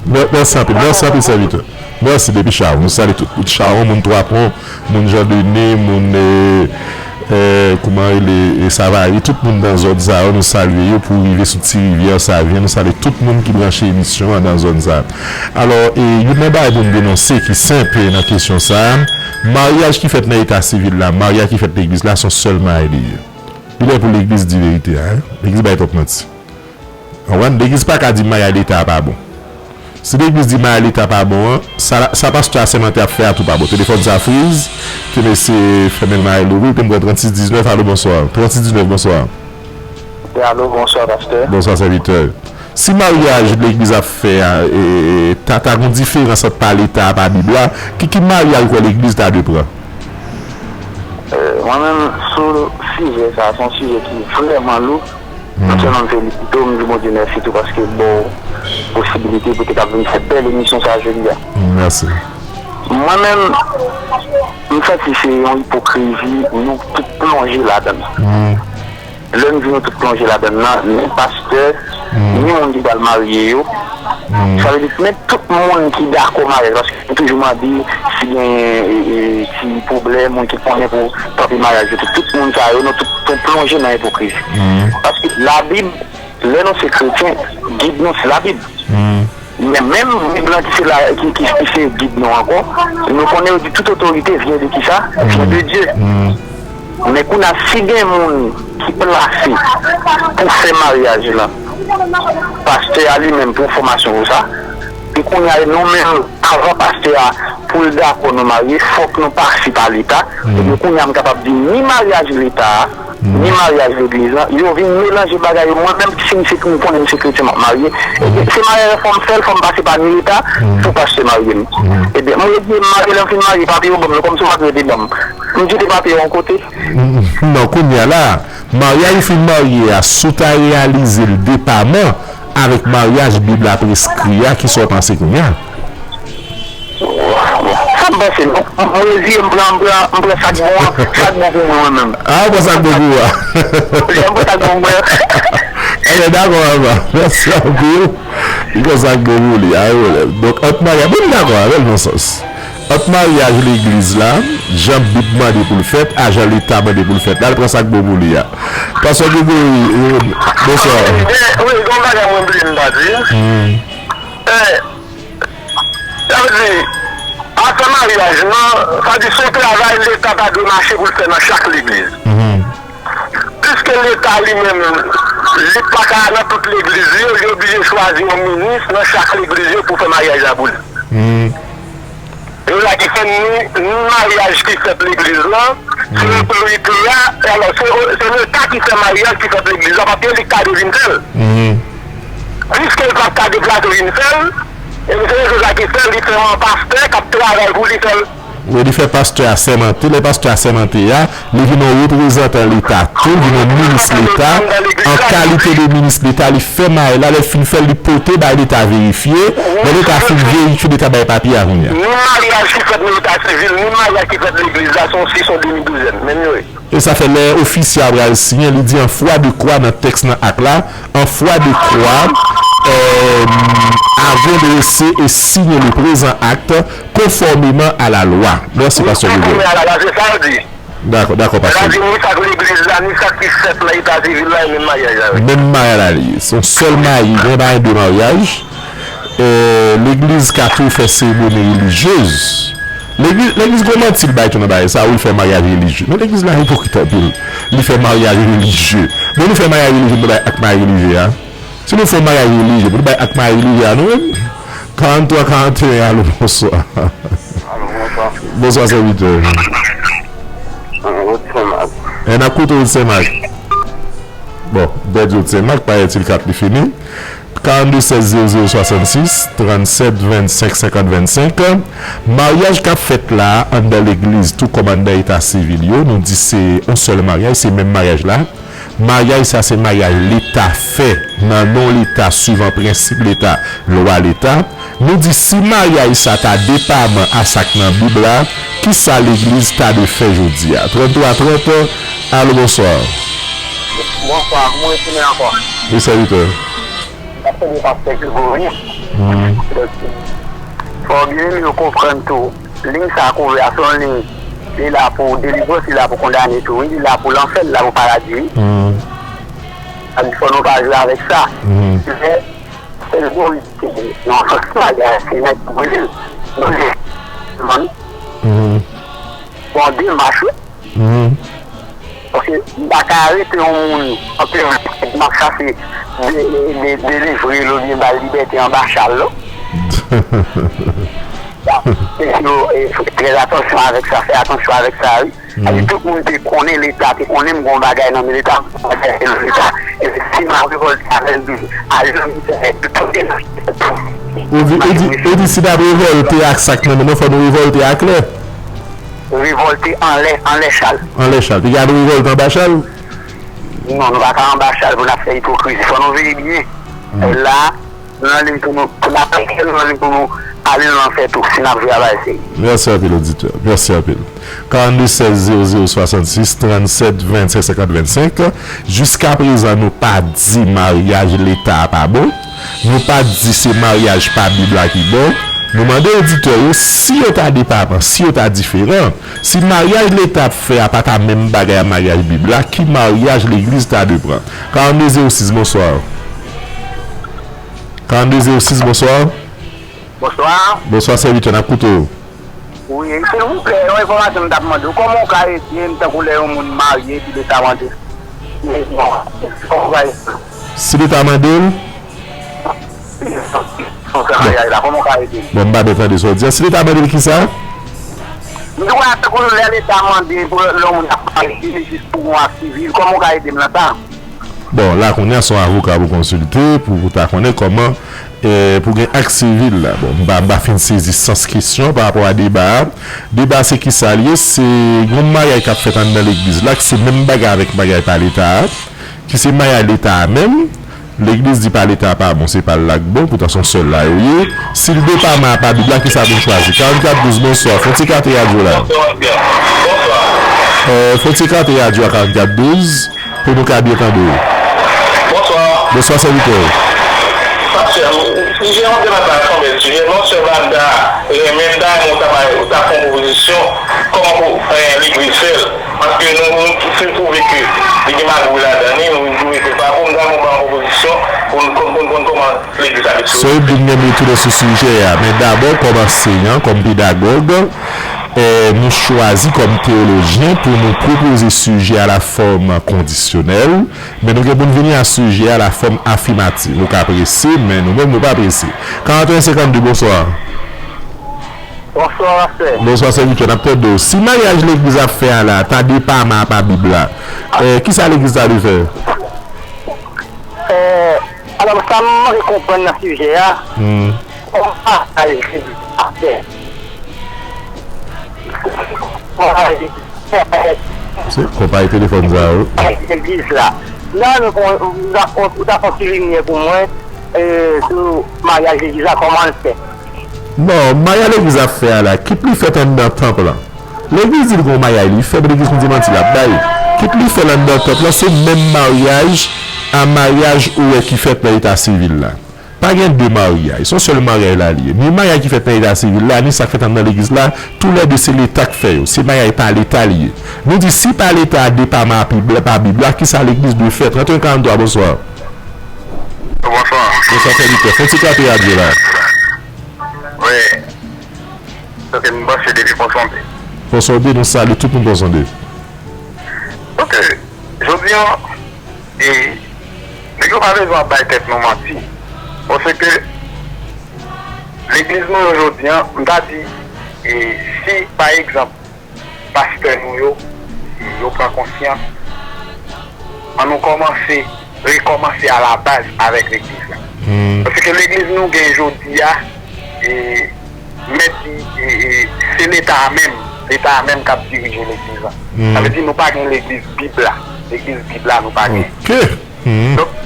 Mè-, mèsi anpil, mèsi anpil, sèvitè. Mèsi, depi Chawon. Nou salye tout moun Chawon, moun Twapon, moun Jan Dene, moun, eh, eh, kouman rele, eh, Savary, tout moun nan zòn sa yo, nou salye yo pou rive sou Ti Rivyè, Savyen, nou salye tout moun ki branche emisyon an nan zòn sa. Alò, eh, youn nan bagay pou m denonse ki senp, eh, nan kesyon sa, maryaj ki fèt nan eta sivil la, maryaj ki fèt legliz la, se yon sèl maryaj li ye. Li lè pou legliz di verite a, hein? Legliz bay twòp manti. Konprann? Legliz pa ka di maryaj leta a pa bon. Si legliz di maryaj leta pa bon an, sa, sa pastè a sèmante ap fè a tou pa bon. Telefòn sa friz, ke mesye fèmen l maryaj louvri l, te m pran trannsis diznèf, alo, bonswa. Trannsis diznèf, bonswa. Wi, alo, bonswa, pastè. Bonswa, sèvitè. Si maryaj legliz ap fè a, e, e, ta, ta gon diferans ant pa leta a, pa Bib la, ki, ki maryaj ou kwè legliz ta dwe pran? E, mwen menm, sou sijè sa, se yon sijè ki vrèman lou. Non sèlman m felisite w, m di Bondye mèsi tou paske l ba w posibilite pou te kab vin fè bèl emisyon sa jodi a. Mèsi. Mwen menm, m santi se yon ipokrizi nou tout plonje ladan l. Lè m di nou tout plonje ladan l lan, ni pastè, ni moun ki pral marye yo, sa vle di, men tout moun ki dakò maryaj, paske m toujou mande si gen e, e, ti pwoblèm, moun ki konnen pou kanpe maryaj yo. Tout, tout moun sa yo, nou tout nou plonje nan ipokrizi. Paske Labib, lè nou se kretyen, gid nou se Labib. Men menm Bib lan ki se la, ki, ki, ki se gid nou ankò, nou konnen yo di tout otorite vyen de kisa? Vyen de Dye. Men kounye a, si gen moun ki plase pou fè maryaj lan, pastè a li menm pran fòmasyon pou sa, e kounye a, nou menm, avan pastè a, pou l dakò nou marye, fòk nou pase pa leta. Ebyen, kounye a, m kapab di ni maryaj leta a, ni maryaj legliz lan, yo vin melanje bagay yo. Mwen menm, si m se, m konnen m se kretyen, m ap marye. Ebyen, se maryaj la, fò m fè l, fò m pase pa ni leta pou pastè marye m. Ebyen, mwen rete m marye, lè m fin marye, papye yo ban m, kòmsi yo pa t rete ban m. M kite papye yo yon kote. Non, kounye a la, maryaj ou fin marye a, si w ta reyalize l depaman avèk maryaj Bib la preskri a, kisa w panse kounye a? Sa m panse, non? M reziye, m pran, m pran, m pran sa k bon an, sa k bon pou mwen, mwen menm. Ah, ou pran sa k bon pou ou a. Wi, m pran sa k bon pou mwen. Ebyen, dakò, papa. Mèsi anpil. Li pran sa k bon pou li. A, yo, donk, ant maryaj, bon, m dakò avè l nan sans. Ant maryaj legliz la, jan Bib mande pou l fèt, a jan leta mande pou l fèt la, l pran sa k bon pou li a. Pastè Gregory, e, bonswa. Wi, wi, gon bagay mwen bliye m pa di. Eh, Sa vle di, afè maryaj lan, sa di se yon travay leta ta dwe mache pou l fè nan chak legliz. Piske leta li menm, li pa ka nan tout legliz yo, li oblije chwazi yon minis nan chak legliz yo pou fè maryaj la pou li. E la ki fè ni, ni maryaj ki fèt legliz lan, se otorite a, alò, se, se leta ki fè maryaj ki fèt legliz la, paske li ka vin fè l. Piske l pa t ka deplase vin fè l, e se rezon sa ki fè li fè yon pastè k ap travay pou li fè l. Wi, li fè pastè a sèmante, lè pastè a sèmante a, li vin yon reprezantan leta tou, li vin yon minis leta. An kalite de minis leta, li fè maryaj la, lè l fin fè l, li pote bay leta verifye. Lè leta fin verifye, leta bay papye a kounye a. Ni maryaj ki fèt nan leta sivil, ni maryaj ki fèt legliz la, se yon, se yon demi douzèn, menm yo ye. E sa fè lè ofisye a pral siyen, li di an fwa de kwa nan tèks nan ak la, an fwa de kwa, euh, avan drese e siyen le prezan akt konfòmeman a la lwa. Mèsi, pastè Gregory. Konfòme a la lwa, se sa l di. Dakò, dakò, pastè. Sa di ni sa k legliz la, ni sa ki fèt nan eta sivil la, e menm maryaj la, wi. Menm maryaj la li ye. Se yon sèl mayi, gen pa gen de maryaj. Eh, legliz ka tou fè seremoni relijyez. Legliz, legliz gon manti l bay tou nan bagay sa, wi, l fè maryaj relijye. Men legliz la ipokrit anpil. Li fè maryaj relijye. Bon, nou fè maryaj relijye, nou bay ak maryaj relijye a. Si nou fè maryaj relijye, pou nou bay ak maryaj relijye a, nou menm. Karant twa, karant e en, alo, bonswa. Alo, bonswa. Bonswa, sèvitè. Ah, Wòt Senmak. E, n ap koute w, Senmak. Bon, dèdye w, Senmak, parèt il kat li fini. Karannde sèz zewo zewo swasannsis, trannsèt vennsenk senkant vennsenk. Maryaj k ap fèt la, anndan legliz, tou kòm anndan eta sivil yo, nou di se yon sèl maryaj, se menm maryaj la. Maryaj sa se maryaj leta fè nan non leta, swivan prensip leta, lwa leta. Nou di si maryaj sa ta depaman a sa k nan Bib la, kisa legliz ta dwe fè jodi a? Tranntwa trant, alo, bonswa. Bonswa, mwen retounen ankò. Wi, sèvitè. M ap tande pastè Gregory. Fò byen yo konprann tou. Liy sa kouvè a, se yon liy, li la pou delivrans, li la pou kondane tou, wi, li la pou lanfè, li la pou paradi, wi. Sa di fò nou pa jwe avèk sa. Men, se l pou, nan sans la, se nèg ki bril. Bril. Bon, demach, wi. Paske m pa ka arete yon moun anpil, m ap chache de, de, delivre l oubyen ba l libète anba chal, non. Mesye yo, e, fè trè atansyon avèk sa, fè atansyon avèk sa, wi. Paske tout moun te konnen, Leta te konnen m gen yon bagay nan men Leta, m gen yon bagay nan Leta. E si m ap revòlte avè l, ale nan mizè, tout kote nan. Ou di, ou di, ou di si n ap revòlte ak sa k nan men nou, fò nou revòlte aklè. Revòlte anlè, anlè chal. Anlè chal. Piga nou revòlte anba chal? Non, nou pa ka anba chal pou n ap fè ipokrizi. Fò nou veye byen. La, nou nan liy pou nou, pou n ap fè, nou nan liy pou nou ale nan lanfè tou, si n ap jwe a bay serye. Mèsi anpil, oditè. Mèsi anpil. Karannde sèz zewo zewo swasann sis trannsèt vennsenk senkant vennsenk. Jiska prezan, nou pa di maryaj Leta a pa bon. Nou pa di se maryaj pa Bib la ki bon. Nou mande oditè yo si yo ta depaman, si yo ta diferan, si maryaj Leta ap fè a pa ta menm bagay a maryaj Bib la, ki maryaj legliz ta dwe pran? Karannde zewo sis, bonswa. Karannde zewo sis, bonswa. Bonswa. Bonswa, sèvitè, n ap koute w. Wi, silvouplè, yon enfòmasyon m t ap mande w. Kòman w ka ede m tankou lè yon moun marye epi Leta mande? Kòman w ka ede m? Si Leta mande l? Fè maryaj la, kòman w ka ede m? Bon, m pa byen tande sa w di a. Si Leta mande l kisa? M di w a, tankou lè Leta mande pou lè yon moun ap marye, jis pou yon ak sivil, kòman w ka ede m nan sa? Bon, la kounye a se yon avoka pou konsilte, pou, pou ta konnen kòman, eh, pou gen ak sivil la. Bon, m pa, m pa fin sezi sans kesyon pa rapò a deba a. Deba a se kisa l ye? Se yon maryaj k ap fèt anndan legliz la, ki se menm bagay avèk maryaj pa Leta a, ki se maryaj Leta a menm. Legliz di pa Leta a pa bon, se pa l la k bon, poutan se yon sèl la yo ye. Si l depaman a pa Bib la, kisa pou n chwazi? Karannkat douz, bonswa. Fon ti kate radyo la. Eh, fon ti kate radyo a karannkat douz. Pou nou ka byen tande w. Bonswa. Bonswa, sèvitè. Pastè, sijè an te nan pa sanble sijè non sè Vanda, e menm ta ou ta bay, ou ta fè yon pwopozisyon, kòman pou, eh, legliz fè l. Paske nou, nou fin twouve ke li gen magouy ladan li, nou twouve ke pa bon, nou ta bay yon pwopozisyon pou n konn, konn, konn kòman legliz la dwe. Sè Edwin, m renmen tounen sou sijè a, men dabò, kòm ansenyan, kòm pedagòg, eh, nou chwazi kòm teyolojyen pou nou pwopoze sijè a la fòm kondisyonèl, men nou gen pou n vini a sijè a la fòm afimativ. Ou ka prese, men nou menm nou pa prese. Karannteyen senkannde, bonswa. Bonswa, pastè. Bonswa, sèvitè, n ap tande w. Si maryaj legliz ap fè a la, ta depaman a pa Bib la, eh, kisa legliz ta dwe fè? Eh, alò, sa m manke konprann nan sijè a, hmm, kòman maryaj legliz ap fè? Se konpayi telefòn sa yo. Legliz la. Non, nou, ou ta fè yon ti limyè pou mwen, eh, sou maryaj legliz la, kòman l fèt? Non, maryaj legliz ap fè a la, kit li fèt anndan tanp lan. Legliz di l gen yon maryaj li fè, men legliz konn di manti l ap bay. Kit li fè l anndan tanp lan, se menm maryaj a maryaj ou wè ki fèt nan eta sivil la. Pa gen de maryaj, se yon sèl maryaj la li ye. Ni maryaj ki fèt nan eta sivil la, ni sa k fèt anndan legliz la, toulède se Leta k fè yo. Se maryaj pa Leta li ye. Nou di si pa Leta a depaman a Bib la, pa Bib la, kisa legliz dwe fè? Trannteyen karanntwa, bonswa. Bonswa. Bonswa, sèvitè. Fon ti krape radyo la. Wi. Paske m branche depi Ponsonde. Ponsonde, nou salye tout moun Ponsonde. Ok. Jodi an, e, nèg yo pa bezwen ap bay tèt nou manti. Paske legliz nou yo jodi an, m ta di, e, si, pa egzanp, pastè nou yo, yo pran konsyans. Ann nou kòmanse, rekòmanse alabaz avèk legliz la. Hmm. Paske legliz nou gen jodi a, e, mèt di, e, e, se Leta a menm, Leta a menm k ap dirije legliz la. Hmm. Sa vle di nou pa gen legliz Bib la. Legliz Bib la, nou pa gen. Ok. Hmm. Donk,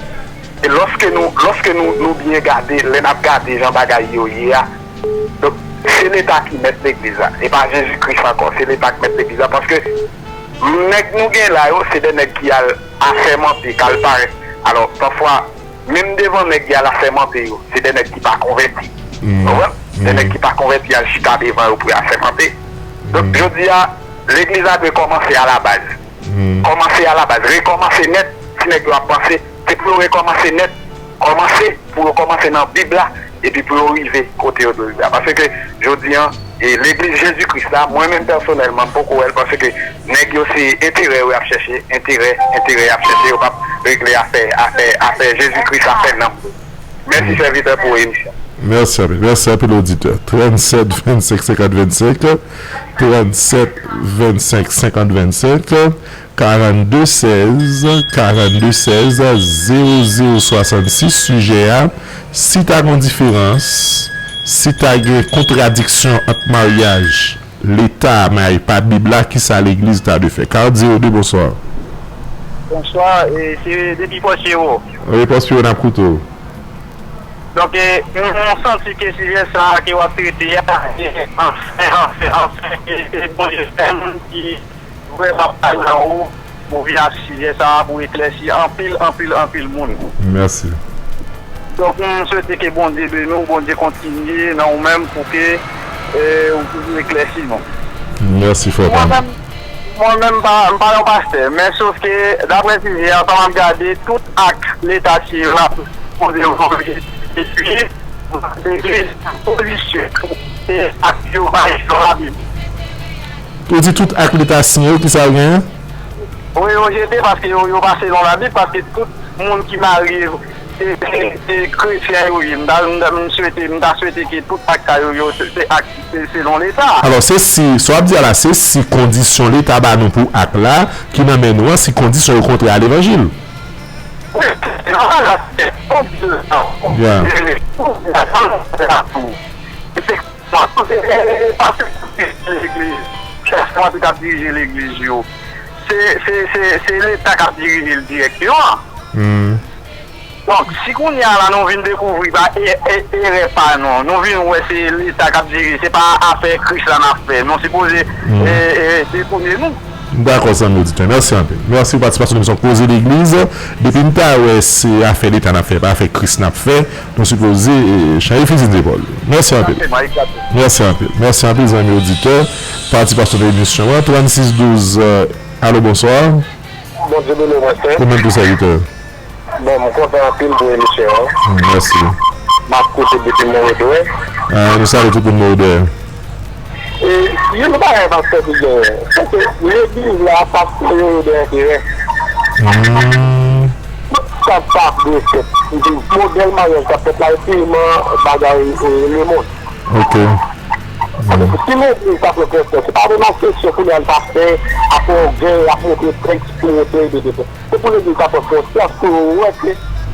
e lòske nou, lòske nou, nou byen gade, lè n ap gade jan bagay yo ye a, donk, se Leta ki mèt legliz la. E pa Jezi Kris ankò. Se Leta ki mèt legliz la. Paske nèg nou gen la yo, se de nèg ki al asèmante, k al parèt. Alò, pafwa, menm devan nèg ki al asèmante yo, se de nèg ki pa konvèti. Hmm. Ou konprann? De nèg ki pa konvèti al chita devan yo pou y asèmante. Donk, hmm, jodi a, legliz la dwe kòmanse alabaz. Hmm. Kòmanse alabaz. Rekòmanse nèt. Si nèg yo ap panse, se pou yo rekòmanse nèt. Kòmanse, pou yo kòmanse nan Bib la, epi pou yo rive kote yo dwe rive a. Paske, jodi an, e, legliz Jezi Kris la, mwen menm pèsonèlman, m poko wè l, paske nèg yo se enterè yo y ap chèche, enterè, enterè y ap chèche, yo p ap regle afè, afè, afè Jezi Kris, afè nanm yo. Mèsi, hmm, sèvitè, pou emisyon. Mèsi anpil. Mèsi anpil, oditè. Trannsèt vennsenk senkant vennsenk, trannsèt vennsenk senkant vennsenk, karannde sèz, karannde sèz, zewo zewo swasannsis, sijè a, si ta gen diferans, si ta gen kontradiksyon ant maryaj Leta may pa Bib la, kisa legliz ta dwe fè? Ka w di yo de bonswa. Bonswa, e, se depi Pòsyewo. Wi, Pòsyewo, n ap koute w. Donk, e, m, m santi ke sijè sa a ke w ap trete a, e, anfen, anfen, anfen, e, e Bondye fè m ki vrèman pale nan ou pou vin ak sijè sa a, pou eklèsi anpil, anpil, anpil moun. Mèsi. Donk, m swete ke Bondye beni w, Bondye kontinye nan ou menm pou ke, e, ou toujou eklèsi nou. Mèsi, frè pa m. Mwen menm, mwen menm, m pa, m pa yon pastè, men sof ke, daprè sijè a, sa m ap gade, tout ak Leta siyen yo la, poze yo, epi, legliz, pozisyon, e ak yo, pa selon Labib. Ou di tout ak Leta siyen yo, kisa yo genyen? Wi, yo jete paske yo, yo pa selon Labib, paske tout moun ki marye, se, se, se kretyen yo ye. M ta, m ta, m swete, m ta swete ke tout ak sa yo, yo, se, se ak, se selon Leta. Alò, se si, sa w ap di a la, se si kondisyon Leta ba nou pou ak la, ki nan men nou an, si kondisyon yo kontrè a levanjil. Wi, se nòmal la, se kondisyon. Yeah. Pastè k ap dirije legliz, chèf prèt k ap dirije legliz yo, se, se, se, se Leta k ap dirije l dirèkteman. Donk, si kounye a la nou vin dekouvri pa e, e, erè pa nou, nou vin wè se Leta k ap dirije, se pa afè Kris la n ap fè. Nou sipoze, e, e, detounen nou. Dakò, zanmi oditè. Mèsi anpil. Mèsi pou patisipasyon nan emisyon Koze Legliz. Depi n ta wè se afè Leta n ap fè, pa afè Kris n ap fè, nou sipoze, e, chanje fizi n zepòl. Mèsi anpil. Mèsi anpil. Mèsi anpil, zanmi oditè. Patisipasyon nan emisyon an. Trannsis douz, e, alo, bonswa. Bondye beni w, pastè. Ou menm tou, sèvitè. Bon, m kontan anpil pou emisyon an. Mèsi. M ap koute depi Moridwè. Ah, nou salye tout moun Moridwè. E, youn nan bagay pastè ki genyen, se ke legliz la, pastè yo, yo gen enterè. Hmm. Sa pa dwe fèt. Modèl maryaj k ap fèt la, e sèlman bagay, e, lemonn. Ok. Si legliz ta pran konsyans, se pa menm kesyon pou l al pastè, ap ògèy, ap montre tèks pou montre, etsetera. Se pou legliz la pran konsyans pou yo wè ke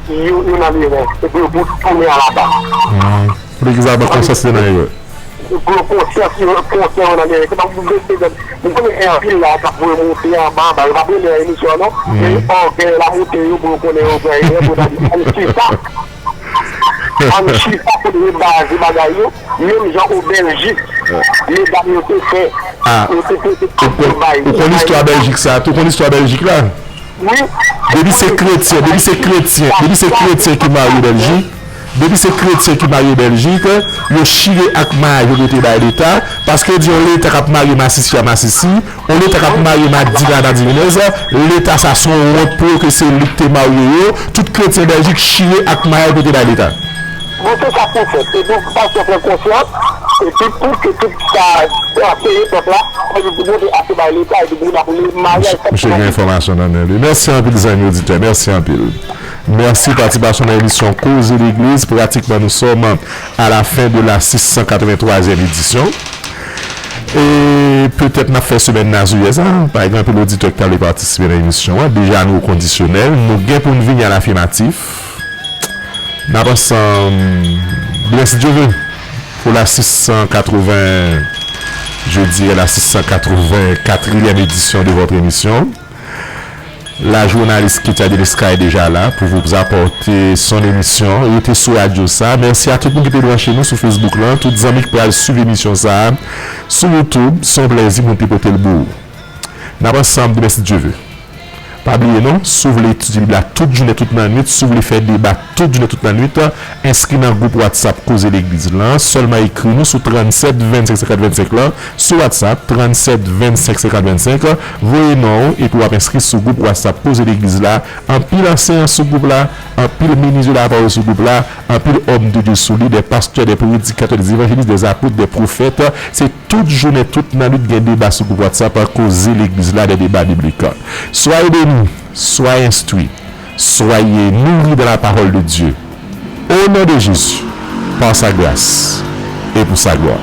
yo, yo nan erè, epi yo pou tounen alabaz. Hmm. Pou legliz la pran konsyans yo nan erè. Pou yo konsyans yo, konsyans yo nan erè. Se pa pou yo, m konnen gen anpil la k ap voye monte anba, anba, yo p ap rele nan emisyon an non, men ògèy la monte yo pou yo konnen yo pran erè, pou yo ta di, ann chita. Ann chita pou nou rebaze bagay yo, menm jan o Bèljik, medam yo te fè, yo te pote akò bay. Ou konn istwa Bèljik sa? Ou konn istwa Bèljik la? Wi. Depi se kretyen, depi se kretyen, depi se kretyen ki marye Bèljik, depi se kretyen ki marye Bèljik, yo chire ak maryaj yo rete bay Leta, paske yo di yon Leta k ap marye masisi a masisi, yon Leta k ap marye madivin a madivinèz, Leta sa se yon wont pou yo ke se li k te marye yo, tout kretyen Bèljik chire ak maryaj yo rete bay Leta. Bon, se sa k pou fèt. Se pou pastè pran konsyans, epi pou ke tout sa anseye pèp la, epi pou montre ase bay Leta, epi pou l ap li maryaj. Misye gen enfòmasyon nan men li. Mèsi anpil, zanmi oditè. Mèsi anpil. Mèsi patisipasyon nan emisyon Koze Legliz. Pratikman, nous sommes à la fin de la six cent quatre-vingt-troisième édition. E petèt n ap fè semèn nan sou yè sa. Pa gen anpil oditè ki ta vle patisipe nan emisyon an. Deja, nou kondisyonèl. Nou gen pou n vini a lafèmatif. N ap ansanm, demen, si Dye ve, pour la six cent quatre-vingts, je dirais la six cent quatre-vingt-quatrième édition de votre émission. La journaliste Ketia Delesca est déjà là pour vous apporter son émission. Rete sou radyo sa. Mèsi a tout moun ki te branche nou sou Facebook lan, tout zanmi ki pral swiv emisyon sa sou YouTube. Se yon plèzi pou n te pote l pou ou. N ap ansanm demen, si Dye ve. Pa bliye non, si w vle etidye Bib la tout jounen, tout lannwit, si w vle fè deba tout jounen, tout lannwit, enskri nan gwoup WhatsApp Koze Legliz lan. Sèlman ekri nou sou trannsenk vennsenk senkant vennsenk lan, sou WhatsApp, trannsenk vennsenk senkant vennsenk. Voye non w, epi w ap enskri sou gwoup WhatsApp Koze Legliz la. Anpil anseyan sou gwoup la, anpil minis de la pawòl sou gwoup la, anpil òm de Dye sou li, des pasteurs, des prédicateurs, des évangélistes, des apôtres, des prophètes. Se tout jounen, tout lannwit gen deba sou gwoup WhatsApp Koze Legliz la, des débats bibliques. Soyez bénis, soyez instruits, soyez nourris dans la parole de Dieu. Au nom de Jésus. Par sa grâce et pour sa gloire.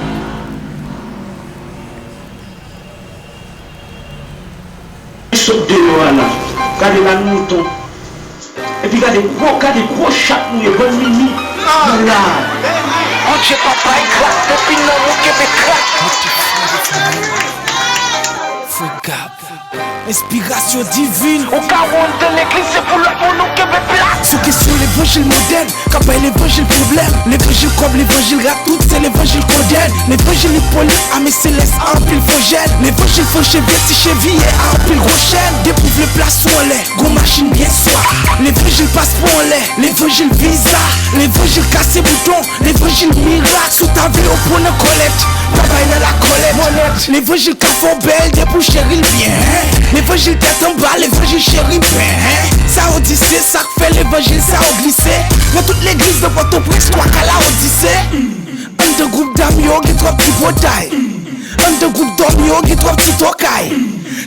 Sot deyò a la. Gade la mouton. Epi gade gwo, gade gwo chat nou ye, bann mimi. Nou la. Bondye papa e krak, depi nan nou kenbe krak. Freak Gap. Enspirasyon divin. Ou ka wè anndan legliz, se pou lòt moun ou kenbe plat. Sou kesyon levanjil modèn, k ap bay levanjil pwoblèm. Levanjil kòb, levanjil rat, tout se levanjil kondèn. Levanjil Ipolit, ame selès, anpil fo jèn. Levanjil fo cheve, ti cheviye, anpil gwo chèn. Depi w vle plas ou anlè, gon machin byen swa. Levanjil paspò anlè, levanjil viza. Levanjil kase bouton, levanjil mirak. Si w ta vle yo pran nan kòlèt, pa bay nan lakòlèt. Levanjil ka fè w bèl depi w cheri l byen. Levanjil tèt anba, levanjil cheriben. Sa yo di se sa k fè levanjil sa yo glise. Nan tout legliz nan Pòtoprens, twa ka la yo di se. Anndan gwoup dam yo gen twòp ti pòtay. Anndan gwoup dòm yo gen twòp ti tòkay.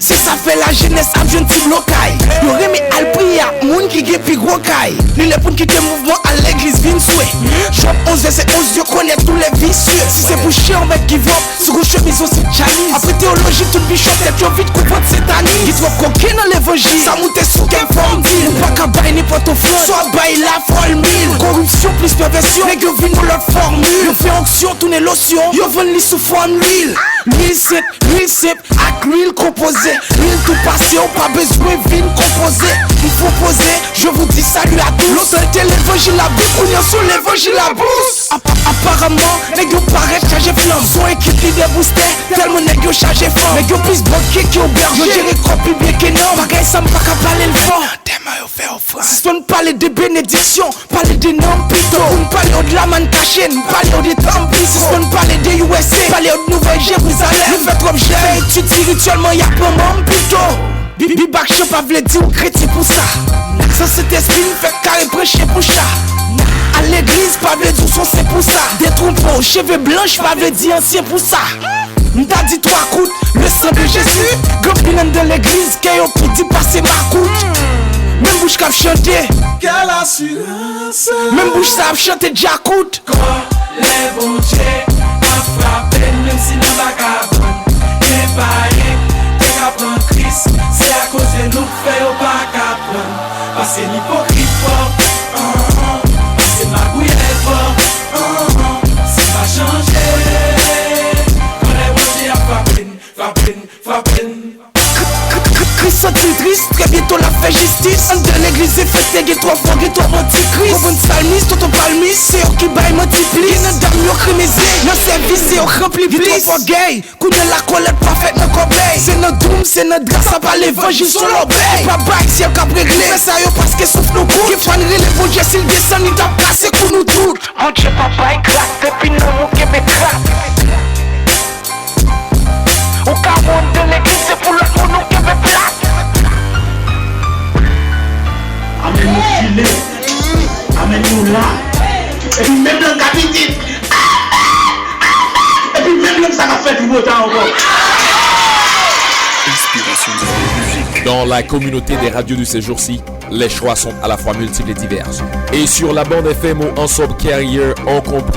Se sa fè lajenès ap jwenn ti blokay. Yo renmen al priye ak moun ki gen pi gwo kay. Li lè pou n kite mouvman al legliz vin swe. Jòb onz vèsè onz, yo konèt tou lè visye. Si se pou chen, yon mèt ki vòp. Si gwo chemiz, yon se tchalis. Apre teyoloji, tout bishop tèt yo vit kou vant setanis. Gen twòp koken nan levanjil. Sa moute sou kè fò m di l. Ou pa ka bay nenpòt ofrann. Sa w ap bay la fòmil. Koripsyon plis pèvèsyon. Nèg yo vin yon lòt fòmil. Yo fè onksyon tounen losyon. Yo vann li sou fòm lwil. Lwil sent, lwil senp, ak lwil konpoze. Lwil tou pase, ou pa bezwen vin konpoze. M pwopoze, je vous dis salut à tous. Lontan l te levanjil Labib, kounye a sou levanjil Labous. Ap-, ap-, aparaman, nèg yo parèt chaje flanm. Son ekip lidè boustè, tèlman nèg yo chaje fanm. Nèg yo plis banke ke obèje. Yo jere kòb pi byen ke nonm. Bagay sa m pa ka pale l fò. Antèman yo fè ofrann. Sispann pale de benediksyon. Pale de nonm pito. Pou n pale yo de lamann kache n, pale yo de tanp pito. Sispann pale de U S A, pale yo de Nouvèl Jerizalèm. Nou fè twòp jèn, fè etid espirityèlman y ap pran manm pito. Bi-, Bib ak chan pa vle di w kretyen pou sa. San Sentespri n fèk kare pran chen pou cha. Al legliz pa vle di w s on sen pou sa. Detwonpe w, cheve blanch pa vle di ansyen pou sa. M ta di twa kout, le sang de Jésus. Gen anpil anndan legliz, kè yo pi di pase makout. Menm bouch k ap chante. Quelle assurance. Menm bouch sa ap chante djakout. Kòlè Bondye ap frape n, menm si nan vagabon. Gen payen, te ka pran Kris, se akoz de nou k fè yo pa ka pran. Pase n ipokrit fò, ah, ah, pase magouyè fò, ah, ah, sa pa chanje. Kòlè Bondye ap frape n, frape n, frape n. K-, k-, k-, Kris santi l tris, trè byento l ap fè jistis. Anndan legliz enfekte, gen twòp fo, gen twòp antikris. Konprann salmis, tonton palmis, se yo ki bay manti plis. Gen nan dam yo kremeze, nan sèvis se yo k ranpli plis. Gen twòp ògèy, kounye a lakòlèt pa fèt nan kòbèy. Se nan doum, se nan dra, sa pa levanjil, s on lòbèy. Pa bay syèl k ap regle. Fè sa yo paske souf nou kout. Gen fwa n rele Bondye, si l desann, li t ap kase kou nou tout. Bondye pa bay gras, depi nan nou kenbe kras. Ou ka wè w anndan legliz, se pou lòt moun ou kenbe plas. Amèn, nou file. Amèn, nou la. Epi menm lè n ka pitit. Amèn! Amèn! Epi menm lè sa ka fè pi bon tan ankò. Dans la communauté des radios de ces jours-ci, les choix sont à la fois multiples et divers. Et sur la bande F M ou Ansob Carrier, on comprend